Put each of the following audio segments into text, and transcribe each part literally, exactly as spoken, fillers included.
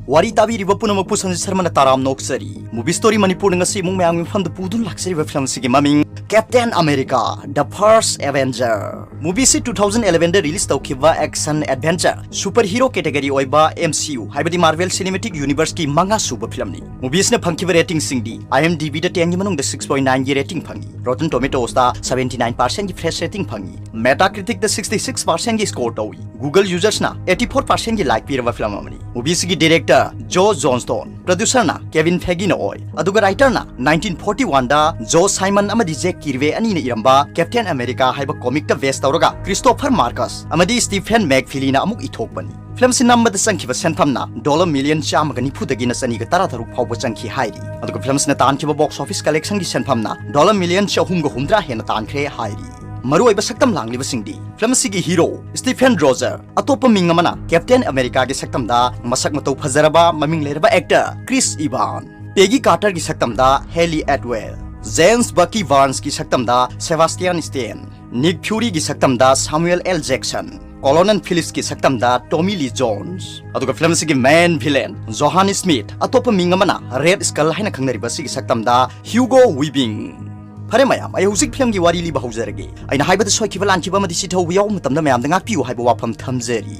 ꯋꯥꯔꯤ ꯇꯥꯕꯤꯔꯤꯕ ꯄꯨꯝꯅꯃꯛꯄꯨ ꯁꯟꯖꯤꯠ ꯁꯔꯃꯅ ꯇꯔꯥꯝꯅ ꯑꯣꯛꯆꯔꯤ꯫ Movie Story ꯃꯅꯤꯄꯨꯔꯅ ꯉꯁꯤ ꯑꯃꯨꯛ ꯃꯌꯥꯝꯒꯤ ꯃꯐꯝꯗ ꯄꯨꯗꯨꯅ ꯂꯥꯛꯆꯔꯤꯕ ꯐꯤꯂꯝ ꯑꯁꯤꯒꯤ ꯃꯃꯤꯡ Captain America, The First Avenger꯫ Movie ꯑꯁꯤ two thousand eleven ꯗ release ꯇꯧꯈꯤꯕ action adventure super hero category ꯑꯣꯏꯕ M C U, ꯍꯥꯏꯕꯗꯤ Marvel Cinematic Universe ꯀꯤ ꯃꯉꯥ ꯁꯨꯕ ꯐꯤꯂꯝꯅꯤ꯫ Movie ꯑꯁꯤꯅ ꯐꯪꯈꯤꯕ rating ꯁꯤꯡꯗꯤ IMDb ꯗ ten ꯒꯤ ꯃꯅꯨꯡꯗ six point nine ꯒꯤ rating ꯐꯪꯉꯤ꯫ Rotten Tomatoes ꯇ seventy nine percent ꯒꯤ fresh rating ꯐꯪꯉꯤ꯫ Metacritic ꯇ sixty six percent ꯒꯤ score ꯇꯧꯏ꯫ Google users ꯅ eighty four percent ꯒꯤ like ꯄꯤꯔꯕ ꯐꯤꯂꯝ ꯑꯃꯅꯤ꯫ Movie ꯑꯁꯤꯒꯤ director Joe Johnston, producer ꯅ Kevin Feige ꯅ ꯑꯣꯏ, ꯑꯗꯨꯒ writer ꯅ nineteen forty one ꯗ Joe Simon ꯑꯃꯗꯤ Jack Kirby ꯑꯅꯤꯅ ꯏꯔꯝꯕ Captain America ꯍꯥꯏꯕ comic ꯇ base ꯇꯧꯔꯒ Christopher Markus ꯑꯃꯗꯤ Stephen McFeely ꯅ ꯑꯃꯨꯛ ꯏꯊꯣꯛꯄꯅꯤ꯫ ꯐꯤꯂꯝ ꯑꯁꯤ ꯅꯝꯕꯗ ꯆꯪꯈꯤꯕ ꯁꯦꯟꯐꯝꯅ dollar million ꯆꯥꯝꯃꯒ ꯅꯤꯐꯨꯗꯒꯤꯅ ꯆꯅꯤꯒ ꯇꯔꯥꯇꯔꯨꯛ ꯐꯥꯎꯕ ꯆꯪꯈꯤ ꯍꯥꯏꯔꯤ꯫ ꯑꯗꯨꯒ ꯐꯤꯂꯝ ꯑꯁꯤꯅ ꯇꯥꯟꯈꯤꯕ box office collection ꯒꯤ ꯁꯦꯟꯐꯝꯅ dollar million ꯆꯍꯨꯝꯒ ꯍꯨꯝꯗ꯭ꯔꯥ ꯍꯦꯟꯅ ꯇꯥꯟꯈ꯭ꯔꯦ ꯍꯥꯏꯔꯤ꯫ ꯃꯔꯨꯑꯣꯏꯕ ꯁꯛꯇꯝ ꯂꯥꯡꯂꯤꯕꯁꯤꯡꯗꯤ ꯐꯤꯂꯝ ꯑꯁꯤꯒꯤ hero Stephen Rogers, ꯑꯇꯣꯞꯄ ꯃꯤꯡ ꯑꯃꯅ Captain America ꯒꯤ ꯁꯛꯇꯝꯗ ꯃꯁꯛ ꯃꯇꯧ ꯐꯖꯔꯕ ꯃꯃꯤꯡ ꯂꯩꯔꯕ actor Chris Evans, Peggy Carter ꯒꯤ ꯁꯛꯇꯝꯗ Hayley Atwell, James Bucky Barnes ꯀꯤ ꯁꯛꯇꯝꯗ Sebastian Stan, Nick Fury ꯒꯤ ꯁꯛꯇꯝꯗ Samuel L Jackson, Colonel Phillips ꯀꯤ ꯁꯛꯇꯝꯗ Tommy Lee Jones, ꯑꯗꯨꯒ ꯐꯤꯂꯝ ꯑꯁꯤꯒꯤ main villain Johannes Smith, ꯑꯇꯣꯞꯄ ꯃꯤꯡ ꯑꯃꯅ Red Skull ꯍꯥꯏꯅ ꯈꯪꯅꯔꯤꯕ ꯑꯁꯤꯒꯤ ꯁꯛꯇꯝꯗ Hugo Weaving꯫ ꯐꯔꯦ ꯃꯌꯥꯝ, ꯑꯩ ꯍꯧꯖꯤꯛ ꯐꯤꯂꯝꯒꯤ ꯋꯥꯔꯤ ꯂꯤꯕ ꯍꯧꯖꯔꯒꯦ꯫ ꯑꯩꯅ ꯍꯥꯏꯕꯗ ꯁꯣꯏꯈꯤꯕ ꯂꯥꯟꯈꯤꯕ ꯑꯃꯗꯤ ꯆꯤꯊꯍꯧꯕ ꯌꯥꯎꯕ ꯃꯇꯝꯗ ꯃꯌꯥꯝꯗ ꯉꯥꯛꯄꯤꯌꯨ ꯍꯥꯏꯕ ꯋꯥꯐꯝ ꯊꯝꯖꯔꯤ꯫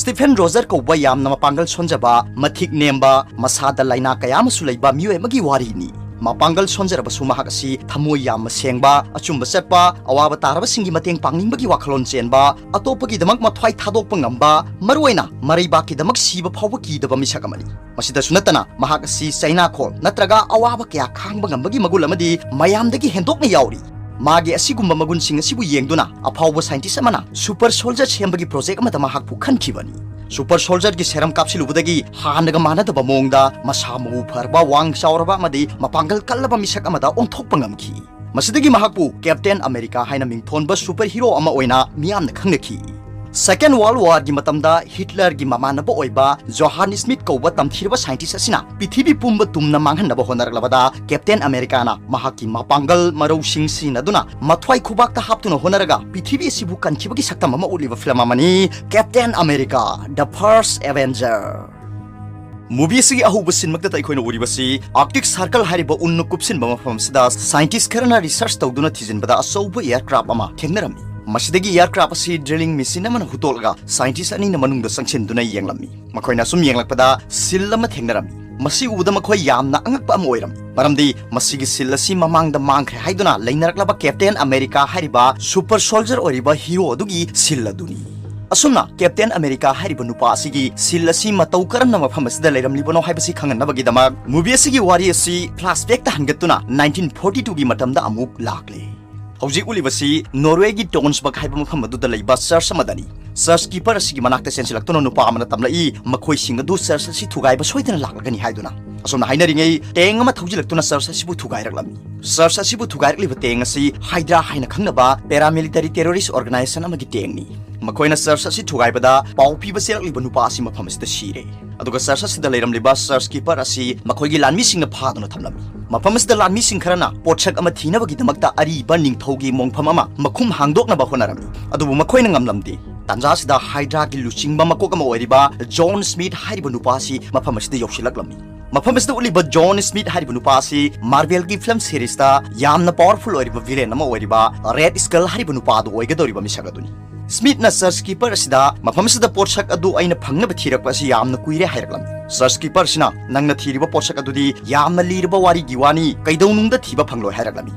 Stephen Rogers ꯀꯧꯕ ꯌꯥꯝꯅ ꯃꯄꯥꯡꯒꯜ ꯁꯣꯟꯖꯕ, ꯃꯊꯤꯛ ꯅꯦꯝꯕ, ꯃꯁꯥꯗ ꯂꯥꯏꯅꯥ ꯀꯌꯥ ꯑꯃꯁꯨ ꯂꯩꯕ ꯃꯤꯑꯣꯏ ꯑꯃꯒꯤ ꯋꯥꯔꯤꯅꯤ꯫ ꯃꯄꯥꯡꯒꯜ ꯁꯣꯟꯖꯔꯕꯁꯨ ꯃꯍꯥꯛ ꯑꯁꯤ ꯊꯃꯣꯏ ꯌꯥꯝꯅ ꯁꯦꯡꯕ, ꯑꯆꯨꯝꯕ ꯆꯠꯄ, ꯑꯋꯥꯕ ꯇꯥꯔꯕꯁꯤꯡꯒꯤ ꯃꯇꯦꯡ ꯄꯥꯡꯅꯤꯡꯕꯒꯤ ꯋꯥꯈꯜꯂꯣꯟ ꯆꯦꯟꯕ, ꯑꯇꯣꯞꯄꯒꯤꯗꯃꯛ ꯃꯊ꯭ꯋꯥꯏ ꯊꯥꯗꯣꯛꯄ ꯉꯝꯕ, ꯃꯔꯨꯑꯣꯏꯅ ꯃꯔꯩꯕꯥꯛꯀꯤꯗꯃꯛ ꯁꯤꯕ ꯐꯥꯎꯕ ꯀꯤꯗꯕ ꯃꯤꯁꯛ ꯑꯃꯅꯤ꯫ ꯃꯁꯤꯗꯁꯨ ꯅꯠꯇꯅ ꯃꯍꯥꯛ ꯑꯁꯤ ꯆꯩꯅꯥꯈꯣꯜ ꯅꯠꯇ꯭ꯔꯒ ꯑꯋꯥꯕ ꯀꯌꯥ ꯈꯥꯡꯕ ꯉꯝꯕꯒꯤ ꯃꯒꯨꯟ ꯑꯃꯗꯤ ꯃꯌꯥꯝꯗꯒꯤ ꯍꯦꯟꯗꯣꯛꯅ ꯌꯥꯎꯔꯤ꯫ ꯃꯥꯒꯤ ꯑꯁꯤꯒꯨꯝꯕ ꯃꯒꯨꯟꯁꯤꯡ ꯑꯁꯤꯕꯨ ꯌꯦꯡꯗꯨꯅ ꯑꯐꯥꯎꯕ scientist ꯑꯃꯅ super soldier ꯁꯦꯝꯕꯒꯤ project ꯑꯃꯗ ꯃꯍꯥꯛꯄꯨ ꯈꯟꯈꯤꯕꯅꯤ꯫ Super soldier ꯒꯤ serum ꯀꯥꯞꯁꯤꯜꯂꯨꯕꯗꯒꯤ ꯍꯥꯟꯅꯒ ꯃꯥꯟꯅꯗꯕ ꯃꯑꯣꯡꯗ ꯃꯁꯥ ꯃꯎ ꯐꯔꯕ, ꯋꯥꯡ ꯆꯥꯎꯔꯕ ꯑꯃꯗꯤ ꯃꯄꯥꯡꯒꯜ ꯀꯜꯂꯕ ꯃꯤꯁꯛ ꯑꯃꯗ ꯑꯣꯟꯊꯣꯛꯄ ꯉꯝꯈꯤ꯫ ꯃꯁꯤꯗꯒꯤ ꯃꯍꯥꯛꯄꯨ Captain America ꯍꯥꯏꯅ ꯃꯤꯡꯊꯣꯟꯕ super hero ꯑꯃ ꯑꯣꯏꯅ ꯃꯤꯌꯥꯝꯅ ꯈꯪꯅꯈꯤ꯫ Second World War ꯒꯤ ꯃꯇꯝꯗ Hitler ꯒꯤ ꯃꯃꯥꯟꯅꯕ ꯑꯣꯏꯕ Johannes Smith ꯀꯧꯕ ꯇꯝꯊꯤꯔꯕ scientist ꯑꯁꯤꯅ ꯄ꯭ꯔꯤꯊꯤꯕꯤ ꯄꯨꯝꯕ ꯇꯨꯝꯅ ꯃꯥꯡꯍꯟꯅꯕ ꯍꯣꯠꯅꯔꯛꯂꯕꯗ Captain America ꯅ ꯃꯍꯥꯛꯀꯤ ꯃꯄꯥꯡꯒꯜ ꯃꯔꯧꯁꯤꯡ ꯁꯤꯖꯤꯟꯅꯗꯨꯅ ꯃꯊ꯭ꯋꯥꯏ ꯈꯨꯕꯥꯛꯇ ꯍꯥꯞꯇꯨꯅ ꯍꯣꯠꯅꯔꯒ ꯄ꯭ꯔꯤꯊꯤꯕꯤ ꯑꯁꯤꯕꯨ ꯀꯟꯈꯤꯕꯒꯤ ꯁꯛꯇꯝ ꯑꯃ ꯎꯠꯂꯤꯕ ꯐꯤꯂꯝ ꯑꯃꯅꯤ Captain America, The First Avenger꯫ Movie ꯑꯁꯤꯒꯤ ꯑꯍꯧꯕ ꯁꯤꯟꯃꯛꯇꯗ ꯑꯩꯈꯣꯏꯅ ꯎꯔꯤꯕꯁꯤ Arctic Circle ꯍꯥꯏꯔꯤꯕ ꯎꯟꯅ ꯀꯨꯞꯁꯤꯟꯕ ꯃꯐꯝ ꯑꯁꯤꯗ scientist ꯈꯔꯅ research ꯇꯧꯗꯨꯅ ꯊꯤꯖꯤꯟꯕꯗ ꯑꯆꯧꯕ aircraft ꯑꯃ ꯊꯦꯡꯅꯔꯝꯃꯤ꯫ ꯃꯁꯤꯗꯒꯤ aircraft ꯑꯁꯤ drilling machine ꯑꯃꯅ ꯍꯨꯠꯇꯣꯛꯂꯒ scientist ꯑꯅꯤꯅ ꯃꯅꯨꯡꯗ ꯆꯪꯁꯤꯟꯗꯨꯅ ꯌꯦꯡꯂꯝꯃꯤ꯫ ꯃꯈꯣꯏꯅ ꯑꯁꯨꯝ ꯌꯦꯡꯂꯛꯄꯗ seal ꯑꯃ ꯊꯦꯡꯅꯔꯝꯃꯤ꯫ ꯃꯁꯤ ꯎꯕꯗ ꯃꯈꯣꯏ ꯌꯥꯝꯅ ꯑꯉꯛꯄ ꯑꯃ ꯑꯣꯏꯔꯝꯃꯤ, ꯃꯔꯝꯗꯤ ꯃꯁꯤꯒꯤ seal ꯑꯁꯤ ꯃꯃꯥꯡꯗ ꯃꯥꯡꯈ꯭ꯔꯦ ꯍꯥꯏꯗꯨꯅ ꯂꯩꯅꯔꯛꯂꯕ Captain America ꯍꯥꯏꯔꯤꯕ super soldier ꯑꯣꯏꯔꯤꯕ hero ꯑꯗꯨꯒꯤ seal ꯑꯗꯨꯅꯤ꯫ ꯑꯁꯨꯝꯅ Captain America ꯍꯥꯏꯔꯤꯕ ꯅꯨꯄꯥ ꯑꯁꯤꯒꯤ seal ꯑꯁꯤ ꯃꯇꯧ ꯀꯔꯝꯅ ꯃꯐꯝ ꯑꯁꯤꯗ ꯂꯩꯔꯝꯂꯤꯕꯅꯣ ꯍꯥꯏꯕꯁꯤ ꯈꯪꯍꯟꯅꯕꯒꯤꯗꯃꯛ movie ꯑꯁꯤꯒꯤ ꯋꯥꯔꯤ ꯑꯁꯤ flashbackꯇ ꯍꯟꯒꯠꯇꯨꯅ nineteen forty twoꯒꯤ ꯃꯇꯝꯗ ꯑꯃꯨꯛ ꯂꯥꯛꯂꯦ꯫ ꯍꯧꯖꯤꯛ ꯎꯠꯂꯤꯕꯁꯤ Norwayꯒꯤ Tønsberg ꯍꯥꯏꯕ ꯃꯐꯝ ꯑꯗꯨꯗ ꯂꯩꯕ church ꯑꯃꯗꯅꯤ꯫ Church keeper ꯑꯁꯤꯒꯤ ꯃꯅꯥꯛꯇ ꯆꯦꯟꯁꯤꯜꯂꯛꯇꯨꯅ ꯅꯨꯄꯥ ꯑꯃꯅ ꯇꯝꯂꯛꯏ, ꯃꯈꯣꯏꯁꯤꯡ ꯑꯗꯨ church ꯑꯁꯤ ꯊꯨꯒꯥꯏꯕ ꯁꯣꯏꯗꯅ ꯂꯥꯛꯂꯒꯅꯤ ꯍꯥꯏꯗꯨꯅ꯫ ꯑꯁꯨꯝꯅ ꯍꯥꯏꯅꯔꯤꯉꯩ, tank ꯑꯃ ꯊꯧꯖꯤꯜꯂꯛꯇꯨꯅ church ꯑꯁꯤꯕꯨ ꯊꯨꯒꯥꯏꯔꯛꯂꯝꯃꯤ꯫ Church ꯑꯁꯤꯕꯨ ꯊꯨꯒꯥꯏꯔꯛꯂꯤꯕ tank ꯑꯁꯤ Hydra ꯍꯥꯏꯅ ꯈꯪꯅꯕ paramilitary terrorist organization ꯑꯃꯒꯤ tankꯅꯤ꯫ ꯃꯈꯣꯏꯅ church ꯑꯁꯤ ꯊꯨꯒꯥꯏꯕꯗ ꯄꯥꯎ ꯄꯤꯕ ꯆꯦꯜꯂꯛꯂꯤꯕ ꯅꯨꯄꯥ ꯑꯁꯤ ꯃꯐꯝ ꯑꯁꯤꯗ ꯁꯤꯔꯦ꯫ ꯑꯗꯨꯒ church ꯑꯁꯤꯗ ꯂꯩꯔꯝꯂꯤꯕ church keeper ꯑꯁꯤ ꯃꯈꯣꯏꯒꯤ ꯂꯥꯟꯃꯤꯁꯤꯡꯅ ꯐꯥꯗꯨꯅ ꯊꯝꯂꯝꯃꯤ꯫ ꯃꯐꯝ ꯑꯁꯤꯗ ꯂꯥꯟꯃꯤꯁꯤꯡ ꯈꯔꯅ ꯄꯣꯠꯁꯛ ꯑꯃ ꯊꯤꯅꯕꯒꯤꯗꯃꯛꯇ ꯑꯔꯤꯕ ꯅꯤꯡꯊꯧꯒꯤ ꯃꯣꯡꯐꯝ ꯑꯃ ꯃꯈꯨꯝ ꯍꯥꯡꯗꯣꯛꯅꯕ ꯍꯣꯠꯅꯔꯝꯃꯤ, ꯑꯗꯨꯕꯨ ꯃꯈꯣꯏꯅ ꯉꯝꯂꯝꯗꯦ꯫ ꯇꯥꯟꯖꯥ ꯑꯁꯤꯗ Hydraꯒꯤ ꯂꯨꯆꯤꯡꯕ ꯃꯀꯣꯛ ꯑꯃ ꯑꯣꯏꯔꯤꯕ John Smith ꯍꯥꯏꯔꯤꯕ ꯅꯨꯄꯥ ꯑꯁꯤ ꯃꯐꯝ ꯑꯁꯤꯗ ꯌꯧꯁꯤꯜꯂꯛꯂꯝꯃꯤ꯫ ꯃꯐꯝ ꯑꯁꯤꯗ ꯎꯠꯂꯤꯕ John Smith ꯍꯥꯏꯔꯤꯕ ꯅꯨꯄꯥ ꯑꯁꯤ Marvelꯒꯤ film seriesꯇ ꯌꯥꯝꯅ powerful ꯑꯣꯏꯔꯤꯕ villain ꯑꯃ ꯑꯣꯏꯔꯤꯕ Red Skull ꯍꯥꯏꯔꯤꯕ ꯅꯨꯄꯥ ꯑꯗꯨ ꯑꯣꯏꯒꯗꯧꯔꯤꯕ ꯃꯤꯁꯛ ꯑꯗꯨꯅꯤ꯫ Smithꯅ church keeper ꯑꯁꯤꯗ ꯃꯐꯝ ꯑꯁꯤꯗ ꯄꯣꯠꯁꯛ ꯑꯗꯨ ꯑꯩꯅ ꯐꯪꯅꯕ ꯊꯤꯔꯛꯄ ꯑꯁꯤ ꯌꯥꯝꯅ ꯀꯨꯏꯔꯦ ꯍꯥꯏꯔꯛꯂꯝꯃꯤ꯫ Church keeper ꯑꯁꯤꯅ ꯅꯪꯅ ꯊꯤꯔꯤꯕ ꯄꯣꯠꯁꯛ ꯑꯗꯨꯗꯤ ꯌꯥꯝꯅ ꯂꯤꯔꯕ ꯋꯥꯔꯤꯒꯤ ꯋꯥꯅꯤ, ꯀꯩꯗꯧꯅꯨꯡꯗ ꯊꯤꯕ ꯐꯪꯂꯣꯏ ꯍꯥꯏꯔꯛꯂꯝꯃꯤ꯫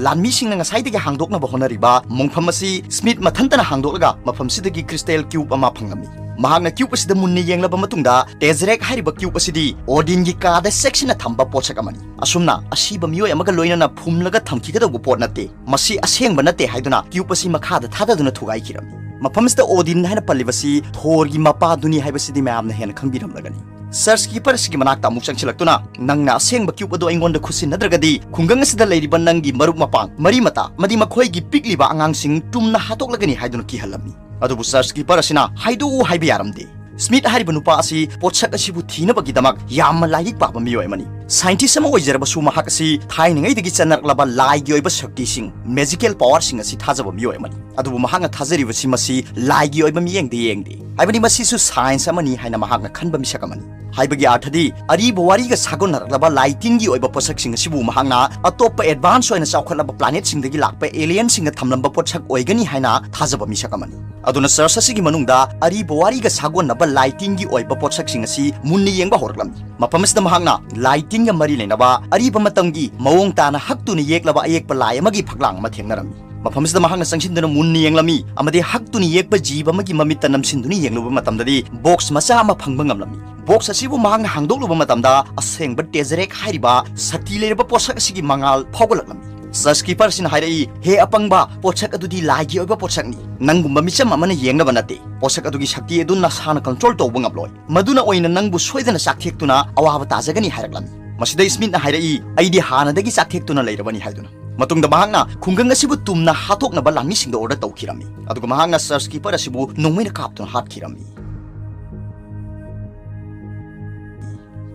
ꯂꯥꯟꯃꯤꯁꯤꯡꯅ ꯉꯁꯥꯏꯗꯒꯤ ꯍꯥꯡꯗꯣꯛꯅꯕ ꯍꯣꯠꯅꯔꯤꯕ ꯃꯣꯡꯐꯝ ꯑꯁꯤ Smith ꯃꯊꯟꯇꯅ ꯍꯥꯡꯗꯣꯛꯂꯒ ꯃꯐꯝꯁꯤꯗꯒꯤ crystal cube ꯑꯃ ꯐꯪꯂꯝꯃꯤ꯫ ꯃꯍꯥꯛꯅ cube ꯑꯁꯤꯗ ꯃꯨꯟꯅ ꯌꯦꯡꯂꯕ ꯃꯇꯨꯡꯗ Tesseract ꯍꯥꯏꯔꯤꯕ cube ꯑꯁꯤꯗꯤ Odinꯒꯤ ꯀꯥꯗ ꯆꯦꯛꯁꯤꯟꯅ ꯊꯝꯕ ꯄꯣꯠꯁꯛ ꯑꯃꯅꯤ꯫ ꯑꯁꯨꯝꯅ ꯑꯁꯤꯕ ꯃꯤꯑꯣꯏ ꯑꯃꯒ ꯂꯣꯏꯅꯅ ꯐꯨꯝꯂꯒ ꯊꯝꯈꯤꯒꯗꯧꯕ ꯄꯣꯠ ꯅꯠꯇꯦ, ꯃꯁꯤ ꯑꯁꯦꯡꯕ ꯅꯠꯇꯦ ꯍꯥꯏꯗꯨꯅ cube ꯑꯁꯤ ꯃꯈꯥꯗ ꯊꯥꯗꯗꯨꯅ ꯊꯨꯒꯥꯏꯈꯤꯔꯝꯃꯤ꯫ ꯃꯐꯝꯁꯤꯗ Odin ꯍꯥꯏꯅ ꯄꯜꯂꯤꯕꯁꯤ Thorꯒꯤ ꯃꯄꯥꯗꯨꯅꯤ ꯍꯥꯏꯕꯁꯤꯗꯤ ꯃꯌꯥꯝꯅ ꯍꯦꯟꯅ ꯈꯪꯕꯤꯔꯝꯂꯒꯅꯤ꯫ Church keeper ꯑꯁꯤꯒꯤ ꯃꯅꯥꯛꯇ ꯑꯃꯨꯛ ꯆꯪꯁꯤꯜꯂꯛꯇꯨꯅ, "ꯅꯪꯅ ꯑꯁꯦꯡꯕ cube ꯑꯗꯨ ꯑꯩꯉꯣꯟꯗ ꯈꯨꯠꯁꯤꯟꯅꯗ꯭ꯔꯒꯗꯤ ꯈꯨꯡꯒꯪ ꯑꯁꯤꯗ ꯂꯩꯔꯤꯕ ꯅꯪꯒꯤ ꯃꯔꯨꯞ ꯃꯄꯥꯡ, ꯃꯔꯤ ꯃꯇꯥ ꯑꯃꯗꯤ ꯃꯈꯣꯏꯒꯤ ꯄꯤꯛꯂꯤꯕ ꯑꯉꯥꯡꯁꯤꯡ ꯇꯨꯝꯅ ꯍꯥꯠꯇꯣꯛꯂꯒꯅꯤ" ꯍꯥꯏꯗꯨꯅ ꯀꯤꯍꯜꯂꯝꯃꯤ꯫ ꯑꯗꯨꯕꯨ church keeper ꯑꯁꯤꯅ ꯍꯥꯏꯗꯣꯛꯎ ꯍꯥꯏꯕ ꯌꯥꯔꯝꯗꯦ꯫ Smith ꯍꯥꯏꯔꯤꯕ ꯅꯨꯄꯥ ꯑꯁꯤ ꯄꯣꯠꯁꯛ ꯑꯁꯤꯕꯨ ꯊꯤꯅꯕꯒꯤꯗꯃꯛ ꯌꯥꯝꯅ ꯂꯥꯏꯔꯤꯛ ꯄꯥꯕ ꯃꯤꯑꯣꯏ ꯑꯃꯅꯤ꯫ Scientist ꯑꯃ ꯑꯣꯏꯖꯔꯕꯁꯨ, ꯃꯍꯥꯛ ꯑꯁꯤ ꯊꯥꯏꯅꯉꯩꯗꯒꯤ ꯆꯠꯅꯔꯛꯂꯕ ꯂꯥꯏꯒꯤ ꯑꯣꯏꯕ ꯁꯛꯇꯤꯁꯤꯡ, magical powerꯁꯤꯡ ꯑꯁꯤ ꯊꯥꯖꯕ ꯃꯤꯑꯣꯏ ꯑꯃꯅꯤ꯫ ꯑꯗꯨꯕꯨ ꯃꯍꯥꯛꯅ ꯊꯥꯖꯔꯤꯕꯁꯤ ꯃꯁꯤ ꯂꯥꯏꯒꯤ ꯑꯣꯏꯕ ꯃꯤꯠꯌꯦꯡꯗ ꯌꯦꯡꯗꯦ꯫ ꯍꯥꯏꯕꯗꯤ ꯃꯁꯤꯁꯨ science ꯑꯃꯅꯤ ꯍꯥꯏꯅ ꯃꯍꯥꯛꯅ ꯈꯟꯕ ꯃꯤꯁꯛ ꯑꯃꯅꯤ꯫ ꯍꯥꯏꯕꯒꯤ ꯑꯔꯊꯗꯤ, ꯑꯔꯤꯕ ꯋꯥꯔꯤꯒ ꯁꯥꯒꯣꯟꯅꯔꯛꯂꯕ ꯂꯥꯏ ꯇꯤꯟꯒꯤ ꯑꯣꯏꯕ ꯄꯣꯠꯁꯛꯁꯤꯡ ꯑꯁꯤꯕꯨ ꯃꯍꯥꯛꯅ ꯑꯇꯣꯞꯄ advance ꯑꯣꯏꯅ ꯆꯥꯎꯈꯠꯂꯕ planetꯁꯤꯡꯗꯒꯤ ꯂꯥꯛꯄ alienꯁꯤꯡꯅ ꯊꯝꯂꯝꯕ ꯄꯣꯠꯁꯛ ꯑꯣꯏꯒꯅꯤ ꯍꯥꯏꯅ ꯊꯥꯖꯕ ꯃꯤꯁꯛ ꯑꯃꯅꯤ꯫ ꯑꯗꯨꯅ church ꯑꯁꯤꯒꯤ ꯃꯅꯨꯡꯗ ꯑꯔꯤꯕ ꯋꯥꯔꯤꯒ ꯁꯥꯒꯣꯟꯅꯕ ꯂꯥꯏ ꯇꯤꯟꯒꯤ ꯑꯣꯏꯕ ꯄꯣꯠꯁꯛꯁꯤꯡ ꯑꯁꯤ ꯃꯨꯟꯅ ꯌꯦꯡꯕ ꯍꯧꯔꯛꯂꯝꯃꯤ꯫ ꯃꯐꯝ ꯑꯁꯤꯗ ꯃꯍꯥꯛꯅ ꯂꯥꯏ ꯇꯤꯟꯒ ꯃꯔꯤ ꯂꯩꯅꯕ ꯑꯔꯤꯕ ꯃꯇꯝꯒꯤ ꯃꯑꯣꯡ ꯇꯥꯅ ꯍꯛꯇꯨꯅ ꯌꯦꯛꯂꯕ ꯑꯌꯦꯛꯄ ꯂꯥꯏ ꯑꯃꯒꯤ ꯐꯛꯂꯥꯡ ꯑꯃ ꯊꯦꯡꯅꯔꯝꯃꯤ꯫ ꯃꯐꯝ ꯑꯁꯤꯗ ꯃꯍꯥꯛꯅ ꯆꯪꯁꯤꯟꯗꯨꯅ ꯃꯨꯟꯅ ꯌꯦꯡꯂꯝꯃꯤ ꯑꯃꯗꯤ ꯍꯛꯇꯨꯅ ꯌꯦꯛꯄ ꯖꯤꯕ ꯑꯃꯒꯤ ꯃꯃꯤꯠꯇ ꯅꯝꯁꯤꯟꯗꯨꯅ ꯌꯦꯡꯂꯨꯕ ꯃꯇꯝꯗꯗꯤ box ꯃꯆꯥ ꯑꯃ ꯐꯪꯕ ꯉꯝꯂꯝꯃꯤ꯫ Box ꯑꯁꯤꯕꯨ ꯃꯍꯥꯛꯅ ꯍꯥꯡꯗꯣꯛꯂꯨꯕ ꯃꯇꯝꯗ ꯑꯁꯦꯡꯕ Tesseract ꯍꯥꯏꯔꯤꯕ ꯁꯛꯇꯤ ꯂꯩꯔꯕ ꯄꯣꯠꯁꯛ ꯑꯁꯤꯒꯤ ꯃꯉꯥꯜ ꯐꯥꯎꯒꯠꯂꯛꯂꯝꯃꯤ꯫ Church keeper ꯑꯁꯤꯅ ꯍꯥꯏꯔꯛꯏ, "ꯍꯦ ꯑꯄꯪꯕ, ꯄꯣꯠꯁꯛ ꯑꯗꯨꯗꯤ ꯂꯥꯏꯒꯤ ꯑꯣꯏꯕ ꯄꯣꯠꯁꯛꯅꯤ꯫ ꯅꯪꯒꯨꯝꯕ ꯃꯤꯆꯝ ꯑꯃꯅ ꯌꯦꯡꯅꯕ ꯅꯠꯇꯦ꯫ ꯄꯣꯠꯁꯛ ꯑꯗꯨꯒꯤ ꯁꯛꯇꯤ ꯑꯗꯨ ꯅꯁꯥꯅ control ꯇꯧꯕ ꯉꯝꯂꯣꯏ꯫ ꯃꯗꯨꯅ ꯑꯣꯏꯅ ꯅꯪꯕꯨ ꯁꯣꯏꯗꯅ ꯆꯥꯛꯊꯦꯛꯇꯨꯅ ꯑꯋꯥꯕ ꯇꯥꯖꯒꯅꯤ" ꯍꯥꯏꯔꯛꯂꯝꯃꯤ꯫ ꯃꯁꯤꯗ Smithꯅ ꯍꯥꯏꯔꯛꯏ, "ꯑꯩꯗꯤ ꯍꯥꯟꯅꯗꯒꯤ ꯆꯥꯛꯊꯦꯛꯇꯨꯅ ꯂꯩꯔꯕꯅꯤ" ꯍꯥꯏꯗꯨꯅ꯫ ꯃꯇꯨꯡꯗ ꯃꯍꯥꯛꯅ ꯈꯨꯡꯒꯪ ꯑꯁꯤꯕꯨ ꯇꯨꯝꯅ ꯍꯥꯠꯇꯣꯛꯅꯕ ꯂꯥꯟꯃꯤꯁꯤꯡꯗ order ꯇꯧꯈꯤꯔꯝꯃꯤ꯫ ꯑꯗꯨꯒ ꯃꯍꯥꯛꯅ church keeper ꯑꯁꯤꯕꯨ ꯅꯣꯡꯃꯩꯅ ꯀꯥꯞꯇꯨꯅ ꯍꯥꯠꯈꯤꯔꯝꯃꯤ꯫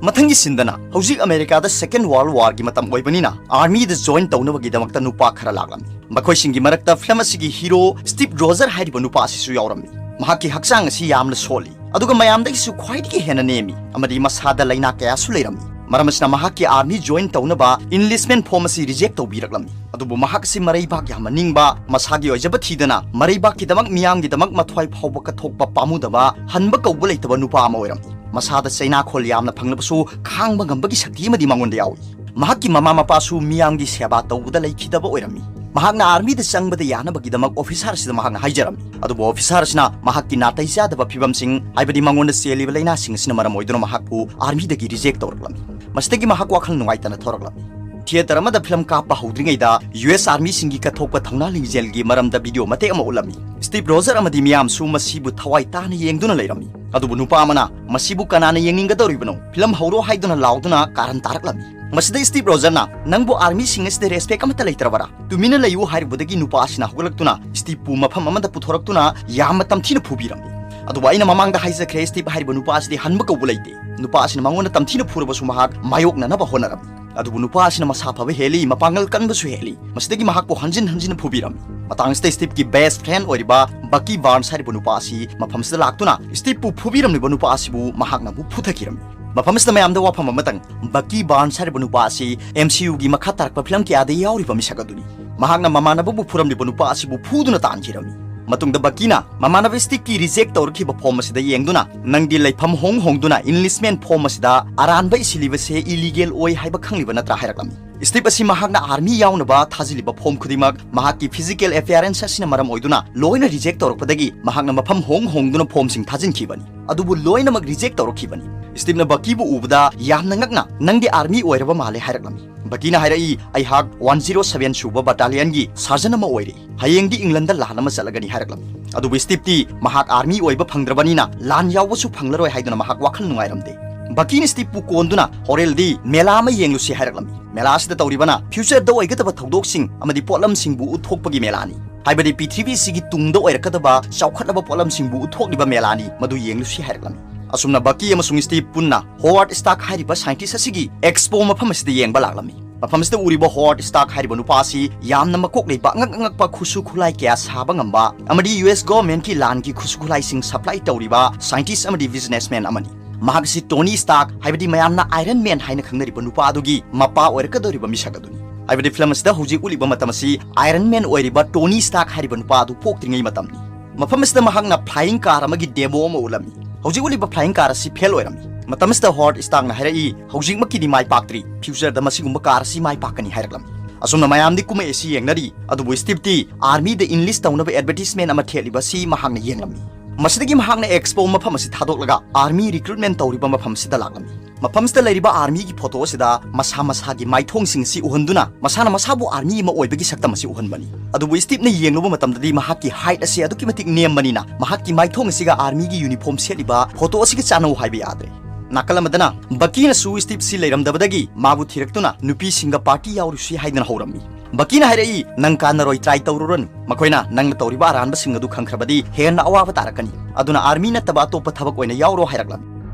ꯃꯊꯪꯒꯤ ꯁꯤꯟꯗꯅ ꯍꯧꯖꯤꯛ ꯑꯃꯦꯔꯤꯀꯥꯗ Second World Warꯒꯤ ꯃꯇꯝ ꯑꯣꯏꯕꯅꯤꯅ armyꯗ join ꯇꯧꯅꯕꯒꯤꯗꯃꯛꯇ ꯅꯨꯄꯥ ꯈꯔ ꯂꯥꯛꯂꯝꯃꯤ꯫ ꯃꯈꯣꯏꯁꯤꯡꯒꯤ ꯃꯔꯛꯇ film ꯑꯁꯤꯒꯤ hero Steve Rogers ꯍꯥꯏꯔꯤꯕ ꯅꯨꯄꯥ ꯑꯁꯤꯁꯨ ꯌꯥꯎꯔꯝꯃꯤ꯫ ꯃꯍꯥꯛꯀꯤ ꯍꯛꯆꯥꯡ ꯑꯁꯤ ꯌꯥꯝꯅ ꯁꯣꯜꯂꯤ, ꯑꯗꯨꯒ ꯃꯌꯥꯝꯗꯒꯤꯁꯨ ꯈ꯭ꯋꯥꯏꯗꯒꯤ ꯍꯦꯟꯅ ꯅꯦꯝꯃꯤ, ꯑꯃꯗꯤ ꯃꯁꯥꯗ ꯂꯥꯏꯅꯥ ꯀꯌꯥꯁꯨ ꯂꯩꯔꯝꯃꯤ꯫ ꯃꯔꯝ ꯑꯁꯤꯅ ꯃꯍꯥꯛꯀꯤ army join ꯇꯧꯅꯕ enlistment form ꯑꯁꯤ reject ꯇꯧꯕꯤꯔꯛꯂꯝꯃꯤ꯫ ꯑꯗꯨꯕꯨ ꯃꯍꯥꯛ ꯑꯁꯤ ꯃꯔꯩꯕꯥꯛ ꯌꯥꯝꯅ ꯅꯤꯡꯕ, ꯃꯁꯥꯒꯤ ꯑꯣꯏꯖꯕ ꯊꯤꯗꯅ ꯃꯔꯩꯕꯥꯛꯀꯤꯗꯃꯛ, ꯃꯤꯌꯥꯝꯒꯤꯗꯃꯛ ꯃꯊ꯭ꯋꯥꯏ ꯐꯥꯎꯕ ꯀꯠꯊꯣꯛꯄ ꯄꯥꯝꯃꯨꯗꯕ, ꯍꯟꯕ ꯀꯧꯕ ꯂꯩꯇꯕ ꯅꯨꯄꯥ ꯑꯃ ꯑꯣꯏꯔꯝꯃꯤ꯫ ꯃꯁꯥꯗ ꯆꯩꯅꯥꯈꯣꯜ ꯌꯥꯝꯅ ꯐꯪꯂꯕꯁꯨ, ꯈꯥꯡꯕ ꯉꯝꯕꯒꯤ ꯁꯛꯇꯤ ꯑꯃꯗꯤ ꯃꯉꯣꯟꯗ ꯌꯥꯎꯏ꯫ ꯃꯍꯥꯛꯀꯤ ꯃꯃꯥ ꯃꯄꯥꯁꯨ ꯃꯤꯌꯥꯝꯒꯤ ꯁꯦꯕꯥ ꯇꯧꯕꯗ ꯂꯩꯈꯤꯗꯕ ꯑꯣꯏꯔꯝꯃꯤ꯫ ꯃꯍꯥꯛꯅ armyꯗ ꯆꯪꯕꯗ ꯌꯥꯅꯕꯒꯤꯗꯃꯛ officer ꯑꯁꯤꯗ ꯃꯍꯥꯛꯅ ꯍꯥꯏꯖꯔꯝꯃꯤ꯫ ꯑꯗꯨꯕꯨ officer ꯑꯁꯤꯅ ꯃꯍꯥꯛꯀꯤ ꯅꯥꯇꯩ ꯆꯥꯗꯕ ꯐꯤꯕꯝꯁꯤꯡ, ꯍꯥꯏꯕꯗꯤ ꯃꯉꯣꯟꯗ ꯆꯦꯜꯂꯤꯕ ꯂꯥꯏꯅꯥꯁꯤꯡ ꯑꯁꯤꯅ ꯃꯔꯝ ꯑꯣꯏꯗꯨꯅ ꯃꯍꯥꯛꯄꯨ armyꯗꯒꯤ reject ꯇꯧꯔꯛꯂꯝꯃꯤ꯫ ꯃꯁꯤꯗꯒꯤ ꯃꯍꯥꯛ ꯋꯥꯈꯜ ꯅꯨꯡꯉꯥꯏꯇꯅ ꯊꯣꯔꯛꯂꯝꯃꯤ꯫ Theatre ꯑꯃꯗ film ꯀꯥꯞꯄ ꯍꯧꯗ꯭ꯔꯤꯉꯩꯗ U S armyꯁꯤꯡꯒꯤ ꯀꯠꯊꯣꯛꯄ ꯊꯧꯅꯥ ꯂꯤꯡꯖꯦꯜꯒꯤ ꯃꯔꯝꯗ video ꯃꯇꯦꯛ ꯑꯃ ꯎꯠꯂꯝꯃꯤ꯫ Steve Rogers ꯑꯃꯗꯤ ꯃꯤꯌꯥꯝꯁꯨ ꯃꯁꯤꯕꯨ ꯊꯋꯥꯏ ꯇꯥꯅ ꯌꯦꯡꯗꯨꯅ ꯂꯩꯔꯝꯃꯤ꯫ ꯑꯗꯨꯕꯨ ꯅꯨꯄꯥ ꯑꯃꯅ, "ꯃꯁꯤꯕꯨ ꯀꯅꯥꯅ ꯌꯦꯡꯅꯤꯡꯒꯗꯧꯔꯤꯕꯅꯣ? Film ꯍꯧꯔꯣ" ꯍꯥꯏꯗꯨꯅ ꯂꯥꯎꯗꯨꯅ ꯀꯥꯔꯟ ꯇꯥꯔꯛꯂꯝꯃꯤ꯫ ꯃꯁꯤꯗ Steve Rogersꯅ, "ꯅꯪꯕꯨ armyꯁꯤꯡ ꯑꯁꯤꯗ respect ꯑꯃꯠꯇ ꯂꯩꯇ꯭ꯔꯕꯔꯥ? ꯇꯨꯃꯤꯟꯅ ꯂꯩꯌꯨ" ꯍꯥꯏꯔꯨꯕꯗꯒꯤ ꯅꯨꯄꯥ ꯑꯁꯤꯅ ꯍꯧꯒꯠꯂꯛꯇꯨꯅ Steveꯄꯨ ꯃꯐꯝ ꯑꯃꯗ ꯄꯨꯊꯣꯔꯛꯇꯨꯅ ꯌꯥꯝꯅ ꯇꯝꯊꯤꯅ ꯐꯨꯕꯤꯔꯝꯃꯤ꯫ ꯑꯗꯨꯕꯨ ꯑꯩꯅ ꯃꯃꯥꯡꯗ ꯍꯥꯏꯖꯈ꯭ꯔꯦ, ꯁ꯭ꯇꯤꯞ ꯍꯥꯏꯔꯤꯕ ꯅꯨꯄꯥ ꯑꯁꯤꯗꯤ ꯍꯟꯕ ꯀꯧꯕ ꯂꯩꯇꯦ꯫ ꯅꯨꯄꯥ ꯑꯁꯤꯅ ꯃꯉꯣꯟꯗ ꯇꯝꯊꯤꯅ ꯐꯨꯔꯕꯁꯨ ꯃꯍꯥꯛ ꯃꯥꯌꯣꯛꯅꯅꯕ ꯍꯣꯠꯅꯔꯝꯃꯤ꯫ ꯑꯗꯨꯕꯨ ꯅꯨꯄꯥ ꯑꯁꯤꯅ ꯃꯁꯥ ꯐꯕ ꯍꯦꯜꯂꯤ, ꯃꯄꯥꯡꯒꯜ ꯀꯟꯕꯁꯨ ꯍꯦꯜꯂꯤ꯫ ꯃꯁꯤꯗꯒꯤ ꯃꯍꯥꯛꯄꯨ ꯍꯟꯖꯤꯟ ꯍꯟꯖꯤꯟ ꯐꯨꯕꯤꯔꯝꯃꯤ꯫ ꯃꯇꯥꯡ ꯑꯁꯤꯗ ꯁ꯭ꯇꯤꯞꯀꯤ ꯕꯦꯁ ꯐ꯭ꯔꯦꯟ ꯑꯣꯏꯔꯤꯕ ꯕꯀꯤ ꯕꯥꯔꯟꯁ ꯍꯥꯏꯔꯤꯕ ꯅꯨꯄꯥ ꯑꯁꯤ ꯃꯐꯝꯁꯤꯗ ꯂꯥꯛꯇꯨꯅ ꯁ꯭ꯇꯤꯞꯄꯨ ꯐꯨꯕꯤꯔꯝꯂꯤꯕ ꯅꯨꯄꯥ ꯑꯁꯤꯕꯨ ꯃꯍꯥꯛꯅ ꯑꯃꯨꯛ ꯐꯨꯊꯈꯤꯔꯝꯃꯤ꯫ ꯃꯐꯝ ꯑꯁꯤꯗ ꯃꯌꯥꯝꯗ ꯋꯥꯐꯝ ꯑꯃꯇꯪ, ꯕꯀꯤ ꯕꯥꯔꯟꯁ ꯍꯥꯏꯔꯤꯕ ꯅꯨꯄꯥ ꯑꯁꯤ ꯑꯦꯝ ꯁꯤ ꯌꯨꯒꯤ ꯃꯈꯥ ꯇꯥꯔꯛꯄ ꯐꯤꯂꯝ ꯀꯌꯥꯗ ꯌꯥꯎꯔꯤꯕ ꯃꯤꯁꯛ ꯑꯗꯨꯅꯤ꯫ ꯃꯍꯥꯛꯅ ꯃꯃꯥꯟꯅꯕꯕꯨ ꯐꯨꯔꯝꯂꯤꯕ ꯅꯨꯄꯥ ꯑꯁꯤꯕꯨ ꯐꯨꯗꯨꯅ ꯇꯥꯟꯈꯤꯔꯝꯃꯤ꯫ ꯃꯇꯨꯡꯗ ꯕꯀꯤꯅ ꯃꯃꯥꯟꯅꯕ ꯁ꯭ꯇꯤꯞꯀꯤ ꯔꯤꯖꯦꯛ ꯇꯧꯔꯛꯈꯤꯕ ꯐꯣꯝ ꯑꯁꯤꯗ ꯌꯦꯡꯗꯨꯅ, "ꯅꯪꯗꯤ ꯂꯩꯐꯝ ꯍꯣꯡ ꯍꯣꯡꯗꯨꯅ ꯏꯟꯂꯤꯁꯃꯦꯟ ꯐꯣꯝ ꯑꯁꯤꯗ ꯑꯔꯥꯟꯕ ꯏꯁꯤꯜꯂꯤꯕꯁꯦ ꯏꯂꯤꯒꯦꯜ ꯑꯣꯏ ꯍꯥꯏꯕ ꯈꯪꯂꯤꯕ ꯅꯠꯇ꯭ꯔꯥ?" ꯍꯥꯏꯔꯛꯂꯝꯃꯤ꯫ ꯁ꯭ꯇꯤꯞ ꯑꯁꯤ ꯃꯍꯥꯛꯅ ꯑꯥꯔꯃꯤ ꯌꯥꯎꯅꯕ ꯊꯥꯖꯤꯜꯂꯤꯕ ꯐꯣꯝ ꯈꯨꯗꯤꯡꯃꯛ ꯃꯍꯥꯛꯀꯤ ꯐꯤꯖꯤꯀꯦꯜ ꯑꯦꯄꯤꯌꯔꯦꯟꯁ ꯑꯁꯤꯅ ꯃꯔꯝ ꯑꯣꯏꯗꯨꯅ ꯂꯣꯏꯅ ꯔꯤꯖꯦꯛ ꯇꯧꯔꯛꯄꯗꯒꯤ ꯃꯍꯥꯛꯅ ꯃꯐꯝ ꯍꯣꯡ ꯍꯣꯡꯗꯨꯅ ꯐꯣꯝꯁꯤꯡ ꯊꯥꯖꯤꯟꯈꯤꯕꯅꯤ꯫ ꯑꯗꯨꯕꯨ ꯂꯣꯏꯅꯃꯛ ꯔꯤꯖꯦꯛ ꯇꯧꯔꯛꯈꯤꯕꯅꯤ꯫ ꯁ꯭ꯇꯤꯞꯅ ꯕꯀꯤꯕꯨ ꯎꯕꯗ ꯌꯥꯝꯅ ꯉꯛꯅ, "ꯅꯪꯗꯤ ꯑꯥꯔꯃꯤ ꯑꯣꯏꯔꯕ ꯃꯥꯜꯂꯦ" ꯍꯥꯏꯔꯛꯂꯝꯃꯤ꯫ ꯕꯀꯤꯅ ꯍꯥꯏꯔꯛꯏ, "ꯑꯩꯍꯥꯛ ꯋꯥꯟ ꯖꯤꯔꯣ ꯁꯚꯦꯟ ꯁꯨꯕ ꯕꯠꯇꯥꯂꯤꯌꯟꯒꯤ ꯁꯥꯔꯖꯟ ꯑꯃ ꯑꯣꯏꯔꯦ꯫ ꯍꯌꯦꯡꯗꯤ ꯏꯪꯂꯟꯗ ꯂꯥꯟ ꯑꯃ ꯆꯠꯂꯒꯅꯤ" ꯍꯥꯏꯔꯛꯂꯝꯃꯤ꯫ ꯑꯗꯨꯕꯨ ꯁ꯭ꯇꯤꯞꯇꯤ ꯃꯍꯥꯛ ꯑꯥꯔꯃꯤ ꯑꯣꯏꯕ ꯐꯪꯗ꯭ꯔꯕꯅꯤꯅ ꯂꯥꯟ ꯌꯥꯎꯕꯁꯨ ꯐꯪꯂꯔꯣꯏ ꯍꯥꯏꯗꯨꯅ ꯃꯍꯥꯛ ꯋꯥꯈꯜ ꯅꯨꯡꯉꯥꯏꯔꯝꯗꯦ꯫ ꯕꯀꯤꯅ ꯁ꯭ꯇꯤꯞꯄꯨ ꯀꯣꯟꯗꯨꯅ, "ꯍꯣꯔꯦꯜꯗꯤ ꯃꯦꯂꯥ ꯑꯃ ꯌꯦꯡꯂꯨꯁꯤ" ꯍꯥꯏꯔꯛꯂꯝꯃꯤ꯫ ꯃꯦꯂꯥ ꯑꯁꯤꯗ ꯇꯧꯔꯤꯕꯅ ꯐ꯭ꯌꯨꯆꯔꯗ ꯑꯣꯏꯒꯗꯕ ꯊꯧꯗꯣꯛꯁꯤꯡ ꯑꯃꯗꯤ ꯄꯣꯠꯂꯝꯁꯤꯡꯕꯨ ꯎꯠꯊꯣꯛꯄꯒꯤ ꯃꯦꯂꯥꯅꯤ꯫ ꯍꯥꯏꯕꯗꯤ ꯄ꯭ꯔꯤꯊꯤꯕꯤꯁꯤꯒꯤ ꯇꯨꯡꯗ ꯑꯣꯏꯔꯛꯀꯗꯕ ꯆꯥꯎꯈꯠꯂꯕ ꯄꯣꯠꯂꯝꯁꯤꯡꯕꯨ ꯎꯠꯊꯣꯛꯂꯤꯕ ꯃꯦꯂꯥꯅꯤ, ꯃꯗꯨ ꯌꯦꯡꯂꯨꯁꯤ ꯍꯥꯏꯔꯛꯂꯝꯃꯤ꯫ ꯑꯁꯨꯝꯅ ꯕꯀꯤ ꯑꯃꯁꯨꯡ ꯁ꯭ꯇꯤꯞ ꯄꯨꯟꯅ ꯍꯣꯋꯥꯔꯗ ꯁ꯭ꯇꯥꯔꯛ ꯍꯥꯏꯔꯤꯕ ꯁꯥꯏꯟꯇꯤꯁ ꯑꯁꯤꯒꯤ ꯑꯦꯛꯁꯄꯣ ꯃꯐꯝ ꯑꯁꯤꯗ ꯌꯦꯡꯕ ꯂꯥꯛꯂꯝꯃꯤ꯫ ꯃꯐꯝꯁꯤꯗ ꯎꯔꯤꯕ ꯍꯣꯋꯥꯔꯗ ꯁ꯭ꯇꯥꯔꯛ ꯍꯥꯏꯔꯤꯕ ꯅꯨꯄꯥ ꯑꯁꯤ ꯌꯥꯝꯅ ꯃꯀꯣꯛ ꯂꯩꯕ, ꯑꯉꯛ ꯑꯉꯛꯄ ꯈꯨꯠꯁꯨ ꯈꯨꯠꯂꯥꯏ ꯀꯌꯥ ꯁꯥꯕ ꯉꯝꯕ ꯑꯃꯗꯤ ꯌꯨ ꯑꯦꯁ ꯒꯣꯚꯔꯟꯃꯦꯟꯠꯀꯤ ꯂꯥꯟꯒꯤ ꯈꯨꯠꯁꯨ ꯈꯨꯠꯂꯥꯏꯁꯤꯡ ꯁꯄ꯭ꯂꯥꯏ ꯇꯧꯔꯤꯕ ꯁꯥꯏꯟꯇꯤꯁ ꯑꯃꯗꯤ ꯕꯤꯖꯤꯅꯦꯁꯃꯦꯟ ꯑꯃꯅꯤ꯫ ꯃꯍꯥꯛ ꯑꯁꯤ ꯇꯣꯅꯤ ꯁ꯭ꯇꯥꯔꯛ, ꯍꯥꯏꯕꯗꯤ ꯃꯌꯥꯝꯅ ꯑꯥꯏꯔꯟ ꯃꯦꯟ ꯍꯥꯏꯅ ꯈꯪꯅꯔꯤꯕ ꯅꯨꯄꯥ ꯑꯗꯨꯒꯤ ꯃꯄꯥ ꯑꯣꯏꯔꯛꯀꯗꯧꯔꯤꯕ ꯃꯤꯁꯛ ꯑꯗꯨꯅꯤ꯫ ꯍꯥꯏꯕꯗꯤ ꯐꯤꯂꯝ ꯑꯁꯤꯗ ꯍꯧꯖꯤꯛ ꯎꯠꯂꯤꯕ ꯃꯇꯝ ꯑꯁꯤ ꯑꯥꯏꯔꯟ ꯃꯦꯟ ꯑꯣꯏꯔꯤꯕ ꯇꯣꯅꯤ ꯁ꯭ꯇꯥꯔꯛ ꯍꯥꯏꯔꯤꯕ ꯅꯨꯄꯥ ꯑꯗꯨ ꯄꯣꯛꯇ꯭ꯔꯤꯉꯩ ꯃꯇꯝꯅꯤ꯫ ꯃꯐꯝ ꯑꯁꯤꯗ ꯃꯍꯥꯛꯅ ꯐ꯭ꯂꯥꯏꯌꯤꯡ ꯀꯥꯔ ꯑꯃꯒꯤ ꯗꯦꯃꯣ ꯑꯃ ꯎꯠꯂꯝꯃꯤ꯫ ꯍꯧꯖꯤꯛ ꯎꯠꯂꯤꯕ ꯐ꯭ꯂꯥꯏꯌꯤꯡ ꯀꯥꯔ ꯑꯁꯤ ꯐꯦꯜ ꯑꯣꯏꯔꯝꯃꯤ꯫ ꯃꯇꯝ ꯑꯁꯤꯗ ꯍꯣꯋꯥꯔꯗ ꯁ꯭ꯇꯥꯔꯛꯅ ꯍꯥꯏꯔꯛꯏ, "ꯍꯧꯖꯤꯛꯃꯛꯀꯤꯗꯤ ꯃꯥꯏ ꯄꯥꯛꯇ꯭ꯔꯤ, ꯐ꯭ꯌꯨꯆꯔꯗ ꯃꯁꯤꯒꯨꯝꯕ ꯀꯥꯔ ꯑꯁꯤ ꯃꯥꯏ ꯄꯥꯛꯀꯅꯤ" ꯍꯥꯏꯔꯛꯂꯝꯃꯤ꯫ ꯑꯁꯨꯝꯅ ꯃꯌꯥꯝꯗꯤ ꯀꯨꯝꯍꯩ ꯑꯁꯤ ꯌꯦꯡꯅꯔꯤ, ꯑꯗꯨꯕꯨ ꯁ꯭ꯇꯤꯞꯇꯤ ꯑꯥꯔꯃꯤꯗ ꯏꯟꯂꯤꯁ ꯇꯧꯅꯕ ꯑꯦꯗꯚꯔꯇꯤꯁꯃꯦꯟ ꯑꯃ ꯊꯦꯠꯂꯤꯕ ꯑꯁꯤ ꯃꯍꯥꯛꯅ ꯌꯦꯡꯂꯝꯃꯤ꯫ ꯃꯁꯤꯗꯒꯤ ꯃꯍꯥꯛꯅ ꯑꯦꯛꯁꯄꯣ ꯃꯐꯝ ꯑꯁꯤ ꯊꯥꯗꯣꯛꯂꯒ ꯑꯥꯔꯃꯤ ꯔꯤꯀ꯭ꯔꯨꯠꯃꯦꯟ ꯇꯧꯔꯤꯕ ꯃꯐꯝꯁꯤꯗ ꯂꯥꯛꯂꯝꯃꯤ꯫ ꯃꯐꯝꯁꯤꯗ ꯂꯩꯔꯤꯕ ꯑꯥꯔꯃꯤꯒꯤ ꯐꯣꯇꯣ ꯑꯁꯤꯗ ꯃꯁꯥ ꯃꯁꯥꯒꯤ ꯃꯥꯏꯊꯣꯡꯁꯤꯡ ꯑꯁꯤ ꯎꯍꯟꯗꯨꯅ ꯃꯁꯥꯅ ꯃꯁꯥꯕꯨ ꯑꯥꯔꯃꯤ ꯑꯃ ꯑꯣꯏꯕꯒꯤ ꯁꯛꯇꯝ ꯑꯁꯤ ꯎꯍꯟꯕꯅꯤ꯫ ꯑꯗꯨꯕꯨ ꯁ꯭ꯇꯤꯞꯅ ꯌꯦꯡꯂꯨꯕ ꯃꯇꯝꯗꯗꯤ ꯃꯍꯥꯛꯀꯤ ꯍꯥꯏꯠ ꯑꯁꯤ ꯑꯗꯨꯛꯀꯤ ꯃꯇꯤꯛ ꯅꯦꯝꯕꯅꯤꯅ ꯃꯍꯥꯛꯀꯤ ꯃꯥꯏꯊꯣꯡ ꯑꯁꯤꯒ ꯑꯥꯔꯃꯤꯒꯤ ꯌꯨꯅꯤꯐꯣꯔꯝ ꯁꯦꯠꯂꯤꯕ ꯐꯣꯇꯣ ꯑꯁꯤꯒ ꯆꯥꯟꯅꯧ ꯍꯥꯏꯕ ꯌꯥꯗ꯭ꯔꯦ꯫ ꯅꯥꯀꯜ ꯑꯃꯗꯅ ꯕꯀꯤꯅꯁꯨ ꯁ꯭ꯇꯤꯞꯁꯤ ꯂꯩꯔꯝꯗꯕꯗꯒꯤ ꯃꯥꯕꯨ ꯊꯤꯔꯛꯇꯨꯅ ꯅꯨꯄꯤꯁꯤꯡꯒ ꯄꯥꯔꯇꯤ ꯌꯥꯎꯔꯨꯁꯤ ꯍꯥꯏꯗꯨꯅ ꯍꯧꯔꯝꯃꯤ꯫ ꯕꯀꯤꯅ ꯍꯥꯏꯔꯛꯏ, "ꯅꯪ ꯀꯥꯟꯅꯔꯣꯏ, try ꯇꯧꯔꯨꯔꯅꯨ꯫ ꯃꯈꯣꯏꯅ ꯅꯪꯅ ꯇꯧꯔꯤꯕ ꯑꯔꯥꯟꯕꯁꯤꯡ ꯑꯗꯨ ꯈꯪꯈ꯭ꯔꯕꯗꯤ ꯍꯦꯟꯅ ꯑꯋꯥꯕ ꯇꯥꯔꯛꯀꯅꯤ꯫ ꯑꯗꯨꯅ army ꯅꯠꯇꯕ ꯑꯇꯣꯞꯄ ꯊꯕꯛ ꯑꯣꯏꯅ ꯌꯥꯎꯔꯣ" ꯍꯥꯏꯔꯛꯂꯝꯃꯤ꯫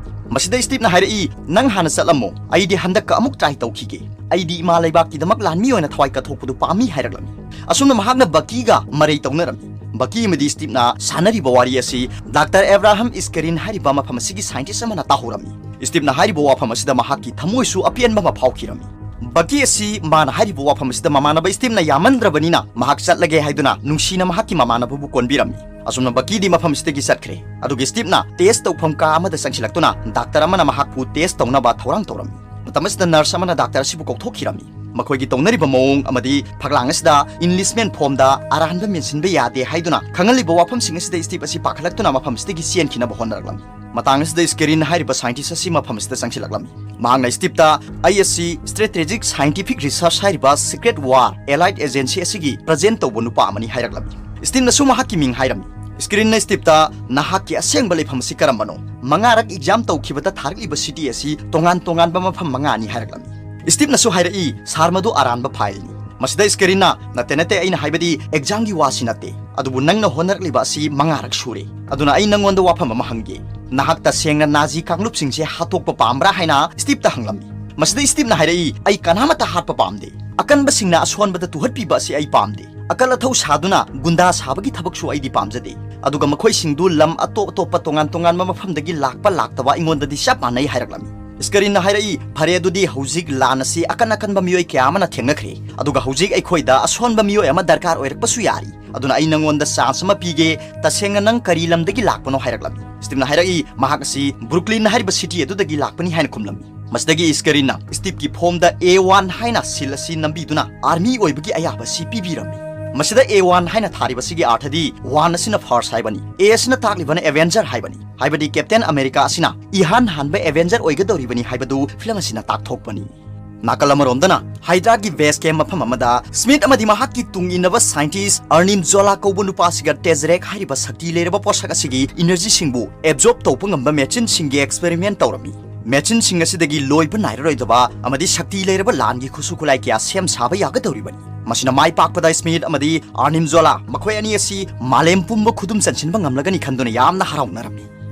ꯃꯁꯤꯗ ꯁ꯭ꯇꯤꯞꯅ ꯍꯥꯏꯔꯛꯏ, "ꯅꯪ ꯍꯥꯟꯅ ꯆꯠꯂꯝꯃꯣ, ꯑꯩꯗꯤ ꯍꯟꯗꯛꯀ ꯑꯃꯨꯛ try ꯇꯧꯈꯤꯒꯦ꯫ ꯑꯩꯗꯤ ꯏꯃꯥ ꯂꯩꯕꯥꯛꯀꯤꯗꯃꯛ ꯂꯥꯟꯃꯤ ꯑꯣꯏꯅ ꯊꯋꯥꯏ ꯀꯠꯊꯣꯛꯄꯗꯨ ꯄꯥꯝꯃꯤ" ꯍꯥꯏꯔꯛꯂꯝꯃꯤ꯫ ꯑꯁꯨꯝꯅ ꯃꯍꯥꯛꯅ ꯕꯀꯤꯒ ꯃꯔꯩ ꯇꯧꯅꯔꯝꯃꯤ꯫ ꯕꯀꯤ ꯑꯃꯗꯤ ꯁ꯭ꯇꯤꯞꯅ ꯁꯥꯟꯅꯔꯤꯕ ꯋꯥꯔꯤ ꯑꯁꯤ ꯗꯥꯛꯇꯔ ꯑꯦꯕ꯭ꯔꯥꯍꯝ ꯏꯁꯀꯦꯔꯤꯟ ꯍꯥꯏꯔꯤꯕ ꯃꯐꯝ ꯑꯁꯤꯒꯤ scientist ꯑꯃꯅ ꯇꯥꯍꯧꯔꯝꯃꯤ꯫ ꯁ꯭ꯇꯤꯞꯅ ꯍꯥꯏꯔꯤꯕ ꯋꯥꯐꯝ ꯑꯁꯤꯗ ꯃꯍꯥꯛꯀꯤ ꯊꯃꯣꯏꯁꯨ ꯑꯄꯦꯟꯕ ꯑꯃ ꯐꯥꯎꯈꯤꯔꯝꯃꯤ꯫ ꯕꯀꯤ ꯑꯁꯤ ꯃꯥꯅ ꯍꯥꯏꯔꯤꯕ ꯋꯥꯐꯝ ꯑꯁꯤꯗ ꯃꯃꯥꯟꯅꯕ ꯁ꯭ꯇꯤꯞꯅ ꯌꯥꯃꯟꯗ꯭ꯔꯕꯅꯤꯅ ꯃꯍꯥꯛ ꯆꯠꯂꯒꯦ ꯍꯥꯏꯗꯨꯅ ꯅꯨꯡꯁꯤꯅ ꯃꯍꯥꯛꯀꯤ ꯃꯃꯥꯟꯅꯕꯕꯨ ꯀꯣꯟꯕꯤꯔꯝꯃꯤ꯫ ꯑꯁꯨꯝꯅ ꯕꯀꯤꯗꯤ ꯃꯐꯝ ꯑꯁꯤꯗꯒꯤ ꯆꯠꯈ꯭ꯔꯦ꯫ ꯑꯗꯨꯒ ꯁ꯭ꯇꯤꯞꯅ test ꯇꯧꯐꯝ ꯀꯥ ꯑꯃꯗ ꯆꯪꯁꯤꯜꯂꯛꯇꯨꯅ ꯗꯥꯛꯇꯔ ꯑꯃꯅ ꯃꯍꯥꯛꯄꯨ test ꯇꯧꯅꯕ ꯊꯧꯔꯥꯡ ꯇꯧꯔꯝꯃꯤ꯫ ꯃꯇꯝ ꯑꯁꯤꯗ nurse ꯑꯃꯅ ꯗꯥꯛꯇꯔ ꯑꯁꯤꯕꯨ ꯀꯧꯊꯣꯛꯈꯤꯔꯝꯃꯤ꯫ ꯃꯈꯣꯏꯒꯤ ꯇꯧꯅꯔꯤꯕ ꯃꯑꯣꯡ ꯑꯃꯗꯤ ꯐꯛꯂꯥꯡ ꯑꯁꯤꯗ Enlistment formꯗ ꯑꯔꯥꯟꯕ ꯃꯦꯟꯁꯤꯟꯕ ꯌꯥꯗꯦ ꯍꯥꯏꯗꯨꯅ ꯈꯪꯍꯜꯂꯤꯕ ꯋꯥꯐꯝꯁꯤꯡ ꯑꯁꯤꯗ ꯁ꯭ꯇꯤꯞ ꯑꯁꯤ ꯄꯥꯈꯠꯂꯛꯇꯨꯅ ꯃꯐꯝ ꯑꯁꯤꯗꯒꯤ ꯆꯦꯟꯈꯤꯅꯕ ꯍꯣꯠꯅꯔꯛꯂꯝꯃꯤ꯫ ꯃꯇꯥꯡ ꯑꯁꯤꯗ ꯏꯁꯀꯦꯔꯤꯟ ꯍꯥꯏꯔꯤꯕ scientist ꯑꯁꯤ ꯃꯐꯝ ꯑꯁꯤꯗ ꯆꯪꯁꯤꯜꯂꯛꯂꯝꯃꯤ꯫ ꯃꯍꯥꯛꯅ ꯁ꯭ꯇꯤꯞꯇ, "ꯑꯩ ꯑꯁꯤ strategic scientific research ꯍꯥꯏꯔꯤꯕ secret war allied agency ꯑꯁꯤꯒꯤ present ꯇꯧꯕ ꯅꯨꯄꯥ ꯑꯃꯅꯤ" ꯍꯥꯏꯔꯛꯂꯝꯃꯤ꯫ ꯁ꯭ꯇꯤꯞꯅꯁꯨ ꯃꯍꯥꯛꯀꯤ ꯃꯤꯡ ꯍꯥꯏꯔꯝꯃꯤ꯫ ꯏꯁꯀꯦꯔꯤꯟꯅ ꯁ꯭ꯇꯤꯞꯇ, "ꯅꯍꯥꯛꯀꯤ ꯑꯁꯦꯡꯕ ꯂꯩꯐꯝ ꯑꯁꯤ ꯀꯔꯝꯕꯅꯣ? ꯃꯉꯥꯔꯛ exam ꯇꯧꯈꯤꯕꯗ ꯊꯥꯔꯛꯂꯤꯕ city ꯑꯁꯤ ꯇꯣꯉꯥꯟ ꯇꯣꯉꯥꯟꯕ ꯃꯐꯝ ꯃꯉꯥꯅꯤ" ꯍꯥꯏꯔꯛꯂꯝꯃꯤ꯫ ꯁ꯭ꯇꯤꯞꯅꯁꯨ ꯍꯥꯏꯔꯛꯏ, "ꯁꯥꯔ, ꯃꯗꯨ ꯑꯔꯥꯟꯕ fileꯅꯤ"꯫ ꯃꯁꯤꯗ ꯏꯁꯀꯦꯔꯤꯟꯅ, "ꯅꯠꯇꯦ, ꯅꯠꯇꯦ, ꯑꯩꯅ ꯍꯥꯏꯕꯗꯤ examꯒꯤ ꯋꯥꯁꯤ ꯅꯠꯇꯦ, ꯑꯗꯨꯕꯨ ꯅꯪꯅ ꯍꯣꯠꯅꯔꯛꯂꯤꯕ ꯑꯁꯤ ꯃꯉꯥꯔꯛ ꯁꯨꯔꯦ꯫ ꯑꯗꯨꯅ ꯑꯩ ꯅꯪꯉꯣꯟꯗ ꯋꯥꯐꯝ ꯑꯃ ꯍꯪꯒꯦ꯫ ꯅꯍꯥꯛ ꯇꯁꯦꯡꯅ ꯅꯥꯖꯤ ꯀꯥꯡꯂꯨꯞꯁꯤꯡꯁꯦ ꯍꯥꯠꯇꯣꯛꯄ ꯄꯥꯝꯕ꯭ꯔꯥ?" ꯍꯥꯏꯅ ꯁ꯭ꯇꯤꯞꯇ ꯍꯪꯂꯝꯃꯤ꯫ ꯃꯁꯤꯗ ꯁ꯭ꯇꯤꯞꯅ ꯍꯥꯏꯔꯛꯏ, "ꯑꯩ ꯀꯅꯥꯃꯠꯇ ꯍꯥꯠꯄ ꯄꯥꯝꯗꯦ꯫ ꯑꯀꯟꯕꯁꯤꯡꯅ ꯑꯁꯣꯟꯕꯗ ꯇꯨꯍꯠꯄꯤꯕ ꯑꯁꯤ ꯑꯩ ꯄꯥꯝꯗꯦ꯫ ꯑꯀꯜ ꯑꯊꯧ ꯁꯥꯗꯨꯅ ꯒꯨꯟꯗꯥ ꯁꯥꯕꯒꯤ ꯊꯕꯛꯁꯨ ꯑꯩꯗꯤ ꯄꯥꯝꯖꯗꯦ꯫ ꯑꯗꯨꯒ ꯃꯈꯣꯏꯁꯤꯡꯗꯨ ꯂꯝ ꯑꯇꯣꯞ ꯑꯇꯣꯞꯄ ꯇꯣꯉꯥꯟ ꯇꯣꯉꯥꯟꯕ ꯃꯐꯝꯗꯒꯤ ꯂꯥꯛꯄ ꯂꯥꯛꯇꯕ ꯑꯩꯉꯣꯟꯗꯗꯤ ꯆꯞ ꯃꯥꯟꯅꯩ" ꯍꯥꯏꯔꯛꯂꯝꯃꯤ꯫ ꯏꯁꯀꯔꯤꯟꯅ ꯍꯥꯏꯔꯛꯏ, "ꯐꯔꯦ, ꯑꯗꯨꯗꯤ ꯍꯧꯖꯤꯛ ꯂꯥꯟ ꯑꯁꯤ ꯑꯀꯟ ꯑꯀꯟꯕ ꯃꯤꯑꯣꯏ ꯀꯌꯥ ꯑꯃꯅ ꯊꯦꯡꯅꯈ꯭ꯔꯦ, ꯑꯗꯨꯒ ꯍꯧꯖꯤꯛ ꯑꯩꯈꯣꯏꯗ ꯑꯁꯣꯟꯕ ꯃꯤꯑꯣꯏ ꯑꯃ ꯗꯔꯀꯥꯔ ꯑꯣꯏꯔꯛꯄꯁꯨ ꯌꯥꯔꯤ꯫ ꯑꯗꯨꯅ ꯑꯩ ꯅꯪꯉꯣꯟꯗ chance ꯑꯃ ꯄꯤꯒꯦ, ꯇꯁꯦꯡꯅ ꯅꯪ ꯀꯔꯤ ꯂꯝꯗꯒꯤ ꯂꯥꯛꯄꯅꯣ?" ꯍꯥꯏꯔꯛꯂꯝꯃꯤ꯫ ꯁ꯭ꯇꯤꯞꯅ ꯍꯥꯏꯔꯛꯏ, ꯃꯍꯥꯛ ꯑꯁꯤ ꯕ꯭ꯔꯨꯛꯂꯤꯟ ꯍꯥꯏꯔꯤꯕ city ꯑꯗꯨꯗꯒꯤ ꯂꯥꯛꯄꯅꯤ ꯍꯥꯏꯅ ꯈꯨꯝꯂꯝꯃꯤ꯫ ꯃꯁꯤꯗꯒꯤ ꯏꯁꯀꯔꯤꯟꯅ ꯁ꯭ꯇꯤꯞꯀꯤ formꯗ A one ꯍꯥꯏꯅ seal ꯑꯁꯤ ꯅꯝꯕꯤꯗꯨꯅ army ꯑꯣꯏꯕꯒꯤ ꯑꯌꯥꯕ ꯑꯁꯤ ꯄꯤꯕꯤꯔꯝꯃꯤ꯫ ꯃꯁꯤꯗ A one ꯍꯥꯏꯅ ꯊꯥꯔꯤꯕꯁꯤꯒꯤ ꯑꯥꯔꯊꯗꯤ one ꯑꯁꯤꯅ first ꯍꯥꯏꯕꯅꯤ, A ꯑꯁꯤꯅ ꯇꯥꯛꯂꯤꯕꯅ Avenger ꯍꯥꯏꯕꯅꯤ, ꯍꯥꯏꯕꯗꯤ Captain America ꯑꯁꯤꯅ ꯏꯍꯥꯟ ꯍꯥꯟꯕ Avenger ꯑꯣꯏꯒꯗꯧꯔꯤꯕꯅꯤ ꯍꯥꯏꯕꯗꯨ film ꯑꯁꯤꯅ ꯇꯥꯛꯊꯣꯛꯄꯅꯤ꯫ ꯅꯥꯀꯜ ꯑꯃꯔꯣꯝꯗꯅ ꯍꯥꯏꯗ꯭ꯔꯥꯒꯤ base camp ꯃꯐꯝ ꯑꯃꯗ ꯁ꯭ꯃꯤꯠ ꯑꯃꯗꯤ ꯃꯍꯥꯛꯀꯤ ꯇꯨꯡ ꯏꯟꯅꯕ scientist ꯑꯔꯅꯤꯝ ꯖꯣꯂꯥ ꯀꯧꯕ ꯅꯨꯄꯥ ꯑꯁꯤꯒ Tesseract ꯍꯥꯏꯔꯤꯕ ꯁꯛꯇꯤ ꯂꯩꯔꯕ ꯄꯣꯠꯁꯛ ꯑꯁꯤꯒꯤ energyꯁꯤꯡꯕꯨ absorb ꯇꯧꯕ ꯉꯝꯕ machineꯁꯤꯡꯒꯤ experiment ꯇꯧꯔꯝꯃꯤ꯫ Machineꯁꯤꯡ ꯑꯁꯤꯗꯒꯤ ꯂꯣꯏꯕ ꯅꯥꯏꯔꯔꯣꯏꯗꯕ ꯑꯃꯗꯤ ꯁꯛꯇꯤ ꯂꯩꯔꯕ ꯂꯥꯟꯒꯤ ꯈꯨꯠꯁꯨ ꯈꯨꯠꯂꯥꯏ ꯀꯌꯥ ꯁꯦꯝ ꯁꯥꯕ ꯌꯥꯒꯗꯧꯔꯤꯕꯅꯤ꯫ ꯃꯁꯤꯅ ꯃꯥꯏ ꯄꯥꯛꯄꯗ ꯁ꯭ꯃꯤꯊ ꯑꯃꯗꯤ ꯑꯥꯔꯅꯤꯝꯖꯣꯂꯥ, ꯃꯈꯣꯏ ꯑꯅꯤ ꯑꯁꯤ ꯃꯥꯂꯦꯝ ꯄꯨꯝꯕ ꯈꯨꯗꯨꯝ ꯆꯟꯁꯤꯟꯕ ꯉꯝꯂꯒꯅꯤ ꯈꯟꯗꯨꯅ ꯌꯥꯝꯅ ꯍꯔꯥꯎꯅꯔꯝꯃꯤ꯫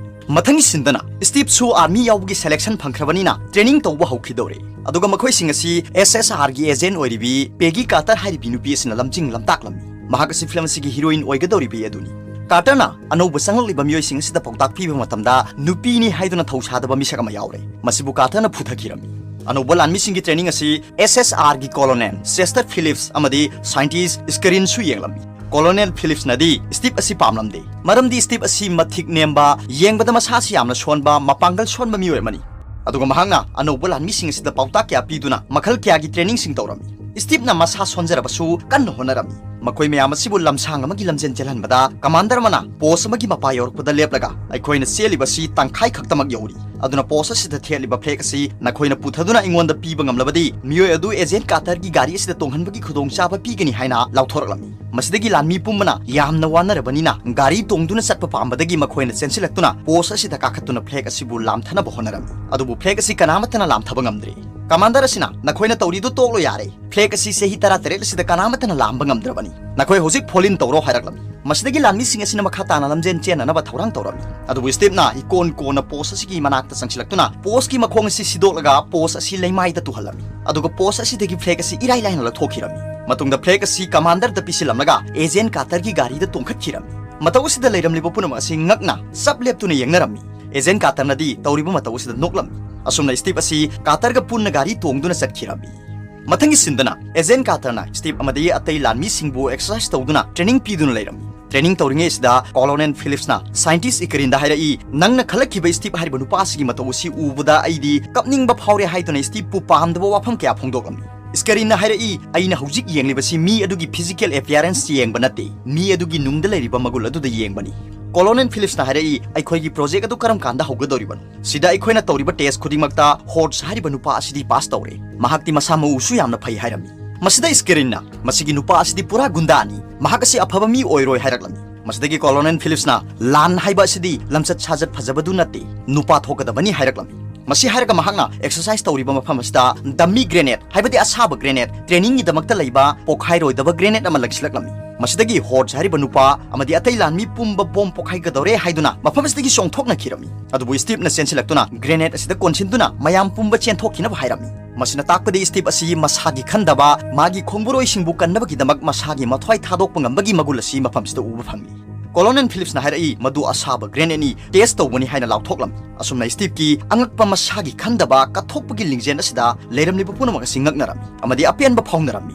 ꯃꯊꯪꯒꯤ ꯁꯤꯟꯗꯅ, ꯁ꯭ꯇꯤꯚꯁꯨ ꯑꯥꯔꯃꯤ ꯌꯥꯎꯕꯒꯤ ꯁꯦꯂꯦꯛꯁꯟ ꯐꯪꯈ꯭ꯔꯕꯅꯤꯅ ꯇ꯭ꯔꯦꯅꯤꯡ ꯇꯧꯕ ꯍꯧꯈꯤꯗꯧꯔꯦ꯫ ꯑꯗꯨꯒ ꯃꯈꯣꯏꯁꯤꯡ ꯑꯁꯤ ꯑꯦꯁ ꯑꯦꯁ ꯑꯥꯔꯒꯤ ꯑꯦꯖꯦꯟ ꯑꯣꯏꯔꯤꯕꯤ ꯄꯦꯒꯤ ꯀꯥꯔꯇꯔ ꯍꯥꯏꯔꯤꯕꯤ ꯅꯨꯄꯤ ꯑꯁꯤꯅ ꯂꯝꯖꯤꯡ ꯂꯝꯇꯥꯛꯂꯝꯃꯤ꯫ ꯃꯍꯥꯛ ꯑꯁꯤ ꯐꯤꯂꯝ ꯑꯁꯤꯒꯤ ꯍꯤꯔꯣꯏꯟ ꯑꯣꯏꯒꯗꯧꯔꯤꯕꯤ ꯑꯗꯨꯅꯤ꯫ ꯀꯥꯔꯇꯔꯅ ꯑꯅꯧꯕ ꯆꯪꯂꯛꯂꯤꯕ ꯃꯤꯑꯣꯏꯁꯤꯡ ꯑꯁꯤꯗ ꯄꯥꯎꯇꯥꯛ ꯄꯤꯕ ꯃꯇꯝꯗ ꯅꯨꯄꯤꯅꯤ ꯍꯥꯏꯗꯨꯅ ꯊꯧꯁꯥꯗꯕ ꯃꯤꯁꯛ ꯑꯃ ꯌꯥꯎꯔꯦ꯫ ꯃꯁꯤꯕꯨ ꯀꯥꯔꯇꯔꯅ ꯐꯨꯊꯈꯤꯔꯝꯃꯤ꯫ ꯑꯅꯧꯕ ꯂꯥꯟꯃꯤꯁꯤꯡꯒꯤ ꯇ꯭ꯔꯦꯅꯤꯡ ꯑꯁꯤ ꯑꯦꯁ ꯑꯦꯁ ꯑꯥꯔꯒꯤ ꯀꯣꯂꯣꯅꯦꯜ ꯆꯦꯁꯇꯔ ꯐꯤꯂꯤꯞꯁ ꯑꯃꯗꯤ ꯁꯥꯏꯟꯇꯤꯁ ꯁ꯭ꯀꯔꯤꯟꯁꯨ ꯌꯦꯡꯂꯝꯃꯤ꯫ ꯀꯣꯂꯣꯅꯦꯜ ꯐꯤꯂꯤꯞꯁꯅꯗꯤ ꯁ꯭ꯇꯤꯚ ꯑꯁꯤ ꯄꯥꯝꯂꯝꯗꯦ, ꯃꯔꯝꯗꯤ ꯁ꯭ꯇꯤꯚ ꯑꯁꯤ ꯃꯊꯤꯛ ꯅꯦꯝꯕ, ꯌꯦꯡꯕꯗ ꯃꯁꯥꯁꯤ ꯌꯥꯝꯅ ꯁꯣꯟꯕ, ꯃꯄꯥꯡꯒꯜ ꯁꯣꯟꯕ ꯃꯤꯑꯣꯏ ꯑꯃꯅꯤ꯫ ꯑꯗꯨꯒ ꯃꯍꯥꯛꯅ ꯑꯅꯧꯕ ꯂꯥꯟꯃꯤꯁꯤꯡ ꯑꯁꯤꯗ ꯄꯥꯎꯇꯥꯛ ꯀꯌꯥ ꯄꯤꯗꯨꯅ ꯃꯈꯜ ꯀꯌꯥꯒꯤ ꯇ꯭ꯔꯦꯅꯤꯡꯁꯤꯡ ꯇꯧꯔꯝꯃꯤ꯫ ꯁ꯭ꯇꯤꯚꯅ ꯃꯁꯥ ꯁꯣꯟꯖꯔꯕꯁꯨ ꯀꯟꯅ ꯍꯣꯠꯅꯔꯝꯃꯤ꯫ ꯃꯈꯣꯏ ꯃꯌꯥꯝ ꯑꯁꯤꯕꯨ ꯂꯝꯁꯥꯡ ꯑꯃꯒꯤ ꯂꯝꯖꯦꯟ ꯆꯦꯜꯍꯟꯕꯗ ꯀꯃꯥꯟꯗꯔ ꯑꯃꯅ ꯄꯣꯁ ꯑꯃꯒꯤ ꯃꯄꯥ ꯌꯧꯔꯛꯄꯗ ꯂꯦꯞꯂꯒ, "ꯑꯩꯈꯣꯏꯅ ꯆꯦꯜꯂꯤꯕ ꯑꯁꯤ ꯇꯪꯈꯥꯏ ꯈꯛꯇꯃꯛ ꯌꯧꯔꯤ, ꯑꯗꯨꯅ ꯄꯣꯁ ꯑꯁꯤꯗ ꯊꯦꯠꯂꯤꯕ ꯐ꯭ꯂꯦꯒ ꯑꯁꯤ ꯅꯈꯣꯏꯅ ꯄꯨꯊꯗꯨꯅ ꯑꯩꯉꯣꯟꯗ ꯄꯤꯕ ꯉꯝꯂꯕꯗꯤ ꯃꯤꯑꯣꯏ ꯑꯗꯨ ꯑꯦꯖꯦꯟꯠ ꯀꯥꯔꯇꯔꯒꯤ ꯒꯥꯔꯤ ꯑꯁꯤꯗ ꯇꯣꯡꯍꯟꯕꯒꯤ ꯈꯨꯗꯣꯡꯆꯥꯕ ꯄꯤꯒꯅꯤ" ꯍꯥꯏꯅ ꯂꯥꯎꯊꯣꯔꯛꯂꯝꯃꯤ꯫ ꯃꯁꯤꯗꯒꯤ ꯂꯥꯟꯃꯤ ꯄꯨꯝꯕꯅ ꯌꯥꯝꯅ ꯋꯥꯅꯔꯕꯅꯤꯅ ꯒꯥꯔꯤ ꯇꯣꯡꯗꯨꯅ ꯆꯠꯄ ꯄꯥꯝꯕꯗꯒꯤ ꯃꯈꯣꯏꯅ ꯆꯦꯟꯁꯤꯜꯂꯛꯇꯨꯅ ꯄꯣꯁ ꯑꯁꯤꯗ ꯀꯥꯈꯠꯇꯨꯅ ꯐ꯭ꯂꯦꯒ ꯑꯁꯤꯕꯨ ꯂꯥꯝꯊꯅꯕ ꯍꯣꯠꯅꯔꯝꯃꯤ꯫ ꯑꯗꯨꯕꯨ ꯐ꯭ꯂꯦꯒ ꯑꯁꯤ ꯀꯅꯥꯃꯠꯇꯅ ꯂꯥꯝꯊꯕ ꯉꯝꯗ꯭ꯔꯦ꯫ ꯀꯃꯥꯟꯗꯔ ꯑꯁꯤꯅ, "ꯅꯈꯣꯏꯅ ꯇꯧꯔꯤꯗꯨ ꯇꯣꯛꯂꯣ ꯌꯥꯔꯦ꯫ ꯐ꯭ꯂꯦꯒ ꯑꯁꯤ ꯆꯍꯤ ꯇꯔꯥꯇꯔꯦꯠ ꯑꯁꯤꯗ ꯀꯅꯥꯃꯠꯇꯅ ꯂꯥꯝꯕ ꯉꯝꯗ꯭ꯔꯕꯅꯤ꯫ ꯅꯈꯣꯏ ꯍꯧꯖꯤꯛ ꯐꯣꯜ ꯏꯟ ꯇꯧꯔꯣ" ꯍꯥꯏꯔꯛꯂꯝꯃꯤ꯫ ꯃꯁꯤꯗꯒꯤ ꯂꯥꯟꯃꯤꯁꯤꯡ ꯑꯁꯤꯅ ꯃꯈꯥ ꯇꯥꯅ ꯂꯝꯖꯦꯟ ꯆꯦꯟꯅꯅꯕ ꯊꯧꯔꯥꯡ ꯇꯧꯔꯝꯃꯤ꯫ ꯑꯗꯨꯕꯨ ꯁ꯭ꯇꯤꯚꯅ ꯏꯀꯣꯟ ꯀꯣꯟꯅ ꯄꯣꯁ ꯑꯁꯤꯒꯤ ꯃꯅꯥꯛꯇ ꯆꯪꯁꯤꯜꯂꯛꯇꯨꯅ ꯄꯣꯁꯀꯤ ꯃꯈꯣꯡ ꯑꯁꯤ ꯁꯤꯗꯣꯛꯂꯒ ꯄꯣꯁ ꯑꯁꯤ ꯂꯩꯃꯥꯏꯗ ꯇꯨꯍꯜꯂꯝꯃꯤ꯫ ꯑꯗꯨꯒ ꯄꯣꯁ ꯑꯁꯤꯗꯒꯤ ꯐ꯭ꯂꯦꯒ ꯑꯁꯤ ꯏꯔꯥꯏ ꯂꯥꯏꯅ ꯂꯧꯊꯣꯛꯈꯤꯔꯝꯃꯤ꯫ ꯃꯇꯨꯡꯗ ꯐ꯭ꯂꯦꯒ ꯑꯁꯤ ꯀꯃꯥꯟꯗꯔꯗ ꯄꯤꯁꯤꯜꯂꯝꯂꯒ ꯑꯦꯖꯦꯟꯠ ꯀꯥꯔꯇꯔꯒꯤ ꯒꯥꯔꯤꯗ ꯇꯣꯡꯈꯠꯈꯤꯔꯝꯃꯤ꯫ ꯃꯇꯧ ꯑꯁꯤꯗ ꯂꯩꯔꯝꯂꯤꯕ ꯄꯨꯝꯅꯃꯛ ꯑꯁꯤ ꯉꯛꯅ ꯆꯞ ꯂꯦꯞꯇꯨꯅ ꯌꯦꯡꯅꯔꯝꯃꯤ꯫ ꯑꯦꯖꯦꯟꯠ ꯀꯥꯔꯇꯔꯅꯗꯤ ꯇꯧꯔꯤꯕ ꯃꯇꯧ ꯑꯁꯤꯗ ꯅꯣꯛꯂꯝꯃꯤ꯫ ꯑꯁꯨꯝꯅ ꯁ꯭ꯇꯤꯚ ꯑꯁꯤ ꯀꯥꯔꯇꯔꯒ ꯄꯨꯟꯅ ꯒꯥꯔꯤ ꯇꯣꯡꯗꯨꯅ ꯆꯠꯈꯤꯔꯝꯃꯤ꯫ ꯃꯊꯪꯒꯤ ꯁꯤꯟꯗꯅ, ꯑꯦꯖꯦꯟꯠ ꯀꯥꯔꯇꯔꯅ ꯁ꯭ꯇꯤꯚ ꯑꯃꯗꯤ ꯑꯇꯩ ꯂꯥꯟꯃꯤꯁꯤꯡꯕꯨ ꯑꯦꯛꯁꯔꯁꯥꯏꯁ ꯇꯧꯗꯨꯅ ꯇ꯭ꯔꯦꯅꯤꯡ ꯄꯤꯗꯨꯅ ꯂꯩꯔꯝꯃꯤ꯫ ꯇ꯭ꯔꯦꯅꯤꯡ ꯇꯧꯔꯤꯉꯩ ꯑꯁꯤꯗ ꯀꯣꯂꯣꯅꯦꯜ ꯐꯤꯂꯤꯞꯁꯅ ꯁꯥꯏꯟꯇꯤꯁ ꯏꯀꯔꯤꯟꯗ ꯍꯥꯏꯔꯛꯏ, "ꯅꯪꯅ ꯈꯜꯂꯛꯈꯤꯕ ꯁ꯭ꯇꯤꯚ ꯍꯥꯏꯔꯤꯕ ꯅꯨꯄꯥ ꯑꯁꯤꯒꯤ ꯃꯇꯧ ꯑꯁꯤ ꯎꯕꯗ ꯑꯩꯗꯤ ꯀꯞꯅꯤꯡꯕ ꯐꯥꯎꯔꯦ" ꯍꯥꯏꯗꯨꯅ ꯁ꯭ꯇꯤꯚꯄꯨ ꯄꯥꯝꯗꯕ ꯋꯥꯐꯝ ꯀꯌꯥ ꯐꯣꯡꯗꯣꯛꯂꯝꯃꯤ꯫ ꯏꯁꯀꯔꯤꯟꯅ ꯍꯥꯏꯔꯛꯏ, "ꯑꯩꯅ ꯍꯧꯖꯤꯛ ꯌꯦꯡꯂꯤꯕꯁꯤ ꯃꯤ ꯑꯗꯨꯒꯤ ꯐꯤꯖꯤꯀꯦꯜ ꯑꯦꯄꯤꯌꯥꯔꯦꯟꯁ ꯌꯦꯡꯕ ꯅꯠꯇꯦ, ꯃꯤ ꯑꯗꯨꯒꯤ ꯅꯨꯡꯗ ꯂꯩꯔꯤꯕ ꯃꯒꯨꯟ ꯑꯗꯨꯗ ꯌꯦꯡꯕꯅꯤ"꯫ ꯀꯣꯂꯣꯅꯦꯜ ꯐꯤꯂꯤꯞꯁꯅ ꯍꯥꯏꯔꯛꯏ, "ꯑꯩꯈꯣꯏꯒꯤ ꯄ꯭ꯔꯣꯖꯦꯛ ꯑꯗꯨ ꯀꯔꯝ ꯀꯥꯟꯗ ꯍꯧꯒꯗꯧꯔꯤꯕꯅꯣ? ꯁꯤꯗ ꯑꯩꯈꯣꯏꯅ ꯇꯧꯔꯤꯕ ꯇꯦꯁ ꯈꯨꯗꯤꯡꯃꯛꯇ ꯍꯣꯔꯠꯁ ꯍꯥꯏꯔꯤꯕ ꯅꯨꯄꯥ ꯑꯁꯤꯗꯤ ꯄꯥꯁ ꯇꯧꯔꯦ꯫ ꯃꯍꯥꯛꯇꯤ ꯃꯁꯥ ꯃꯎꯁꯨ ꯌꯥꯝꯅ ꯐꯩ" ꯍꯥꯏꯔꯝꯃꯤ꯫ ꯃꯁꯤꯗ ꯏꯁꯀꯔꯤꯟꯅ, "ꯃꯁꯤꯒꯤ ꯅꯨꯄꯥ ꯑꯁꯤꯗꯤ ꯄꯨꯔꯥ ꯒꯨꯟꯗꯥꯅꯤ, ꯃꯍꯥꯛ ꯑꯁꯤ ꯑꯐꯕ ꯃꯤ ꯑꯣꯏꯔꯣꯏ" ꯍꯥꯏꯔꯛꯂꯝꯃꯤ꯫ ꯃꯁꯤꯗꯒꯤ ꯀꯣꯂꯣꯅꯦꯜ ꯐꯤꯂꯤꯞꯁꯅ, "ꯂꯥꯟ ꯍꯥꯏꯕ ꯑꯁꯤꯗꯤ ꯂꯝꯆꯠ ꯁꯥꯖꯠ ꯐꯖꯕꯗꯨ ꯅꯠꯇꯦ, ꯅꯨꯄꯥ ꯊꯣꯛꯀꯗꯕꯅꯤ" ꯍꯥꯏꯔꯛꯂꯝꯃꯤ꯫ ꯃꯁꯤ ꯍꯥꯏꯔꯒ ꯃꯍꯥꯛꯅ ꯑꯦꯛꯁꯔꯁꯥꯏꯁ ꯇꯧꯔꯤꯕ ꯃꯐꯝ ꯑꯁꯤꯗ ꯗꯝꯃꯤ ꯒ꯭ꯔꯦꯅꯦꯠ, ꯍꯥꯏꯕꯗꯤ ꯑꯁꯥꯕ ꯒ꯭ꯔꯦꯅꯦꯠ, ꯇ꯭ꯔꯦꯅꯤꯡꯒꯤꯗꯃꯛꯇ ꯂꯩꯕ ꯄꯣꯈꯥꯏꯔꯣꯏꯗꯕ ꯒ꯭ꯔꯦꯅꯦꯠ ꯑꯃ ꯂꯪꯁꯤꯜꯂꯛꯂꯝꯃꯤ꯫ ꯃꯁꯤꯗꯒꯤ ꯍꯣꯔꯁ ꯍꯥꯏꯔꯤꯕ ꯅꯨꯄꯥ ꯑꯃꯗꯤ ꯑꯇꯩ ꯂꯥꯟꯃꯤ ꯄꯨꯝꯕ ꯕꯣꯝ ꯄꯣꯈꯥꯏꯒꯗꯧꯔꯦ ꯍꯥꯏꯗꯨꯅ ꯃꯐꯝ ꯑꯁꯤꯗꯒꯤ ꯆꯣꯡꯊꯣꯛꯅꯈꯤꯔꯝꯃꯤ꯫ ꯑꯗꯨꯕꯨ ꯁ꯭ꯇꯤꯞꯅ ꯆꯦꯟꯁꯤꯜꯂꯛꯇꯨꯅ ꯒ꯭ꯔꯦꯅꯦꯠ ꯑꯁꯤꯗ ꯀꯣꯟꯁꯤꯟꯗꯨꯅ ꯃꯌꯥꯝ ꯄꯨꯝꯕ ꯆꯦꯟꯊꯣꯛꯈꯤꯅꯕ ꯍꯥꯏꯔꯝꯃꯤ꯫ ꯃꯁꯤꯅ ꯇꯥꯛꯄꯗꯤ ꯁ꯭ꯇꯤꯞ ꯑꯁꯤ ꯃꯁꯥꯒꯤ ꯈꯟꯗꯕ, ꯃꯥꯒꯤ ꯈꯣꯡꯕꯨꯔꯣꯏꯁꯤꯡꯕꯨ ꯀꯟꯅꯕꯒꯤꯗꯃꯛ ꯃꯁꯥꯒꯤ ꯃꯊ꯭ꯋꯥꯏ ꯊꯥꯗꯣꯛꯄ ꯉꯝꯕꯒꯤ ꯃꯒꯨꯟ ꯑꯁꯤ ꯃꯐꯝꯁꯤꯗ ꯎꯕ ꯐꯪꯉꯤ꯫ ꯀꯣꯂꯣꯅꯦꯜ ꯐꯤꯂꯤꯞꯁꯅ ꯍꯥꯏꯔꯛꯏ, "ꯃꯗꯨ ꯑꯁꯥꯕ ꯒ꯭ꯔꯦꯅꯦꯠꯅꯤ, ꯇꯦꯁ ꯇꯧꯕꯅꯤ" ꯍꯥꯏꯅ ꯂꯥꯎꯊꯣꯛꯂꯝꯃꯤ꯫ ꯑꯁꯨꯝꯅ ꯁ꯭ꯇꯤꯞꯀꯤ ꯑꯉꯛꯄ ꯃꯁꯥꯒꯤ ꯈꯟꯗꯕ ꯀꯠꯊꯣꯛꯄꯒꯤ ꯂꯤꯡꯖꯦꯜ ꯑꯁꯤꯗ ꯂꯩꯔꯝꯂꯤꯕ ꯄꯨꯝꯅꯃꯛ ꯑꯁꯤ ꯉꯛꯅꯔꯝꯃꯤ ꯑꯃꯗꯤ ꯑꯄꯦꯟꯕ ꯐꯥꯎꯅꯔꯝꯃꯤ꯫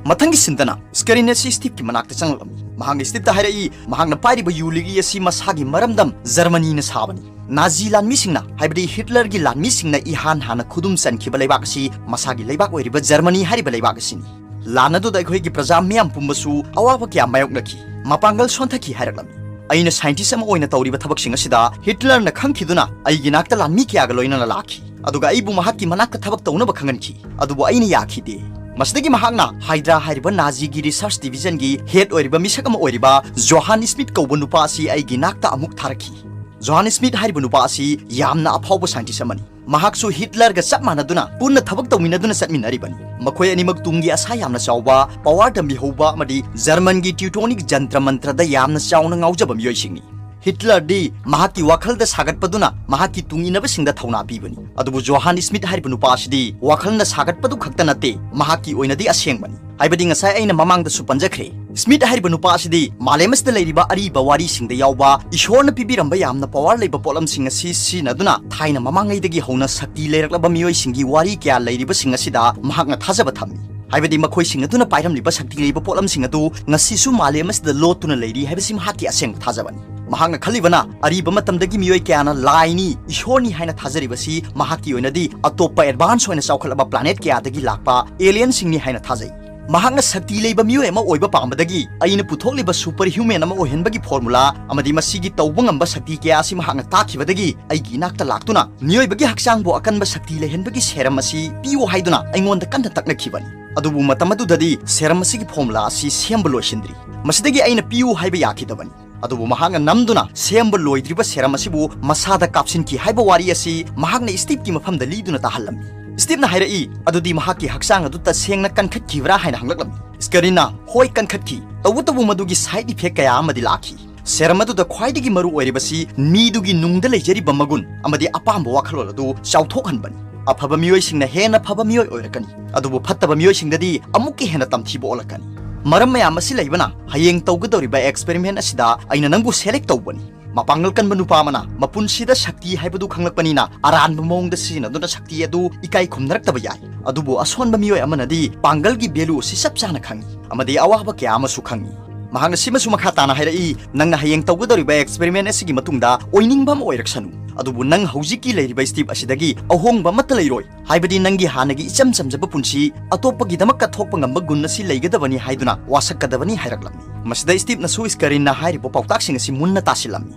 ꯃꯊꯪꯒꯤ ꯁꯤꯟꯗꯅ ꯁ꯭ꯀꯦꯔꯤꯟ ꯑꯁꯤ ꯁ꯭ꯇꯤꯞꯀꯤ ꯃꯅꯥꯛꯇ ꯆꯪꯂꯛꯂꯝꯃꯤ꯫ ꯃꯍꯥꯛꯅ ꯁ꯭ꯇꯤꯞꯇ ꯍꯥꯏꯔꯛꯏ, ꯃꯍꯥꯛꯅ ꯄꯥꯏꯔꯤꯕ ꯌꯨ ꯂꯤꯛꯂꯤ ꯑꯁꯤ ꯃꯁꯥꯒꯤ ꯃꯔꯝꯗꯝ ꯖꯔꯃꯅꯤꯅ ꯁꯥꯕꯅꯤ꯫ ꯅꯥꯖꯤ ꯂꯥꯟꯃꯤꯁꯤꯡꯅ, ꯍꯥꯏꯕꯗꯤ ꯍꯤꯠꯂꯔꯒꯤ ꯂꯥꯟꯃꯤꯁꯤꯡꯅ ꯏꯍꯥꯟ ꯍꯥꯟꯅ ꯈꯨꯗꯨꯝ ꯆꯟꯈꯤꯕ ꯂꯩꯕꯥꯛ ꯑꯁꯤ ꯃꯁꯥꯒꯤ ꯂꯩꯕꯥꯛ ꯑꯣꯏꯔꯤꯕ ꯖꯔꯃꯅꯤ ꯍꯥꯏꯔꯤꯕ ꯂꯩꯕꯥꯛ ꯑꯁꯤꯅꯤ꯫ ꯂꯥꯟ ꯑꯗꯨꯗ ꯑꯩꯈꯣꯏꯒꯤ ꯄ꯭ꯔꯖꯥ ꯃꯤꯌꯥꯝ ꯄꯨꯝꯕꯁꯨ ꯑꯋꯥꯕ ꯀꯌꯥ ꯃꯥꯌꯣꯛꯅꯈꯤ꯫ ꯃꯄꯥꯡꯒꯜ ꯁꯣꯟꯊꯈꯤ ꯍꯥꯏꯔꯛꯂꯝꯃꯤ꯫ ꯑꯩꯅ ꯁꯥꯏꯟꯇꯤꯁ ꯑꯃ ꯑꯣꯏꯅ ꯇꯧꯔꯤꯕ ꯊꯕꯛꯁꯤꯡ ꯑꯁꯤꯗ ꯍꯤꯠꯂꯔꯅ ꯈꯪꯈꯤꯗꯨꯅ ꯑꯩꯒꯤ ꯅꯥꯛꯇ ꯂꯥꯟꯃꯤ ꯀꯌꯥꯒ ꯂꯣꯏꯅꯅ ꯂꯥꯛꯈꯤ꯫ ꯑꯗꯨꯒ ꯑꯩꯕꯨ ꯃꯍꯥꯛꯀꯤ ꯃꯅꯥꯛꯇ ꯊꯕꯛ ꯇꯧꯅꯕ ꯈꯪꯍꯟꯈꯤ꯫ ꯑꯗꯨꯕꯨ ꯑꯩꯅ ꯌꯥꯈꯤꯗꯦ꯫ ꯃꯁꯤꯗꯒꯤ ꯃꯍꯥꯛꯅ ꯍꯥꯏꯗ꯭ꯔꯥ ꯍꯥꯏꯔꯤꯕ ꯅꯥꯖꯤꯒꯤ ꯔꯤꯁꯔꯆ ꯗꯤꯚꯤꯖꯟꯒꯤ ꯍꯦꯗ ꯑꯣꯏꯔꯤꯕ ꯃꯤꯁꯛ ꯑꯃ ꯑꯣꯏꯔꯤꯕ ꯖꯣꯍꯥꯟ ꯁ꯭ꯃꯤꯠ ꯀꯧꯕ ꯅꯨꯄꯥ ꯑꯁꯤ ꯑꯩꯒꯤ ꯅꯥꯛꯇ ꯑꯃꯨꯛ ꯊꯥꯔꯛꯈꯤ꯫ ꯖꯣꯍꯥꯟ ꯁ꯭ꯃꯤꯠ ꯍꯥꯏꯔꯤꯕ ꯅꯨꯄꯥ ꯑꯁꯤ ꯌꯥꯝꯅ ꯑꯐꯥꯎꯕ ꯁꯥꯏꯟꯇꯤꯁ ꯑꯃꯅꯤ꯫ ꯃꯍꯥꯛꯁꯨ ꯍꯤꯠꯂꯔꯒ ꯆꯞ ꯃꯥꯟꯅꯗꯨꯅ ꯄꯨꯟꯅ ꯊꯕꯛ ꯇꯧꯃꯤꯟꯅꯗꯨꯅ ꯆꯠꯃꯤꯟꯅꯔꯤꯕꯅꯤ꯫ ꯃꯈꯣꯏ ꯑꯅꯤꯃꯛ ꯇꯨꯡꯒꯤ ꯑꯁꯥ ꯌꯥꯝꯅ ꯆꯥꯎꯕ, ꯄꯋꯥꯔ ꯇꯝꯕꯤꯍꯧꯕ ꯑꯃꯗꯤ ꯖꯔꯃꯟꯒꯤ ꯇ꯭ꯌꯨꯇꯣꯅꯤꯛ ꯖꯟꯇ꯭ꯔ ꯃꯟꯇ꯭ꯔꯗ ꯌꯥꯝꯅ ꯆꯥꯎꯅ ꯉꯥꯎꯖꯕ ꯃꯤꯑꯣꯏꯁꯤꯡꯅꯤ꯫ ꯍꯤꯠꯂꯔꯗꯤ ꯃꯍꯥꯛꯀꯤ ꯋꯥꯈꯜꯗ ꯁꯥꯒꯠꯄꯗꯨꯅ ꯃꯍꯥꯛꯀꯤ ꯇꯨꯡ ꯏꯟꯅꯕꯁꯤꯡꯗ ꯊꯧꯅꯥ ꯄꯤꯕꯅꯤ꯫ ꯑꯗꯨꯕꯨ ꯖꯣꯍꯥꯟ ꯁ꯭ꯃꯤꯠ ꯍꯥꯏꯔꯤꯕ ꯅꯨꯄꯥ ꯑꯁꯤꯗꯤ ꯋꯥꯈꯜꯅ ꯁꯥꯒꯠꯄꯗꯨ ꯈꯛꯇ ꯅꯠꯇꯦ, ꯃꯍꯥꯛꯀꯤ ꯑꯣꯏꯅꯗꯤ ꯑꯁꯦꯡꯕꯅꯤ꯫ ꯍꯥꯏꯕꯗꯤ ꯉꯁꯥꯏ ꯑꯩꯅ ꯃꯃꯥꯡꯗꯁꯨ ꯄꯟꯖꯈ꯭ꯔꯦ, ꯁ꯭ꯃꯤꯠ ꯍꯥꯏꯔꯤꯕ ꯅꯨꯄꯥ ꯑꯁꯤꯗꯤ ꯃꯥꯂꯦꯝ ꯑꯁꯤꯗ ꯂꯩꯔꯤꯕ ꯑꯔꯤꯕ ꯋꯥꯔꯤꯁꯤꯡꯗ ꯌꯥꯎꯕ ꯏꯁꯣꯔꯅ ꯄꯤꯕꯤꯔꯝꯕ ꯌꯥꯝꯅ ꯄꯋꯥꯔ ꯂꯩꯕ ꯄꯣꯠꯂꯝꯁꯤꯡ ꯑꯁꯤ ꯁꯤꯖꯤꯟꯅꯗꯨꯅ ꯊꯥꯏꯅ ꯃꯃꯥꯡꯉꯩꯗꯒꯤ ꯍꯧꯅ ꯁꯛꯇꯤ ꯂꯩꯔꯛꯂꯕ ꯃꯤꯑꯣꯏꯁꯤꯡꯒꯤ ꯋꯥꯔꯤ ꯀꯌꯥ ꯂꯩꯔꯤꯕꯁꯤꯡ ꯑꯁꯤꯗ ꯃꯍꯥꯛꯅ ꯊꯥꯖꯕ ꯊꯝꯃꯤ꯫ ꯍꯥꯏꯕꯗꯤ ꯃꯈꯣꯏꯁꯤꯡ ꯑꯗꯨꯅ ꯄꯥꯏꯔꯝꯂꯤꯕ ꯁꯛꯇꯤ ꯂꯩꯕ ꯄꯣꯠꯂꯝꯁꯤꯡ ꯑꯗꯨ ꯉꯁꯤꯁꯨ ꯃꯥꯂꯦꯝ ꯑꯁꯤꯗ ꯂꯣꯠꯇꯨꯅ ꯂꯩꯔꯤ ꯍꯥꯏꯕꯁꯤ ꯃꯍꯥꯛꯀꯤ ꯑꯁꯦꯡꯕ ꯊꯥꯖꯕꯅꯤ꯫ ꯃꯍꯥꯛꯅ ꯈꯜꯂꯤꯕꯅ ꯑꯔꯤꯕ ꯃꯇꯝꯗꯒꯤ ꯃꯤꯑꯣꯏ ꯀꯌꯥꯅ ꯂꯥꯏꯅꯤ, ꯏꯁꯣꯔꯅꯤ ꯍꯥꯏꯅ ꯊꯥꯖꯔꯤꯕꯁꯤ ꯃꯍꯥꯛꯀꯤ ꯑꯣꯏꯅꯗꯤ ꯑꯇꯣꯞꯄ ꯑꯦꯗꯚꯥꯟꯁ ꯑꯣꯏꯅ ꯆꯥꯎꯈꯠꯂꯕ ꯄ꯭ꯂꯥꯅꯦꯠ ꯀꯌꯥꯗꯒꯤ ꯂꯥꯛꯄ ꯑꯦꯂꯤꯌꯟꯁꯤꯡꯅꯤ ꯍꯥꯏꯅ ꯊꯥꯖꯩ꯫ ꯃꯍꯥꯛꯅ ꯁꯛꯇꯤ ꯂꯩꯕ ꯃꯤꯑꯣꯏ ꯑꯃ ꯑꯣꯏꯕ ꯄꯥꯝꯕꯗꯒꯤ ꯑꯩꯅ ꯄꯨꯊꯣꯛꯂꯤꯕ ꯁꯨꯄꯔ ꯍ꯭ꯌꯨꯃꯦꯟ ꯑꯃ ꯑꯣꯏꯍꯟꯕꯒꯤ ꯐꯣꯔꯃꯨꯂꯥ ꯑꯃꯗꯤ ꯃꯁꯤꯒꯤ ꯇꯧꯕ ꯉꯝꯕ ꯁꯛꯇꯤ ꯀꯌꯥ ꯑꯁꯤ ꯃꯍꯥꯛꯅ ꯇꯥꯛꯈꯤꯕꯗꯒꯤ ꯑꯩꯒꯤ ꯏꯅꯥꯛꯇ ꯂꯥꯛꯇꯨꯅ ꯃꯤꯑꯣꯏꯕꯒꯤ ꯍꯛꯆꯥꯡꯕꯨ ꯑꯀꯟꯕ ꯁꯛꯇꯤ ꯂꯩꯍꯟꯕꯒꯤ ꯁꯦꯔꯝ ꯑꯁꯤ ꯄꯤꯌꯨ ꯍꯥꯏꯗꯨꯅ ꯑꯩꯉꯣꯟꯗ ꯀꯟꯅ ꯇꯛꯅꯈꯤꯕꯅꯤ꯫ ꯑꯗꯨꯕꯨ ꯃꯇꯝ ꯑꯗꯨꯗꯗꯤ ꯁꯦꯔꯝ ꯑꯁꯤꯒꯤ ꯐꯣꯔꯃꯨꯂꯥ ꯑꯁꯤ ꯁꯦꯝꯕ ꯂꯣꯏꯁꯤꯟꯗ꯭ꯔꯤ꯫ ꯃꯁꯤꯗꯒꯤ ꯑꯩꯅ ꯄꯤꯌꯨ ꯍꯥꯏꯕ ꯌꯥꯈꯤꯗꯕꯅꯤ꯫ ꯑꯗꯨꯕꯨ ꯃꯍꯥꯛꯅ ꯅꯝꯗꯨꯅ ꯁꯦꯝꯕ ꯂꯣꯏꯗ꯭ꯔꯤꯕ ꯁꯦꯔꯝ ꯑꯁꯤꯕꯨ ꯃꯁꯥꯗ ꯀꯥꯞꯁꯤꯟꯈꯤ ꯍꯥꯏꯕ ꯋꯥꯔꯤ ꯑꯁꯤ ꯃꯍꯥꯛꯅ ꯁ꯭ꯇꯤꯞꯀꯤ ꯃꯐꯝꯗ ꯂꯤꯗꯨꯅ ꯇꯥꯍꯜꯂꯝꯃꯤ꯫ ꯁ꯭ꯇꯤꯞꯅ ꯍꯥꯏꯔꯛꯏ, "ꯑꯗꯨꯗꯤ ꯃꯍꯥꯛꯀꯤ ꯍꯛꯆꯥꯡ ꯑꯗꯨ ꯇꯁꯦꯡꯅ ꯀꯟꯈꯠꯈꯤꯕ꯭ꯔꯥ?" ꯍꯥꯏꯅ ꯍꯪꯂꯛꯂꯝꯃꯤ꯫ ꯁ꯭ꯀꯔꯤꯟꯅ, "ꯍꯣꯏ, ꯀꯟꯈꯠꯈꯤ, ꯇꯧꯕꯇꯕꯨ ꯃꯗꯨꯒꯤ ꯁꯥꯏꯗ ꯏꯐꯦꯛ ꯀꯌꯥ ꯑꯃꯗꯤ ꯂꯥꯛꯈꯤ꯫ ꯁꯦꯔꯝ ꯑꯗꯨꯗ ꯈ꯭ꯋꯥꯏꯗꯒꯤ ꯃꯔꯨ ꯑꯣꯏꯔꯤꯕꯁꯤ ꯃꯤꯗꯨꯒꯤ ꯅꯨꯡꯗ ꯂꯩꯖꯔꯤꯕ ꯃꯒꯨꯟ ꯑꯃꯗꯤ ꯑꯄꯥꯝꯕ ꯋꯥꯈꯜꯂꯣꯟ ꯑꯗꯨ ꯆꯥꯎꯊꯣꯛꯍꯟꯕꯅꯤ꯫ ꯑꯐꯕ ꯃꯤꯑꯣꯏꯁꯤꯡꯅ ꯍꯦꯟꯅ ꯐꯕ ꯃꯤꯑꯣꯏ ꯑꯣꯏꯔꯛꯀꯅꯤ, ꯑꯗꯨꯕꯨ ꯐꯠꯇꯕ ꯃꯤꯑꯣꯏꯁꯤꯡꯗꯗꯤ ꯑꯃꯨꯛꯀ ꯍꯦꯟꯅ ꯇꯝꯊꯤꯕ ꯑꯣꯜꯂꯛꯀꯅꯤ꯫ ꯃꯔꯝ ꯃꯌꯥꯝ ꯑꯁꯤ ꯂꯩꯕꯅ ꯍꯌꯦꯡ ꯇꯧꯒꯗꯧꯔꯤꯕ ꯑꯦꯛꯁꯄꯦꯔꯤꯃꯦꯟ ꯑꯁꯤꯗ ꯑꯩꯅ ꯅꯪꯕꯨ ꯁꯦꯂꯦꯛ ꯇꯧꯕꯅꯤ꯫ ꯃꯄꯥꯡꯒꯜ ꯀꯟꯕ ꯅꯨꯄꯥ ꯑꯃꯅ ꯃꯄꯨꯟꯁꯤꯗ ꯁꯛꯇꯤ ꯍꯥꯏꯕꯗꯨ ꯈꯪꯂꯛꯄꯅꯤꯅ ꯑꯔꯥꯟꯕ ꯃꯑꯣꯡꯗ ꯁꯤꯖꯤꯟꯅꯗꯨꯅ ꯁꯛꯇꯤ ꯑꯗꯨ ꯏꯀꯥꯏ ꯈꯨꯝꯅꯔꯛꯇꯕ ꯌꯥꯏ꯫ ꯑꯗꯨꯕꯨ ꯑꯁꯣꯟꯕ ꯃꯤꯑꯣꯏ ꯑꯃꯅꯗꯤ ꯄꯥꯡꯒꯜꯒꯤ ꯚꯦꯂꯨ ꯑꯁꯤ ꯆꯞ ꯆꯥꯅ ꯈꯪꯏ ꯑꯃꯗꯤ ꯑꯋꯥꯕ ꯀꯌꯥ ꯑꯃꯁꯨ ꯈꯪꯏ꯫" ꯃꯍꯥꯛꯅ ꯁꯤꯃꯁꯨ ꯃꯈꯥ ꯇꯥꯅ ꯍꯥꯏꯔꯛꯏ, "ꯅꯪꯅ ꯍꯌꯦꯡ ꯇꯧꯒꯗꯧꯔꯤꯕ ꯑꯦꯛꯁꯄꯦꯔꯤꯃꯦꯟ ꯑꯁꯤꯒꯤ ꯃꯇꯨꯡꯗ ꯑꯣꯏꯅꯤꯡꯕ ꯑꯃ ꯑꯣꯏꯔꯛꯁꯅꯨ, ꯑꯗꯨꯕꯨ ꯅꯪ ꯍꯧꯖꯤꯛꯀꯤ ꯂꯩꯔꯤꯕ ꯁ꯭ꯇꯤꯞ ꯑꯁꯤꯗꯒꯤ ꯑꯍꯣꯡꯕ ꯑꯃꯠꯇ ꯂꯩꯔꯣꯏ꯫ ꯍꯥꯏꯕꯗꯤ ꯅꯪꯒꯤ ꯍꯥꯟꯅꯒꯤ ꯏꯆꯝ ꯆꯝꯖꯕ ꯄꯨꯟꯁꯤ ꯑꯇꯣꯞꯄꯒꯤꯗꯃꯛ ꯀꯠꯊꯣꯛꯄ ꯉꯝꯕ ꯒꯨꯟ ꯑꯁꯤ ꯂꯩꯒꯗꯕꯅꯤ ꯍꯥꯏꯗꯨꯅ ꯋꯥꯁꯛꯀꯗꯕꯅꯤ" ꯍꯥꯏꯔꯛꯂꯝꯃꯤ꯫ ꯃꯁꯤꯗ ꯁ꯭ꯇꯤꯞꯅꯁꯨ ꯁ꯭ꯀꯔꯤꯟꯅ ꯍꯥꯏꯔꯤꯕ ꯄꯥꯎꯇꯥꯛꯁꯤꯡ ꯑꯁꯤ ꯃꯨꯟꯅ ꯇꯥꯁꯤꯜꯂꯝꯃꯤ꯫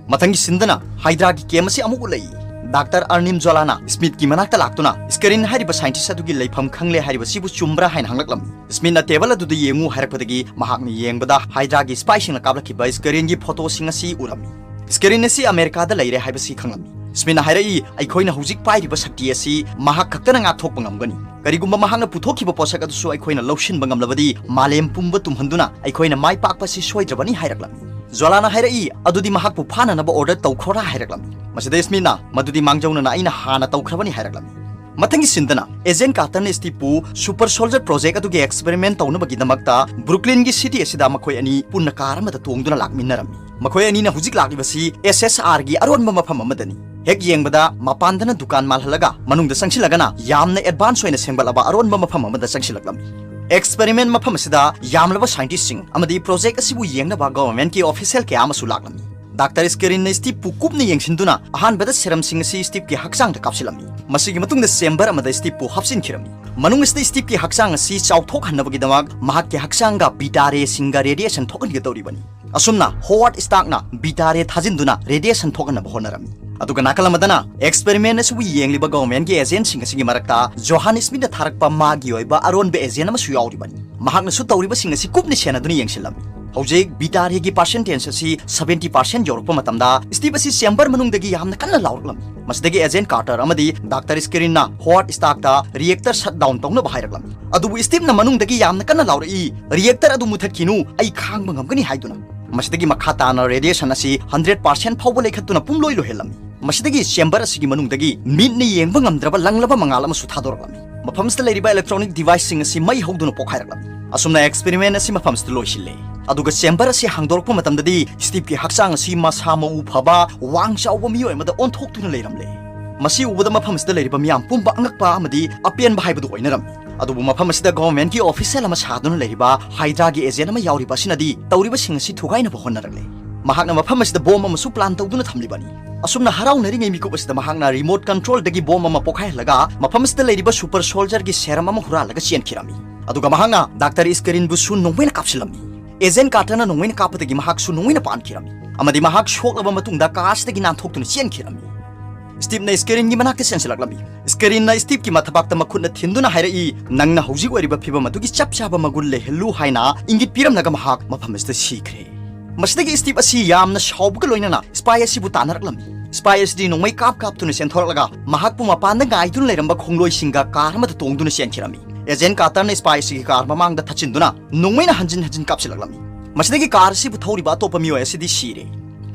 ꯃꯊꯪꯒꯤ ꯁꯤꯟꯗꯅ ꯍꯥꯏꯗ꯭ꯔꯥꯒꯤ ꯀꯦꯝ ꯑꯁꯤ ꯑꯃꯨꯛ ꯎꯠꯂꯛꯏ꯫ ꯗꯥꯛꯇꯔ ꯑꯔꯅꯤꯝ ꯖ꯭ꯋꯥꯂꯥꯅ ꯁ꯭ꯃꯤꯠꯀꯤ ꯃꯅꯥꯛꯇ ꯂꯥꯛꯇꯨꯅ ꯁ꯭ꯀꯔꯤꯟ ꯍꯥꯏꯔꯤꯕ ꯁꯥꯏꯟꯇꯤꯁ ꯑꯗꯨꯒꯤ ꯂꯩꯐꯝ ꯈꯪꯂꯦ ꯍꯥꯏꯔꯤꯕꯁꯤꯕꯨ ꯆꯨꯝꯕ꯭ꯔꯥ ꯍꯥꯏꯅ ꯍꯪꯂꯛꯂꯝꯃꯤ꯫ ꯁ꯭ꯃꯤꯠꯅ ꯇꯦꯕꯜ ꯑꯗꯨꯗ ꯌꯦꯡꯉꯨ ꯍꯥꯏꯔꯛꯄꯗꯒꯤ ꯃꯍꯥꯛꯅ ꯌꯦꯡꯕꯗ ꯍꯥꯏꯗ꯭ꯔꯥꯒꯤ ꯁ꯭ꯄꯥꯏꯁꯤꯡꯅ ꯀꯥꯞꯂꯛꯈꯤꯕ ꯁ꯭ꯀꯔꯤꯟꯒꯤ ꯐꯣꯇꯣꯁꯤꯡ ꯑꯁꯤ ꯎꯔꯝꯃꯤ꯫ ꯁ꯭ꯀꯔꯤꯟ ꯑꯁꯤ ꯑꯃꯦꯔꯤꯀꯥꯗ ꯂꯩꯔꯦ ꯍꯥꯏꯕꯁꯤ ꯈꯪꯂꯝꯃꯤ꯫ ꯁ꯭ꯃꯤꯠꯅ ꯍꯥꯏꯔꯛꯏ, "ꯑꯩꯈꯣꯏꯅ ꯍꯧꯖꯤꯛ ꯄꯥꯏꯔꯤꯕ ꯁꯛꯇꯤ ꯑꯁꯤ ꯃꯍꯥꯛ ꯈꯛꯇꯅ ꯉꯥꯛꯊꯣꯛꯄ ꯉꯝꯒꯅꯤ꯫ ꯀꯔꯤꯒꯨꯝꯕ ꯃꯍꯥꯛꯅ ꯄꯨꯊꯣꯛꯈꯤꯕ ꯄꯣꯠꯁꯛ ꯑꯗꯨꯁꯨ ꯑꯩꯈꯣꯏꯅ ꯂꯧꯁꯤꯟꯕ ꯉꯝꯂꯕꯗꯤ ꯃꯥꯂꯦꯝ ꯄꯨꯝꯕ ꯇꯨꯝꯍꯟꯗꯨꯅ ꯑꯩꯈꯣꯏꯅ ꯃꯥꯏ ꯄꯥꯛꯄ ꯑꯁꯤ ꯁꯣꯏꯗ꯭ꯔꯕꯅꯤ" ꯍꯥꯏꯔꯛꯂꯝꯃꯤ꯫ ꯖ꯭ꯋꯥꯂꯥꯅ ꯍꯥꯏꯔꯛꯏ, "ꯑꯗꯨꯗꯤ ꯃꯍꯥꯛꯄꯨ ꯐꯥꯅꯅꯕ ꯑꯣꯔꯗꯔ ꯇꯧꯈ꯭ꯔꯣꯔꯥ?" ꯍꯥꯏꯔꯛꯂꯝꯃꯤ꯫ ꯃꯁꯤꯗ ꯁ꯭ꯃꯤꯠꯅ, "ꯃꯗꯨꯗꯤ ꯃꯥꯡꯖꯧꯅꯅ ꯑꯩꯅ ꯍꯥꯟꯅ ꯇꯧꯈ꯭ꯔꯕꯅꯤ" ꯍꯥꯏꯔꯛꯂꯝꯃꯤ꯫ ꯃꯊꯪꯒꯤ ꯁꯤꯟꯗꯅ ꯑꯦꯖꯦꯟ ꯀꯥꯔꯇꯔꯅ ꯁ꯭ꯇꯤꯞꯄꯨ ꯁꯨꯄꯔ ꯁꯣꯜꯖꯔ ꯄ꯭ꯔꯣꯖꯦꯛ ꯑꯗꯨꯒꯤ ꯑꯦꯛꯁꯄꯦꯔꯤꯃꯦꯟ ꯇꯧꯅꯕꯒꯤꯗꯃꯛꯇ ꯕ꯭ꯔꯨꯛꯂꯤꯟꯒꯤ ꯁꯤꯇꯤ ꯑꯁꯤꯗ ꯃꯈꯣꯏ ꯑꯅꯤ ꯄꯨꯟꯅ ꯀꯥꯔ ꯑꯃꯗ ꯇꯣꯡꯗꯨꯅ ꯂꯥꯛꯃꯤꯟꯅꯔꯝꯃꯤ꯫ ꯃꯈꯣꯏ ꯑꯅꯤꯅ ꯍꯧꯖꯤꯛ ꯂꯥꯛꯂꯤꯕꯁꯤ ꯑꯦꯁ ꯑꯦꯁ ꯑꯥꯔꯒꯤ ꯑꯔꯣꯟꯕ ꯃꯐꯝ ꯑꯃꯗꯅꯤ꯫ ꯍꯦꯛ ꯌꯦꯡꯕꯗ ꯃꯄꯥꯟꯗꯅ ꯗꯨꯀꯥꯟ ꯃꯥꯜꯍꯜꯂꯒ ꯃꯅꯨꯡꯗ ꯆꯪꯁꯤꯜꯂꯒꯅ ꯌꯥꯝꯅ ꯑꯦꯗꯚꯥꯟꯁ ꯑꯣꯏꯅ ꯁꯦꯝꯒꯠꯂꯕ ꯑꯔꯣꯟꯕ ꯃꯐꯝ ꯑꯃꯗ ꯆꯪꯁꯤꯜꯂꯛꯂꯝꯃꯤ꯫ ꯑꯦꯛꯁꯄꯦꯔꯤꯃꯦꯟ ꯃꯐꯝ ꯑꯁꯤꯗ ꯌꯥꯝꯂꯕ ꯁꯥꯏꯟꯇꯤꯁꯁꯤꯡ ꯑꯃꯗꯤ ꯄ꯭ꯔꯣꯖꯦꯛ ꯑꯁꯤꯕꯨ ꯌꯦꯡꯅꯕ ꯒꯚꯔꯟꯃꯦꯟꯠꯀꯤ ꯑꯣꯐꯤꯁꯤꯌꯦꯜ ꯀꯌꯥ ꯑꯃꯁꯨ ꯂꯥꯛꯂꯝꯃꯤ꯫ ꯗꯥꯛꯇꯔ ꯁ꯭ꯀꯦꯔꯤꯟꯅ ꯁ꯭ꯇꯤꯞꯄꯨ ꯀꯨꯞꯅ ꯌꯦꯡꯁꯤꯟꯗꯨꯅ ꯑꯍꯥꯟꯕꯗ ꯁꯦꯔꯝꯁꯤꯡ ꯑꯁꯤ ꯁ꯭ꯇꯤꯞꯀꯤ ꯍꯛꯆꯥꯡꯗ ꯀꯥꯞꯁꯤꯜꯂꯝꯃꯤ꯫ ꯃꯁꯤꯒꯤ ꯃꯇꯨꯡꯗ ꯆꯦꯝꯕꯔ ꯑꯃꯗ ꯁ꯭ꯇꯤꯞꯄꯨ ꯍꯥꯞꯆꯤꯟꯈꯤꯔꯝꯃꯤ꯫ ꯃꯅꯨꯡ ꯑꯁꯤꯗ ꯁ꯭ꯇꯤꯞꯀꯤ ꯍꯛꯆꯥꯡ ꯑꯁꯤ ꯆꯥꯎꯊꯣꯛꯍꯟꯅꯕꯒꯤꯗꯃꯛ ꯃꯍꯥꯛꯀꯤ ꯍꯛꯆꯥꯡꯗ ꯕꯤꯇꯥ ꯔꯦꯁꯤꯡꯒ ꯔꯦꯗꯤꯌꯦꯁꯟ ꯊꯣꯛꯍꯟꯒꯗꯧꯔꯤꯕꯅꯤ꯫ ꯑꯁꯨꯝꯅ ꯍꯣꯋꯥꯔꯗ ꯁ꯭ꯇꯥꯔꯛꯅ ꯕꯤꯇꯥ ꯔꯦ ꯊꯥꯖꯤꯟꯗꯨꯅ ꯔꯦꯗꯤꯌꯦꯁꯟ ꯊꯣꯛꯍꯟꯅꯕ ꯍꯣꯠꯅꯔꯝꯃꯤ꯫ ꯑꯗꯨꯒ ꯅꯥꯀꯜ ꯑꯃꯗꯅ ꯑꯦꯛꯁꯄꯦꯔꯤꯃꯦꯟ ꯑꯁꯤꯕꯨ ꯌꯦꯡꯂꯤꯕ ꯒꯚꯔꯟꯃꯦꯟꯠꯀꯤ ꯑꯦꯖꯦꯟꯠꯁꯤꯡ ꯑꯁꯤꯒꯤ ꯃꯔꯛꯇ ꯖꯣꯍꯥꯟ ꯁ꯭ꯃꯤꯠꯅ ꯊꯥꯔꯛꯄ ꯃꯥꯒꯤ ꯑꯣꯏꯕ ꯑꯔꯣꯟꯕ ꯑꯦꯖꯦꯟꯠ ꯑꯃꯁꯨ ꯌꯥꯎꯔꯤꯕꯅꯤ꯫ ꯃꯍꯥꯛꯅꯁꯨ ꯇꯧꯔꯤꯕꯁꯤꯡ ꯑꯁꯤ ꯀꯨꯞꯅ ꯁꯦꯟꯅꯗꯨꯅ ꯌꯦꯡꯁꯤꯜꯂꯝꯃꯤ꯫ ꯍꯧꯖꯤꯛ ꯕꯤꯇꯥꯔꯤꯒꯤ ꯄꯥꯔꯁꯦꯟꯇꯦꯖ ꯑꯁꯤ ꯁꯚꯦꯟꯇꯤ ꯄꯥꯔꯁꯦꯟ ꯌꯧꯔꯛꯄ ꯃꯇꯝꯗ ꯁ꯭ꯇꯤꯞ ꯑꯁꯤ ꯆꯦꯝꯕꯔ ꯃꯅꯨꯡꯗꯒꯤ ꯌꯥꯝꯅ ꯀꯟꯅ ꯂꯥꯎꯔꯛꯂꯝꯃꯤ꯫ ꯃꯁꯤꯗꯒꯤ ꯑꯦꯖꯦꯟ ꯀꯥꯔꯇꯔ ꯑꯃꯗꯤ ꯗꯥꯛꯇꯔ ꯁ꯭ꯀꯦꯔꯤꯟꯅ ꯍꯣꯠ ꯁ꯭ꯇꯥꯛꯇ ꯔꯤꯑꯦꯛꯇꯔ ꯁꯠ ꯗꯥꯎꯟ ꯇꯧꯅꯕ ꯍꯥꯏꯔꯛꯂꯝꯃꯤ꯫ ꯑꯗꯨꯕꯨ ꯁ꯭ꯇꯤꯞꯅ ꯃꯅꯨꯡꯗꯒꯤ ꯌꯥꯝꯅ ꯀꯟꯅ ꯂꯥꯎꯔꯛꯏ, "ꯔꯤꯑꯦꯛꯇꯔ ꯑꯗꯨ ꯃꯨꯊꯠꯈꯤꯅꯨ, ꯑꯩ ꯈꯥꯡꯕ ꯉꯝꯒꯅꯤ" ꯍꯥꯏꯗꯨꯅ꯫ ꯃꯁꯤꯗꯒꯤ ꯃꯈꯥ ꯇꯥꯅ ꯔꯦꯗꯤꯌꯦꯁꯟ ꯑꯁꯤ ꯍꯟꯗ꯭ꯔꯦꯠ ꯄꯥꯔꯁꯦꯟ ꯐꯥꯎꯕ ꯂꯩꯈꯠꯇꯨꯅ ꯄꯨꯝꯂꯣꯏ ꯂꯣꯏꯍꯜꯂꯝꯃꯤ꯫ ꯃꯁꯤꯗꯒꯤ ꯆꯦꯝꯕꯔ ꯑꯁꯤꯒꯤ ꯃꯅꯨꯡꯗꯒꯤ ꯃꯤꯠꯅ ꯌꯦꯡꯕ ꯉꯝꯗ꯭ꯔꯕ ꯂꯪꯂꯕ ꯃꯉꯥꯜ ꯑꯃꯁꯨ ꯊꯥꯗꯣꯔꯛꯂꯝꯃꯤ꯫ ꯃꯐꯝꯁꯤꯗ ꯂꯩꯔꯤꯕ ꯏꯂꯦꯛꯇ꯭ꯔꯣꯅꯤꯛ ꯗꯤꯚꯥꯏꯁꯁꯤꯡ ꯑꯁꯤ ꯃꯩ ꯍꯧꯗꯨꯅ ꯄꯣꯛꯈꯥꯏꯔꯛꯂꯝꯃꯤ꯫ ꯑꯁꯨꯝꯅ ꯑꯦꯛꯁꯄꯦꯔꯤꯃꯦꯟ ꯑꯁꯤ ꯃꯐꯝꯁꯤꯗ ꯂꯣꯏꯁꯤꯜꯂꯦ꯫ ꯑꯗꯨꯒ ꯆꯦꯝꯕꯔ ꯑꯁꯤ ꯍꯥꯡꯗꯣꯔꯛꯄ ꯃꯇꯝꯗꯗꯤ ꯁ꯭ꯇꯤꯞꯀꯤ ꯍꯛꯆꯥꯡ ꯑꯁꯤ ꯃꯁꯥ ꯃꯎ ꯐꯕ, ꯋꯥꯡ ꯆꯥꯎꯕ ꯃꯤꯑꯣꯏ ꯑꯃꯗ ꯑꯣꯟꯊꯣꯛꯇꯨꯅ ꯂꯩꯔꯝꯂꯦ꯫ ꯃꯁꯤ ꯎꯕꯗ ꯃꯐꯝꯁꯤꯗ ꯂꯩꯔꯤꯕ ꯃꯤꯌꯥꯝ ꯄꯨꯝꯕ ꯑꯉꯛꯄ ꯑꯃꯗꯤ ꯑꯄꯦꯟꯕ ꯍꯥꯏꯕꯗꯨ ꯑꯣꯏꯅꯔꯝꯃꯤ꯫ ꯑꯗꯨꯕꯨ ꯃꯐꯝ ꯑꯁꯤꯗ ꯒꯚꯔꯟꯃꯦꯟꯠꯀꯤ ꯑꯣꯐꯤꯁꯤꯌꯦꯜ ꯑꯃ ꯁꯥꯗꯨꯅ ꯂꯩꯔꯤꯕ ꯍꯥꯏꯗ꯭ꯔꯥꯒꯤ ꯑꯦꯖꯦꯟꯠ ꯑꯃ ꯌꯥꯎꯔꯤꯕ ꯑꯁꯤꯅꯗꯤ ꯇꯧꯔꯤꯕꯁꯤꯡ ꯑꯁꯤ ꯊꯨꯒꯥꯏꯅꯕ ꯍꯣꯠꯅꯔꯛꯂꯦ꯫ ꯃꯍꯥꯛꯅ ꯃꯐꯝ ꯑꯁꯤꯗ ꯕꯣꯝ ꯑꯃꯁꯨ ꯄ꯭ꯂꯥꯟ ꯇꯧꯗꯨꯅ ꯊꯝꯂꯤꯕꯅꯤ꯫ ꯑꯁꯨꯝꯅ ꯍꯔꯥꯎꯅꯔꯤꯉꯩ ꯃꯤꯀꯨꯞ ꯑꯁꯤꯗ ꯃꯍꯥꯛꯅ ꯔꯤꯃꯣꯠ ꯀꯟꯇ꯭ꯔꯣꯜꯗꯒꯤ ꯕꯣꯝ ꯑꯃ ꯄꯣꯈꯥꯏꯍꯜꯂꯒ ꯃꯐꯝ ꯑꯁꯤꯗ ꯂꯩꯔꯤꯕ ꯁꯨꯄꯔ ꯁꯣꯜꯖꯔꯒꯤ ꯁꯦꯔꯝ ꯑꯃ ꯍꯨꯔꯥꯜꯂꯒ ꯆꯦꯟꯈꯤꯔꯝꯃꯤ꯫ ꯑꯗꯨꯒ ꯃꯍꯥꯛꯅ ꯗꯥꯛꯇꯔ ꯁ꯭ꯀꯦꯔꯤꯟꯕꯨꯁꯨ ꯅꯣꯡꯃꯩꯅ ꯀꯥꯞꯁꯤꯜꯂꯝꯃꯤ꯫ ꯑꯦꯖꯦꯟꯠ ꯀꯥꯔꯇꯔꯅ ꯅꯣꯡꯃꯩꯅ ꯀꯥꯞꯄꯗꯒꯤ ꯃꯍꯥꯛꯁꯨ ꯅꯣꯡꯃꯩꯅ ꯄꯥꯟꯈꯤꯔꯝꯃꯤ ꯑꯃꯗꯤ ꯃꯍꯥꯛ ꯁꯣꯛꯂꯕ ꯃꯇꯨꯡꯗ ꯀꯥꯔ ꯑꯁꯤꯗꯒꯤ ꯅꯥꯟꯊꯣꯛꯇꯨꯅ ꯆꯦꯟꯈꯤꯔꯝꯃꯤ꯫ ꯁ꯭ꯇꯤꯞꯅ ꯁ꯭ꯀꯦꯔꯤꯟꯒꯤ ꯃꯅꯥꯛꯇ ꯆꯦꯟꯁꯤꯜꯂꯛꯂꯝꯃꯤ꯫ ꯁ꯭ꯀꯦꯔꯤꯟꯅ ꯁ꯭ꯇꯤꯞꯀꯤ ꯃꯊꯕꯥꯛꯇ ꯃꯈꯨꯠꯅ ꯊꯤꯟꯗꯨꯅ ꯍꯥꯏꯔꯛꯏ, "ꯅꯪꯅ ꯍꯧꯖꯤꯛ ꯑꯣꯏꯔꯤꯕ ꯐꯤꯚꯝ ꯑꯗꯨꯒꯤ ꯆꯞ ꯆꯥꯕ ꯃꯒꯨꯟ ꯂꯩꯍꯜꯂꯨ" ꯍꯥꯏꯅ ꯏꯪꯒꯤꯠ ꯄꯤꯔꯝꯂꯒ ꯃꯍꯥꯛ ꯃꯐꯝ ꯑꯁꯤꯗ ꯁꯤꯈ꯭ꯔꯦ꯫ ꯃꯁꯤꯗꯒꯤ ꯁ꯭ꯇꯤꯞ ꯑꯁꯤ ꯌꯥꯝꯅ ꯁꯥꯎꯕꯒ ꯂꯣꯏꯅꯅ ꯁ꯭ꯄꯥꯏ ꯑꯁꯤꯕꯨ ꯇꯥꯟꯅꯔꯛꯂꯝꯃꯤ꯫ ꯁ꯭ꯄꯥꯏ ꯑꯁꯤꯗꯤ ꯅꯣꯡꯃꯩ ꯀꯥꯞ ꯀꯥꯞꯇꯨꯅ ꯆꯦꯟꯊꯣꯔꯛꯂꯒ ꯃꯍꯥꯛꯄꯨ ꯃꯄꯥꯟꯗ ꯉꯥꯏꯗꯨꯅ ꯂꯩꯔꯝꯕ ꯈꯣꯡꯂꯣꯏꯁꯤꯡꯒ ꯀꯥꯔ ꯑꯃꯗ ꯇꯣꯡꯗꯨꯅ ꯆꯦꯟꯈꯤꯔꯝꯃꯤ꯫ ꯑꯦꯖꯦꯟꯠ ꯀꯥꯔꯇꯔꯅ ꯁ꯭ꯄꯥꯏ ꯑꯁꯤꯒꯤ ꯀꯥꯔ ꯃꯃꯥꯡꯗ ꯊꯠꯆꯤꯟꯗꯨꯅ ꯅꯣꯡꯃꯩꯅ ꯍꯟꯖꯤꯟ ꯍꯟꯖꯤꯟ ꯀꯥꯞꯁꯤꯜꯂꯛꯂꯝꯃꯤ꯫ ꯃꯁꯤꯗꯒꯤ ꯀꯥꯔ ꯑꯁꯤꯕꯨ ꯊꯧꯔꯤꯕ ꯑꯇꯣꯞꯄ ꯃꯤꯑꯣꯏ ꯑꯁꯤꯗꯤ ꯁꯤꯔꯦ꯫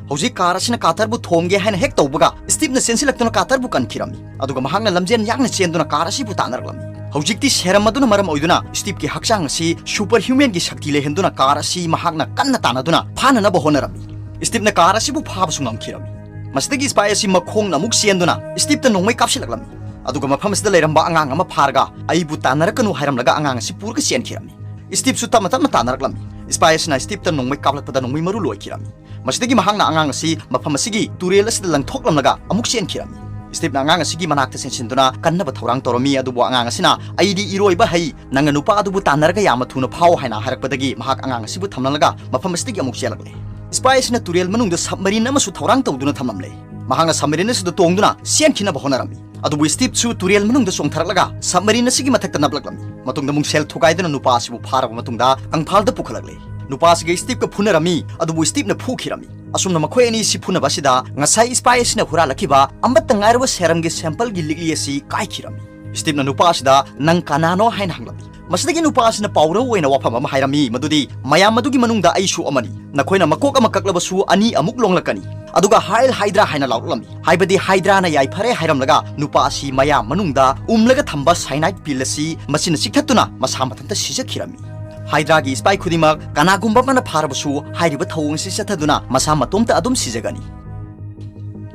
ꯍꯧꯖꯤꯛ ꯀꯥꯔ ꯑꯁꯤꯅ ꯀꯥꯔꯇꯔꯕꯨ ꯊꯣꯝꯒꯦ ꯍꯥꯏꯅ ꯍꯦꯛ ꯇꯧꯕꯒ, ꯁ꯭ꯇꯤꯞꯅ ꯆꯦꯟꯁꯤꯜꯂꯛꯇꯨꯅ ꯀꯥꯔꯇꯔꯕꯨ ꯀꯟꯈꯤꯔꯝꯃꯤ꯫ ꯑꯗꯨꯒ ꯃꯍꯥꯛꯅ ꯂꯝꯖꯦꯟ ꯌꯥꯡꯅ ꯆꯦꯟꯗꯨꯅ ꯀꯥꯔ ꯑꯁꯤꯕꯨ ꯇꯥꯟꯅꯔꯛꯂꯝꯃꯤ꯫ ꯍꯧꯖꯤꯛꯇꯤ ꯁꯦꯔꯝ ꯑꯗꯨꯅ ꯃꯔꯝ ꯑꯣꯏꯗꯨꯅ ꯁ꯭ꯇꯤꯞꯀꯤ ꯍꯛꯆꯥꯡ ꯑꯁꯤ ꯁꯨꯄꯔ ꯍ꯭ꯌꯨꯃꯦꯟꯒꯤ ꯁꯛꯇꯤ ꯂꯩꯍꯟꯗꯨꯅ ꯀꯥꯔ ꯑꯁꯤ ꯃꯍꯥꯛꯅ ꯀꯟꯅ ꯇꯥꯟꯅꯗꯨꯅ ꯐꯥꯅꯅꯕ ꯍꯣꯠꯅꯔꯝꯃꯤ꯫ ꯁ꯭ꯇꯤꯞꯅ ꯀꯥꯔ ꯑꯁꯤꯕꯨ ꯐꯥꯕꯁꯨ ꯉꯝꯈꯤꯔꯝꯃꯤ꯫ ꯃꯁꯤꯗꯒꯤ ꯁ꯭ꯄꯥꯏ ꯑꯁꯤ ꯃꯈꯣꯡꯅ ꯑꯃꯨꯛ ꯆꯦꯟꯗꯨꯅ ꯁ꯭ꯇꯤꯞꯇ ꯅꯣꯡꯃꯩ ꯀꯥꯞꯁꯤꯜꯂꯛꯂꯝꯃꯤ꯫ ꯑꯗꯨꯒ ꯃꯐꯝ ꯑꯁꯤꯗ ꯂꯩꯔꯝꯕ ꯑꯉꯥꯡ ꯑꯃ ꯐꯥꯔꯒ, "ꯑꯩꯕꯨ ꯇꯥꯟꯅꯔꯛꯀꯅꯨ" ꯍꯥꯏꯔꯝꯂꯒ ꯑꯉꯥꯡ ꯑꯁꯤ ꯄꯨꯔꯒ ꯆꯦꯟꯈꯤꯔꯝꯃꯤ꯫ ꯁ꯭ꯇꯤꯞꯁꯨ ꯇꯞꯅ ꯇꯞꯅ ꯇꯥꯟꯅꯔꯛꯂꯝꯃꯤ꯫ ꯁ꯭ꯄꯥꯏ ꯑꯁꯤꯅ ꯁ꯭ꯇꯤꯞꯇ ꯅꯣꯡꯃꯩ ꯀꯥꯞꯂꯛꯄꯗ ꯅꯣꯡꯃꯩ ꯃꯔꯨ ꯂꯣꯏꯈꯤꯔꯝꯃꯤ꯫ ꯃꯁꯤꯗꯒꯤ ꯃꯍꯥꯛꯅ ꯑꯉꯥꯡ ꯑꯁꯤ ꯃꯐꯝ ꯑꯁꯤꯒꯤ ꯇꯨꯔꯦꯜ ꯑꯁꯤꯗ ꯂꯪꯊꯣꯛꯂꯝꯂꯒ ꯑꯃꯨꯛ ꯆꯦꯟꯈꯤꯔꯝꯃꯤ꯫ ꯁ꯭ꯇꯤꯞꯅ ꯑꯉꯥꯡ ꯑꯁꯤꯒꯤ ꯃꯅꯥꯛꯇ ꯆꯦꯟꯁꯤꯟꯗꯨꯅ ꯀꯟꯅꯕ ꯊꯧꯔꯥꯡ ꯇꯧꯔꯝꯃꯤ, ꯑꯗꯨꯕꯨ ꯑꯉꯥꯡ ꯑꯁꯤꯅ, "ꯑꯩꯗꯤ ꯏꯔꯣꯏꯕ ꯍꯩ, ꯅꯪꯅ ꯅꯨꯄꯥ ꯑꯗꯨꯕꯨ ꯇꯥꯟꯅꯔꯒ ꯌꯥꯝꯅ ꯊꯨꯅ ꯐꯥꯎ" ꯍꯥꯏꯅ ꯍꯥꯏꯔꯛꯄꯗꯒꯤ ꯃꯍꯥꯛ ꯑꯉꯥꯡ ꯑꯁꯤꯕꯨ ꯊꯝꯂꯝꯂꯒ ꯃꯐꯝ ꯑꯁꯤꯗꯒꯤ ꯑꯃꯨꯛ ꯆꯦꯜꯂꯛꯂꯦ꯫ ꯁ꯭ꯄꯥꯏ ꯑꯁꯤꯅ ꯇꯨꯔꯦꯜ ꯃꯅꯨꯡꯗ ꯁꯕꯃꯔꯤꯟ ꯑꯃꯁꯨ ꯊꯧꯔꯥꯡ ꯇꯧꯗꯨꯅ ꯊꯝꯂꯝꯂꯦ꯫ ꯃꯍꯥꯛꯅ ꯁꯕꯃꯔꯤꯟ ꯑꯁꯤꯗ ꯇꯣꯡꯗꯨꯅ ꯆꯦꯟꯈꯤꯅꯕ ꯍꯣꯠꯅꯔꯝꯃꯤ꯫ ꯑꯗꯨꯕꯨ ꯁ꯭ꯇꯤꯞꯁꯨ ꯇꯨꯔꯦꯜ ꯃꯅꯨꯡꯗ ꯆꯣꯡꯊꯔꯛꯂꯒ ꯁꯕꯃꯔꯤꯟ ꯑꯁꯤꯒꯤ ꯃꯊꯛꯇ ꯅꯞꯂꯛꯂꯝꯃꯤ꯫ ꯃꯇꯨꯡꯗ ꯃꯨꯡꯁꯦꯜ ꯊꯨꯒꯥꯏꯗꯨꯅ ꯅꯨꯄꯥ ꯑꯁꯤꯕꯨ ꯐꯥꯔꯕ ꯃꯇꯨꯡꯗ ꯀꯪꯐꯥꯜꯗ ꯄꯨꯈꯠꯂꯛꯂꯦ꯫ ꯅꯨꯄꯥꯁꯤꯒ ꯁ꯭ꯇꯤꯞꯀ ꯐꯨꯅꯔꯝꯃꯤ, ꯑꯗꯨꯕꯨ ꯁ꯭ꯇꯤꯞꯅ ꯐꯨꯈꯤꯔꯝꯃꯤ꯫ ꯑꯁꯨꯝꯅ ꯃꯈꯣꯏ ꯑꯅꯤꯁꯤ ꯐꯨꯅꯕ ꯑꯁꯤꯗ ꯉꯁꯥꯏ ꯁ꯭ꯄꯥꯏ ꯑꯁꯤꯅ ꯍꯨꯔꯥꯜꯂꯛꯈꯤꯕ ꯑꯃꯠꯇ ꯉꯥꯏꯔꯕ ꯁꯦꯔꯝꯒꯤ ꯁꯦꯝꯄꯜꯒꯤ ꯂꯤꯛꯂꯤ ꯑꯁꯤ ꯀꯥꯏꯈꯤꯔꯝꯃꯤ꯫ ꯁ꯭ꯇꯤꯞꯅ ꯅꯨꯄꯥ ꯑꯁꯤꯗ "ꯅꯪ ꯀꯅꯥꯅꯣ?" ꯍꯥꯏꯅ ꯍꯪꯂꯝꯃꯤ꯫ ꯃꯁꯤꯗꯒꯤ ꯅꯨꯄꯥ ꯑꯁꯤꯅ ꯄꯥꯎꯔꯧ ꯑꯣꯏꯅ ꯋꯥꯐꯝ ꯑꯃ ꯍꯥꯏꯔꯝꯃꯤ, ꯃꯗꯨꯗꯤ "ꯃꯌꯥꯝ ꯑꯗꯨꯒꯤ ꯃꯅꯨꯡꯗ ꯑꯩꯁꯨ ꯑꯃꯅꯤ꯫ ꯅꯈꯣꯏꯅ ꯃꯀꯣꯛ ꯑꯃ ꯀꯛꯂꯕꯁꯨ ꯑꯅꯤ ꯑꯃꯨꯛ ꯂꯣꯡꯂꯛꯀꯅꯤ꯫ ꯑꯗꯨꯒ ꯍꯥꯏꯜ ꯍꯥꯏꯗ꯭ꯔꯥ" ꯍꯥꯏꯅ ꯂꯥꯎꯔꯛꯂꯝꯃꯤ꯫ ꯍꯥꯏꯕꯗꯤ ꯍꯥꯏꯗ꯭ꯔꯥꯅ ꯌꯥꯏꯐꯔꯦ ꯍꯥꯏꯔꯝꯂꯒ ꯅꯨꯄꯥ ꯑꯁꯤ ꯃꯌꯥꯝ ꯃꯅꯨꯡꯗ ꯎꯝꯂꯒ ꯊꯝꯕ ꯁꯥꯏꯅꯥꯏꯠ ꯄꯤꯜ ꯑꯁꯤ ꯃꯁꯤꯅ ꯆꯤꯛꯊꯠꯇꯨꯅ ꯃꯁꯥ ꯃꯊꯟꯇ ꯁꯤꯖꯈꯤꯔꯝꯃꯤ꯫ ꯍꯥꯏꯗ꯭ꯔꯥꯒꯤ ꯁ꯭ꯄꯥꯏ ꯈꯨꯗꯤꯡꯃꯛ ꯀꯅꯥꯒꯨꯝꯕ ꯑꯃꯅ ꯐꯥꯔꯕꯁꯨ ꯍꯥꯏꯔꯤꯕ ꯊꯧꯑꯣꯡ ꯑꯁꯤ ꯆꯠꯊꯗꯨꯅ ꯃꯁꯥ ꯃꯇꯣꯝꯇ ꯑꯗꯨꯝ ꯁꯤꯖꯒꯅꯤ꯫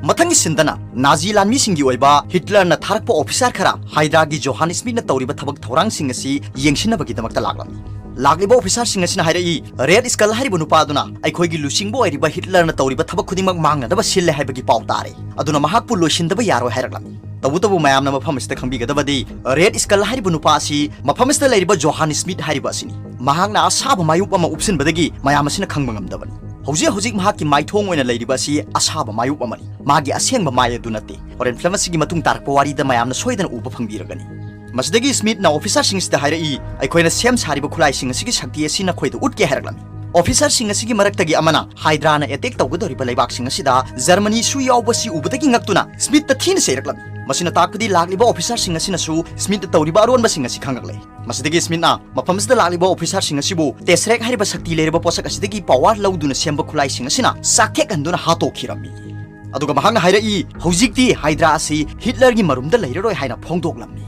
ꯃꯊꯪꯒꯤ ꯁꯤꯟꯗꯅ ꯅꯥꯖꯤ ꯂꯥꯟꯃꯤꯁꯤꯡꯒꯤ ꯑꯣꯏꯕ ꯍꯤꯠꯂꯔꯅ ꯊꯥꯔꯛꯄ ꯑꯣꯐꯤꯁꯥꯔ ꯈꯔ ꯍꯥꯏꯗ꯭ꯔꯥꯒꯤ ꯖꯣꯍꯥꯟ ꯁ꯭ꯃꯤꯠꯅ ꯇꯧꯔꯤꯕ ꯊꯕꯛ ꯊꯧꯔꯥꯡꯁꯤꯡ ꯑꯁꯤ ꯌꯦꯡꯁꯤꯟꯅꯕꯒꯤꯗꯃꯛꯇ ꯂꯥꯛꯂꯝꯃꯤ꯫ ꯂꯥꯛꯂꯤꯕ ꯑꯣꯐꯤꯁꯥꯔꯁꯤꯡ ꯑꯁꯤꯅ ꯍꯥꯏꯔꯛꯏ, ꯔꯦꯗ ꯁ꯭ꯀꯜ ꯍꯥꯏꯔꯤꯕ ꯅꯨꯄꯥ ꯑꯗꯨꯅ ꯑꯩꯈꯣꯏꯒꯤ ꯂꯨꯆꯤꯡꯕ ꯑꯣꯏꯔꯤꯕ ꯍꯤꯠꯂꯔꯅ ꯇꯧꯔꯤꯕ ꯊꯕꯛ ꯈꯨꯗꯤꯡꯃꯛ ꯃꯥꯡꯅꯅꯕ ꯁꯤꯜꯂꯦ ꯍꯥꯏꯕꯒꯤ ꯄꯥꯎ ꯇꯥꯔꯦ, ꯑꯗꯨꯅ ꯃꯍꯥꯛꯄꯨ ꯂꯣꯏꯁꯤꯟꯗꯕ ꯌꯥꯔꯣꯏ ꯍꯥꯏꯔꯛꯂꯝꯃꯤ꯫ ꯇꯧꯕꯇꯕꯨ ꯃꯌꯥꯝꯅ ꯃꯐꯝ ꯑꯁꯤꯗ ꯈꯪꯕꯤꯒꯗꯕꯗꯤ, ꯔꯦꯗ ꯁ꯭ꯀꯜ ꯍꯥꯏꯔꯤꯕ ꯅꯨꯄꯥ ꯑꯁꯤ ꯃꯐꯝ ꯑꯁꯤꯗ ꯂꯩꯔꯤꯕ ꯖꯣꯍꯥꯟ ꯁ꯭ꯃꯤꯠ ꯍꯥꯏꯔꯤꯕ ꯑꯁꯤꯅꯤ꯫ ꯃꯍꯥꯛꯅ ꯑꯁꯥꯕ ꯃꯥꯌꯣꯛ ꯑꯃ ꯎꯞꯁꯤꯟꯕꯗꯒꯤ ꯃꯌꯥꯝ ꯑꯁꯤꯅ ꯈꯪꯕ ꯉꯝꯗꯕꯅꯤ꯫ ꯍꯧꯖꯤꯛ ꯍꯧꯖꯤꯛ ꯃꯍꯥꯛꯀꯤ ꯃꯥꯏꯊꯣꯡ ꯑꯣꯏꯅ ꯂꯩꯔꯤꯕ ꯑꯁꯤ ꯑꯁꯥꯕ ꯃꯥꯌꯣꯛ ꯑꯃꯅꯤ꯫ ꯃꯥꯒꯤ ꯑꯁꯦꯡꯕ ꯃꯥꯏ ꯑꯗꯨ ꯅꯠꯇꯦ꯫ ꯍꯣꯔꯦꯟ ꯐꯤꯂꯝ ꯑꯁꯤꯒꯤ ꯃꯇꯨꯡ ꯇꯥꯔꯛꯄ ꯋꯥꯔꯤꯗ ꯃꯌꯥꯝꯅ ꯁꯣꯏꯗꯅ ꯎꯕ ꯐꯪꯕꯤꯔꯒꯅꯤ꯫ ꯃꯁꯤꯗꯒꯤ ꯁ꯭ꯃꯤꯠꯅ ꯑꯣꯐꯤꯁꯥꯔꯁꯤꯡꯁꯤꯗ ꯍꯥꯏꯔꯛꯏ, "ꯑꯩꯈꯣꯏꯅ ꯁꯦꯝ ꯁꯥꯔꯤꯕ ꯈꯨꯠꯂꯥꯏꯁꯤꯡ ꯑꯁꯤꯒꯤ ꯁꯛꯇꯤ ꯑꯁꯤ ꯅꯈꯣꯏꯗ ꯎꯠꯀꯦ" ꯍꯥꯏꯔꯛꯂꯝꯃꯤ꯫ ꯑꯣꯐꯤꯁꯥꯔꯁꯤꯡ ꯑꯁꯤꯒꯤ ꯃꯔꯛꯇꯒꯤ ꯑꯃꯅ ꯍꯥꯏꯗ꯭ꯔꯥꯅ ꯑꯦꯇꯦꯛ ꯇꯧꯒꯗꯧꯔꯤꯕ ꯂꯩꯕꯥꯛꯁꯤꯡ ꯑꯁꯤꯗ ꯖꯔꯃꯅꯤꯁꯨ ꯌꯥꯎꯕꯁꯤ ꯎꯕꯗꯒꯤ ꯉꯛꯇꯨꯅ ꯁ꯭ꯃꯤꯠꯇ ꯊꯤꯅ ꯆꯩꯔꯛꯂꯝꯃꯤ꯫ ꯃꯁꯤꯅ ꯇꯥꯛꯄꯗꯤ ꯂꯥꯛꯂꯤꯕ ꯑꯣꯐꯤꯁꯥꯔꯁꯤꯡ ꯑꯁꯤꯅꯁꯨ ꯁ꯭ꯃꯤꯠꯇ ꯇꯧꯔꯤꯕ ꯑꯔꯣꯟꯕꯁꯤꯡ ꯑꯁꯤ ꯈꯪꯂꯛꯂꯦ꯫ ꯃꯁꯤꯗꯒꯤ ꯁ꯭ꯃꯤꯠꯅ ꯃꯐꯝ ꯑꯁꯤꯗ ꯂꯥꯛꯂꯤꯕ ꯑꯣꯐꯤꯁꯥꯔꯁꯤꯡ ꯑꯁꯤꯕꯨ ꯇꯦꯁꯔꯦꯛ ꯍꯥꯏꯔꯤꯕ ꯁꯛꯇꯤ ꯂꯩꯔꯤꯕ ꯄꯣꯠꯁꯛ ꯑꯁꯤꯗꯒꯤ ꯄꯋꯥꯔ ꯂꯧꯗꯨꯅ ꯁꯦꯝꯕ ꯈꯨꯠꯂꯥꯏꯁꯤꯡ ꯑꯁꯤꯅ ꯆꯥꯛꯊꯦꯛꯍꯟꯗꯨꯅ ꯍꯥꯠꯇꯣꯛꯈꯤꯔꯝꯃꯤ꯫ ꯑꯗꯨꯒ ꯃꯍꯥꯛꯅ ꯍꯥꯏꯔꯛꯏ, "ꯍꯧꯖꯤꯛꯇꯤ ꯍꯥꯏꯗ꯭ꯔꯥ ꯑꯁꯤ ꯍꯤꯠꯂꯔꯒꯤ ꯃꯔꯨꯝꯗ ꯂꯩꯔꯔꯣꯏ" ꯍꯥꯏꯅ ꯐꯣꯡꯗꯣꯛꯂꯝꯃꯤ꯫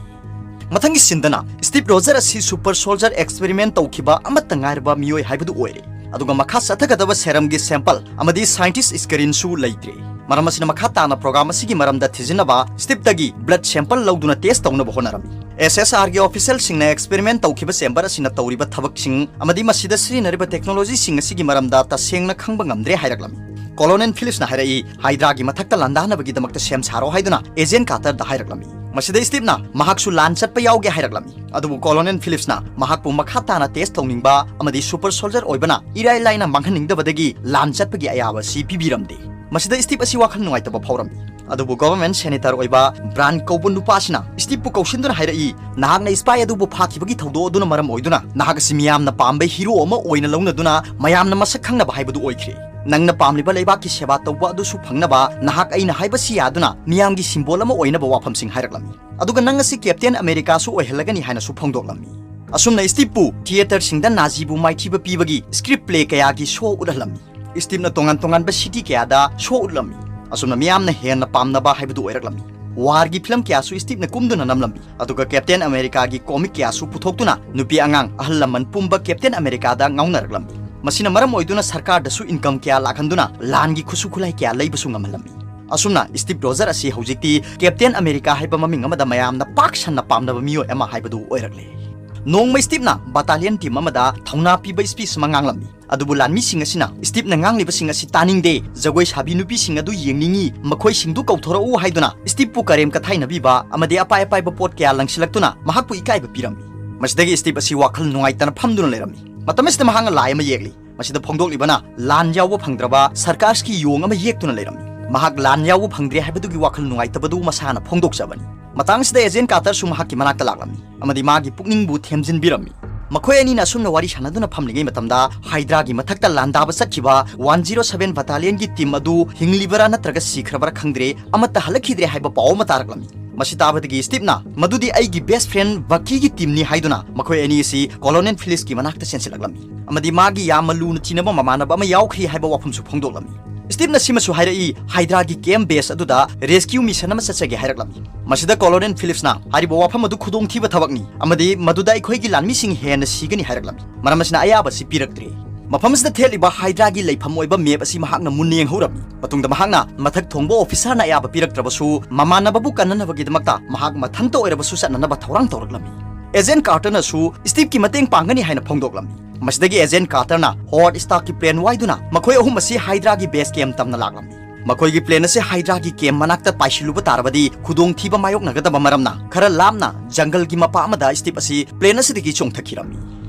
ꯃꯊꯪꯒꯤ ꯁꯤꯟꯗꯅ ꯁ꯭ꯇꯤꯞ ꯔꯣꯖꯔ ꯑꯁꯤ ꯁꯨꯄꯔ ꯁꯣꯜꯖꯔ ꯑꯦꯛꯁꯄꯦꯔꯤꯃꯦꯟ ꯇꯧꯈꯤꯕ ꯑꯃꯠꯇ ꯉꯥꯏꯔꯕ ꯃꯤꯑꯣꯏ ꯍꯥꯏꯕꯗꯨ ꯑꯣꯏꯔꯦ꯫ ꯑꯗꯨꯒ ꯃꯈꯥ ꯆꯠꯊꯒꯗꯕ ꯁꯦꯔꯝꯒꯤ ꯁꯦꯝꯄꯜ ꯑꯃꯗꯤ ꯁꯥꯏꯟꯇꯤꯁ ꯁ꯭ꯀꯔꯤꯟꯁꯨ ꯂꯩꯇ꯭ꯔꯦ꯫ ꯃꯔꯝ ꯑꯁꯤꯅ ꯃꯈꯥ ꯇꯥꯅ ꯄ꯭ꯔꯣꯒ꯭ꯔꯥꯝ ꯑꯁꯤꯒꯤ ꯃꯔꯝꯗ ꯊꯤꯖꯤꯟꯅꯕ ꯁ꯭ꯇꯤꯞꯇꯒꯤ ꯕ꯭ꯂꯗ ꯁꯦꯝꯄꯜ ꯂꯧꯗꯨꯅ ꯇꯦꯁ ꯇꯧꯅꯕ ꯍꯣꯠꯅꯔꯝꯃꯤ꯫ ꯑꯦꯁ ꯑꯦꯁ ꯑꯥꯔꯒꯤ ꯑꯣꯐꯤꯁꯤꯌꯦꯜꯁꯤꯡꯅ ꯑꯦꯛꯁꯄꯦꯔꯤꯃꯦꯟ ꯇꯧꯈꯤꯕ ꯆꯦꯝꯕꯔ ꯑꯁꯤꯅ ꯇꯧꯔꯤꯕ ꯊꯕꯛꯁꯤꯡ ꯑꯃꯗꯤ ꯃꯁꯤꯗ ꯁꯤꯖꯤꯟꯅꯔꯤꯕ ꯇꯦꯛꯅꯣꯂꯣꯖꯤꯁꯤꯡ ꯑꯁꯤꯒꯤ ꯃꯔꯝꯗ ꯇꯁꯦꯡꯅ ꯈꯪꯕ ꯉꯝꯗ꯭ꯔꯦ ꯍꯥꯏꯔꯛꯂꯝꯃꯤ꯫ ꯀꯣꯂꯣꯅꯦꯜ ꯐꯤꯂꯤꯞꯁꯅ ꯍꯥꯏꯔꯛꯏ, "ꯍꯥꯏꯗ꯭ꯔꯥꯒꯤ ꯃꯊꯛꯇ ꯂꯥꯟꯗꯥꯅꯕꯒꯤꯗꯃꯛꯇ ꯁꯦꯝ ꯁꯥꯔꯣ" ꯍꯥꯏꯗꯨꯅ ꯑꯦꯖꯦꯟ ꯀꯥꯇꯔꯗ ꯍꯥꯏꯔꯛꯂꯝꯃꯤ꯫ ꯃꯁꯤꯗ ꯁ꯭ꯇꯤꯞꯅ ꯃꯍꯥꯛꯁꯨ ꯂꯥꯟ ꯆꯠꯄ ꯌꯥꯎꯒꯦ ꯍꯥꯏꯔꯛꯂꯝꯃꯤ꯫ ꯑꯗꯨꯕꯨ ꯀꯣꯂꯣꯅꯦꯜ ꯐꯤꯂꯤꯞꯁꯅ ꯃꯍꯥꯛꯄꯨ ꯃꯈꯥ ꯇꯥꯅ ꯇꯦꯁ ꯇꯧꯅꯤꯡꯕ ꯑꯃꯗꯤ ꯁꯨꯄꯔ ꯁꯣꯜꯖꯔ ꯑꯣꯏꯕꯅ ꯏꯔꯥꯏ ꯂꯥꯏꯅ ꯃꯥꯡꯍꯟꯅꯤꯡꯗꯕꯗꯒꯤ ꯂꯥꯟ ꯆꯠꯄꯒꯤ ꯑꯌꯥꯕ ꯑꯁꯤ ꯄꯤꯕꯤꯔꯝꯗꯦ꯫ ꯃꯁꯤꯗ ꯁ꯭ꯇꯤꯞ ꯑꯁꯤ ꯋꯥꯈꯜ ꯅꯨꯡꯉꯥꯏꯇꯕ ꯐꯥꯎꯔꯝꯃꯤ꯫ ꯑꯗꯨꯕꯨ government senator ꯑꯣꯏꯕ ꯕ꯭ꯔꯥꯟ ꯀꯧꯕ ꯅꯨꯄꯥꯁꯤꯅ ꯁ꯭ꯇꯤꯞꯄꯨ ꯀꯧꯁꯤꯟꯗꯨꯅ ꯍꯥꯏꯔꯛꯏ, "ꯅꯍꯥꯛꯅ spy ꯑꯗꯨꯕꯨ ꯐꯥꯈꯤꯕꯒꯤ ꯊꯧꯗꯣꯛ ꯑꯗꯨꯅ ꯃꯔꯝ ꯑꯣꯏꯗꯨꯅ ꯅꯍꯥꯛ ꯑꯁꯤ ꯃꯤꯌꯥꯝꯅ ꯄꯥꯝꯕ hero ꯑꯃ ꯑꯣꯏꯅ ꯂꯧꯅꯗꯨꯅ ꯃꯌꯥꯝꯅ ꯃꯁꯛ ꯈꯪꯅꯕ ꯍꯥꯏꯕꯗꯨ ꯑꯣꯏꯈ꯭ꯔꯦ꯫ ꯅꯪꯅ ꯄꯥꯝꯂꯤꯕ ꯂꯩꯕꯥꯛꯀꯤ ꯁꯦꯕꯥ ꯇꯧꯕ ꯑꯗꯨꯁꯨ ꯐꯪꯅꯕ ꯅꯍꯥꯛ ꯑꯩꯅ ꯍꯥꯏꯕꯁꯤ ꯌꯥꯗꯨꯅ ꯃꯤꯌꯥꯝꯒꯤ symbol ꯑꯃ ꯑꯣꯏꯅꯕ ꯋꯥꯐꯝꯁꯤꯡ ꯍꯥꯏꯔꯛꯂꯝꯃꯤ꯫ ꯑꯗꯨꯒ ꯅꯪ ꯑꯁꯤ Captain Americaꯁꯨ ꯑꯣꯏꯍꯜꯂꯒꯅꯤ" ꯍꯥꯏꯅꯁꯨ ꯐꯣꯡꯗꯣꯛꯂꯝꯃꯤ꯫ ꯑꯁꯨꯝꯅ ꯁ꯭ꯇꯤꯞꯄꯨ theatreꯁꯤꯡꯗ ꯅꯥꯖꯤꯕꯨ ꯃꯥꯏꯊꯤꯕ ꯄꯤꯕꯒꯤ script play ꯀꯌꯥꯒꯤ show ꯎꯠꯍꯜꯂꯝꯃꯤ꯫ ꯁ꯭ꯇꯤꯞꯅ ꯇꯣꯉꯥꯟ ꯇꯣꯉꯥꯟꯕ city ꯀꯌꯥꯗ show ꯎꯠꯂꯝꯃꯤ꯫ ꯑꯁꯨꯝꯅ ꯃꯤꯌꯥꯝꯅ ꯍꯦꯟꯅ ꯄꯥꯝꯅꯕ ꯍꯥꯏꯕꯗꯨ ꯑꯣꯏꯔꯛꯂꯝꯃꯤ꯫ Warꯒꯤ film ꯀꯌꯥꯁꯨ ꯁ꯭ꯇꯤꯞꯅ ꯀꯨꯝꯗꯨꯅ ꯅꯝꯂꯝꯃꯤ꯫ ꯑꯗꯨꯒ Captain Americaꯒꯤ comic ꯀꯌꯥꯁꯨ ꯄꯨꯊꯣꯛꯇꯨꯅ ꯅꯨꯄꯤ ꯑꯉꯥꯡ, ꯑꯍꯜ ꯂꯃꯟ ꯄꯨꯝꯕ Captain Americaꯗ ꯉꯥꯎꯅꯔꯛꯂꯝꯃꯤ꯫ ꯃꯁꯤꯅ ꯃꯔꯝ ꯑꯣꯏꯗꯨꯅ ꯁꯔꯀꯥꯔꯗꯁꯨ income ꯀꯌꯥ ꯂꯥꯛꯍꯟꯗꯨꯅ ꯂꯥꯟꯒꯤ ꯈꯨꯠꯁꯨ ꯈꯨꯠꯂꯥꯏ ꯀꯌꯥ ꯂꯩꯕꯁꯨ ꯉꯝꯍꯜꯂꯝꯃꯤ꯫ ꯑꯁꯨꯝꯅ ꯁ꯭ꯇꯤꯞ ꯔꯣꯖꯔ ꯑꯁꯤ ꯍꯧꯖꯤꯛꯇꯤ Captain America ꯍꯥꯏꯕ ꯃꯃꯤꯡ ꯑꯃꯗ ꯃꯌꯥꯝꯅ ꯄꯥꯛ ꯁꯟꯅ ꯄꯥꯝꯅꯕ ꯃꯤꯑꯣꯏ ꯑꯃ ꯍꯥꯏꯕꯗꯨ ꯑꯣꯏꯔꯛꯂꯦ꯫ ꯅꯣꯡꯃ ꯁ꯭ꯇꯤꯞꯅ battalion team ꯑꯃꯗ ꯊꯧꯅꯥ ꯄꯤꯕ speech ꯑꯃ ꯉꯥꯡꯂꯝꯃꯤ꯫ ꯑꯗꯨꯕꯨ ꯂꯥꯟꯃꯤꯁꯤꯡ ꯑꯁꯤꯅ ꯁ꯭ꯇꯤꯞꯅ ꯉꯥꯡꯂꯤꯕꯁꯤꯡ ꯑꯁꯤ ꯇꯥꯅꯤꯡꯗꯦ, ꯖꯒꯣꯏ ꯁꯥꯕꯤ ꯅꯨꯄꯤꯁꯤꯡ ꯑꯗꯨ ꯌꯦꯡꯅꯤꯡꯏ, ꯃꯈꯣꯏꯁꯤꯡꯗꯨ ꯀꯧꯊꯣꯔꯛꯎ ꯍꯥꯏꯗꯨꯅ ꯁ꯭ꯇꯤꯞꯄꯨ ꯀꯔꯦꯝ ꯀꯊꯥꯏꯅꯕꯤꯕ ꯑꯃꯗꯤ ꯑꯄꯥꯏ ꯑꯄꯥꯏꯕ ꯄꯣꯠ ꯀꯌꯥ ꯂꯪꯁꯤꯜꯂꯛꯇꯨꯅ ꯃꯍꯥꯛꯄꯨ ꯏꯀꯥꯏꯕ ꯄꯤꯔꯝꯃꯤ꯫ ꯃꯁꯤꯗꯒꯤ ꯁ꯭ꯇꯤꯞ ꯑꯁꯤ ꯋꯥꯈꯜ ꯅꯨꯡꯉꯥꯏꯇꯅ ꯐꯝꯗꯨꯅ ꯂꯩꯔꯝꯃꯤ꯫ ꯃꯇꯝ ꯑꯁꯤꯗ ꯃꯍꯥꯛꯅ ꯂꯥꯏ ꯑꯃ ꯌꯦꯛꯂꯤ꯫ ꯃꯁꯤꯗ ꯐꯣꯡꯗꯣꯛꯂꯤꯕꯅ ꯂꯥꯟ ꯌꯥꯎꯕ ꯐꯪꯗ꯭ꯔꯕ ꯁꯔꯀꯥꯔꯁꯀꯤ ꯌꯣꯡ ꯑꯃ ꯌꯦꯛꯇꯨꯅ ꯂꯩꯔꯝꯃꯤ꯫ ꯃꯍꯥꯛ ꯂꯥꯟ ꯌꯥꯎꯕ ꯐꯪꯗ꯭ꯔꯦ ꯍꯥꯏꯕꯗꯨꯒꯤ ꯋꯥꯈꯜ ꯅꯨꯡꯉꯥꯏꯇꯕꯗꯨ ꯃꯁꯥꯅ ꯐꯣꯡꯗꯣꯛꯆꯕꯅꯤ꯫ ꯃꯇꯥꯡꯁꯤꯗ Agent Carterꯁꯨ ꯃꯍꯥꯛꯀꯤ ꯃꯅꯥꯛꯇ ꯂꯥꯛꯂꯝꯃꯤ ꯑꯃꯗꯤ ꯃꯥꯒꯤ ꯄꯨꯛꯅꯤꯡꯕꯨ ꯊꯦꯝꯖꯤꯟꯕꯤꯔꯝꯃꯤ꯫ ꯃꯈꯣꯏ ꯑꯅꯤꯅ ꯑꯁꯨꯝꯅ ꯋꯥꯔꯤ ꯁꯥꯟꯅꯗꯨꯅ ꯐꯝꯂꯤꯉꯩ ꯃꯇꯝꯗ Hydraꯒꯤ ꯃꯊꯛꯇ ꯂꯥꯟꯗꯥꯕ ꯆꯠꯈꯤꯕ one zero seven battalionꯒꯤ team ꯑꯗꯨ ꯍꯤꯡꯂꯤꯕꯔꯥ ꯅꯠꯇ꯭ꯔꯒ ꯁꯤꯈ꯭ꯔꯕꯔꯥ ꯈꯪꯗ꯭ꯔꯦ, ꯑꯃꯠꯇ ꯍꯜꯂꯛꯈꯤꯗ꯭ꯔꯦ ꯍꯥꯏꯕ ꯄꯥꯎ ꯑꯃ ꯇꯥꯔꯛꯂꯝꯃꯤ꯫ ꯃꯁꯤ ꯇꯥꯕꯗꯒꯤ ꯁ꯭ꯇꯤꯞꯅ ꯃꯗꯨꯗꯤ ꯑꯩꯒꯤ best friend Buckyꯒꯤ teamꯅꯤ ꯍꯥꯏꯗꯨꯅ ꯃꯈꯣꯏ ꯑꯅꯤ ꯑꯁꯤ Colonel Phillipsꯀꯤ ꯃꯅꯥꯛꯇ ꯆꯦꯟꯁꯤꯜꯂꯛꯂꯝꯃꯤ ꯑꯃꯗꯤ ꯃꯥꯒꯤ ꯌꯥꯝꯅ ꯂꯨꯅ ꯇꯤꯟꯅꯕ ꯃꯃꯥꯟꯅꯕ ꯑꯃ ꯌꯥꯎꯈ꯭ꯔꯤ ꯍꯥꯏꯕ ꯋꯥꯐꯝꯁꯨ ꯐꯣꯡꯗꯣꯛꯂꯝꯃꯤ꯫ ꯁ꯭ꯇꯤꯞꯅ ꯁꯤꯃꯁꯨ ꯍꯥꯏꯔꯛꯏ, Hydraꯒꯤ camp base ꯑꯗꯨꯗ rescue mission ꯑꯃ ꯆꯠꯆꯒꯦ ꯍꯥꯏꯔꯛꯂꯝꯃꯤ꯫ ꯃꯁꯤꯗ Colonel Phillipsꯅ ꯍꯥꯏꯔꯤꯕ ꯋꯥꯐꯝ ꯑꯗꯨ ꯈꯨꯗꯣꯡꯊꯤꯕ ꯊꯕꯛꯅꯤ ꯑꯃꯗꯤ ꯃꯗꯨꯗ ꯑꯩꯈꯣꯏꯒꯤ ꯂꯥꯟꯃꯤꯁꯤꯡ ꯍꯦꯟꯅ ꯁꯤꯒꯅꯤ ꯍꯥꯏꯔꯛꯂꯝꯃꯤ꯫ ꯃꯔꯝ ꯑꯁꯤꯅ ꯑꯌꯥꯕ ꯑꯁꯤ ꯄꯤꯔꯛꯇ꯭ꯔꯦ꯫ ꯃꯐꯝ ꯑꯁꯤꯗ ꯊꯦꯠꯂꯤꯕ Hydraꯒꯤ ꯂꯩꯐꯝ ꯑꯣꯏꯕ map ꯑꯁꯤ ꯃꯍꯥꯛꯅ ꯃꯨꯟꯅ ꯌꯦꯡꯍꯧꯔꯝꯃꯤ꯫ ꯃꯇꯨꯡꯗ ꯃꯍꯥꯛꯅ ꯃꯊꯛ ꯊꯣꯡꯕ officerꯅ ꯑꯌꯥꯕ ꯄꯤꯔꯛꯇ꯭ꯔꯕꯁꯨ ꯃꯃꯥꯟꯅꯕꯕꯨ ꯀꯟꯅꯅꯕꯒꯤꯗꯃꯛꯇ ꯃꯍꯥꯛ ꯃꯊꯟꯇ ꯑꯣꯏꯔꯕꯁꯨ ꯆꯠꯅꯅꯕ ꯊꯧꯔꯥꯡ ꯇꯧꯔꯛꯂꯝꯃꯤ꯫ Agent Carterꯅꯁꯨ ꯁ꯭ꯇꯤꯞꯀꯤ ꯃꯇꯦꯡ ꯄꯥꯡꯒꯅꯤ ꯍꯥꯏꯅ ꯐꯣꯡꯗꯣꯛꯂꯝꯃꯤ꯫ ꯃꯁꯤꯗꯒꯤ Agent Carterꯅ Howard Starkꯀꯤ plane ꯋꯥꯏꯗꯨꯅ ꯃꯈꯣꯏ ꯑꯍꯨꯝ ꯑꯁꯤ Hydraꯒꯤ base camp ꯇꯝꯅ ꯂꯥꯛꯂꯝꯃꯤ꯫ ꯃꯈꯣꯏꯒꯤ plane ꯑꯁꯤ Hydraꯒꯤ camp ꯃꯅꯥꯛꯇ ꯄꯥꯏꯁꯤꯜꯂꯨꯕ ꯇꯥꯔꯕꯗꯤ ꯈꯨꯗꯣꯡꯊꯤꯕ ꯃꯥꯌꯣꯛꯅꯒꯗꯕ ꯃꯔꯝꯅ ꯈꯔ ꯂꯥꯞꯅ ꯖꯪꯒꯜꯒꯤ ꯃꯄꯥ ꯑꯃꯗ ꯁ꯭ꯇꯤꯞ ꯑꯁꯤ plane ꯑꯁꯤꯗꯒꯤ ꯆꯣꯡꯊꯈꯤꯔꯝꯃꯤ꯫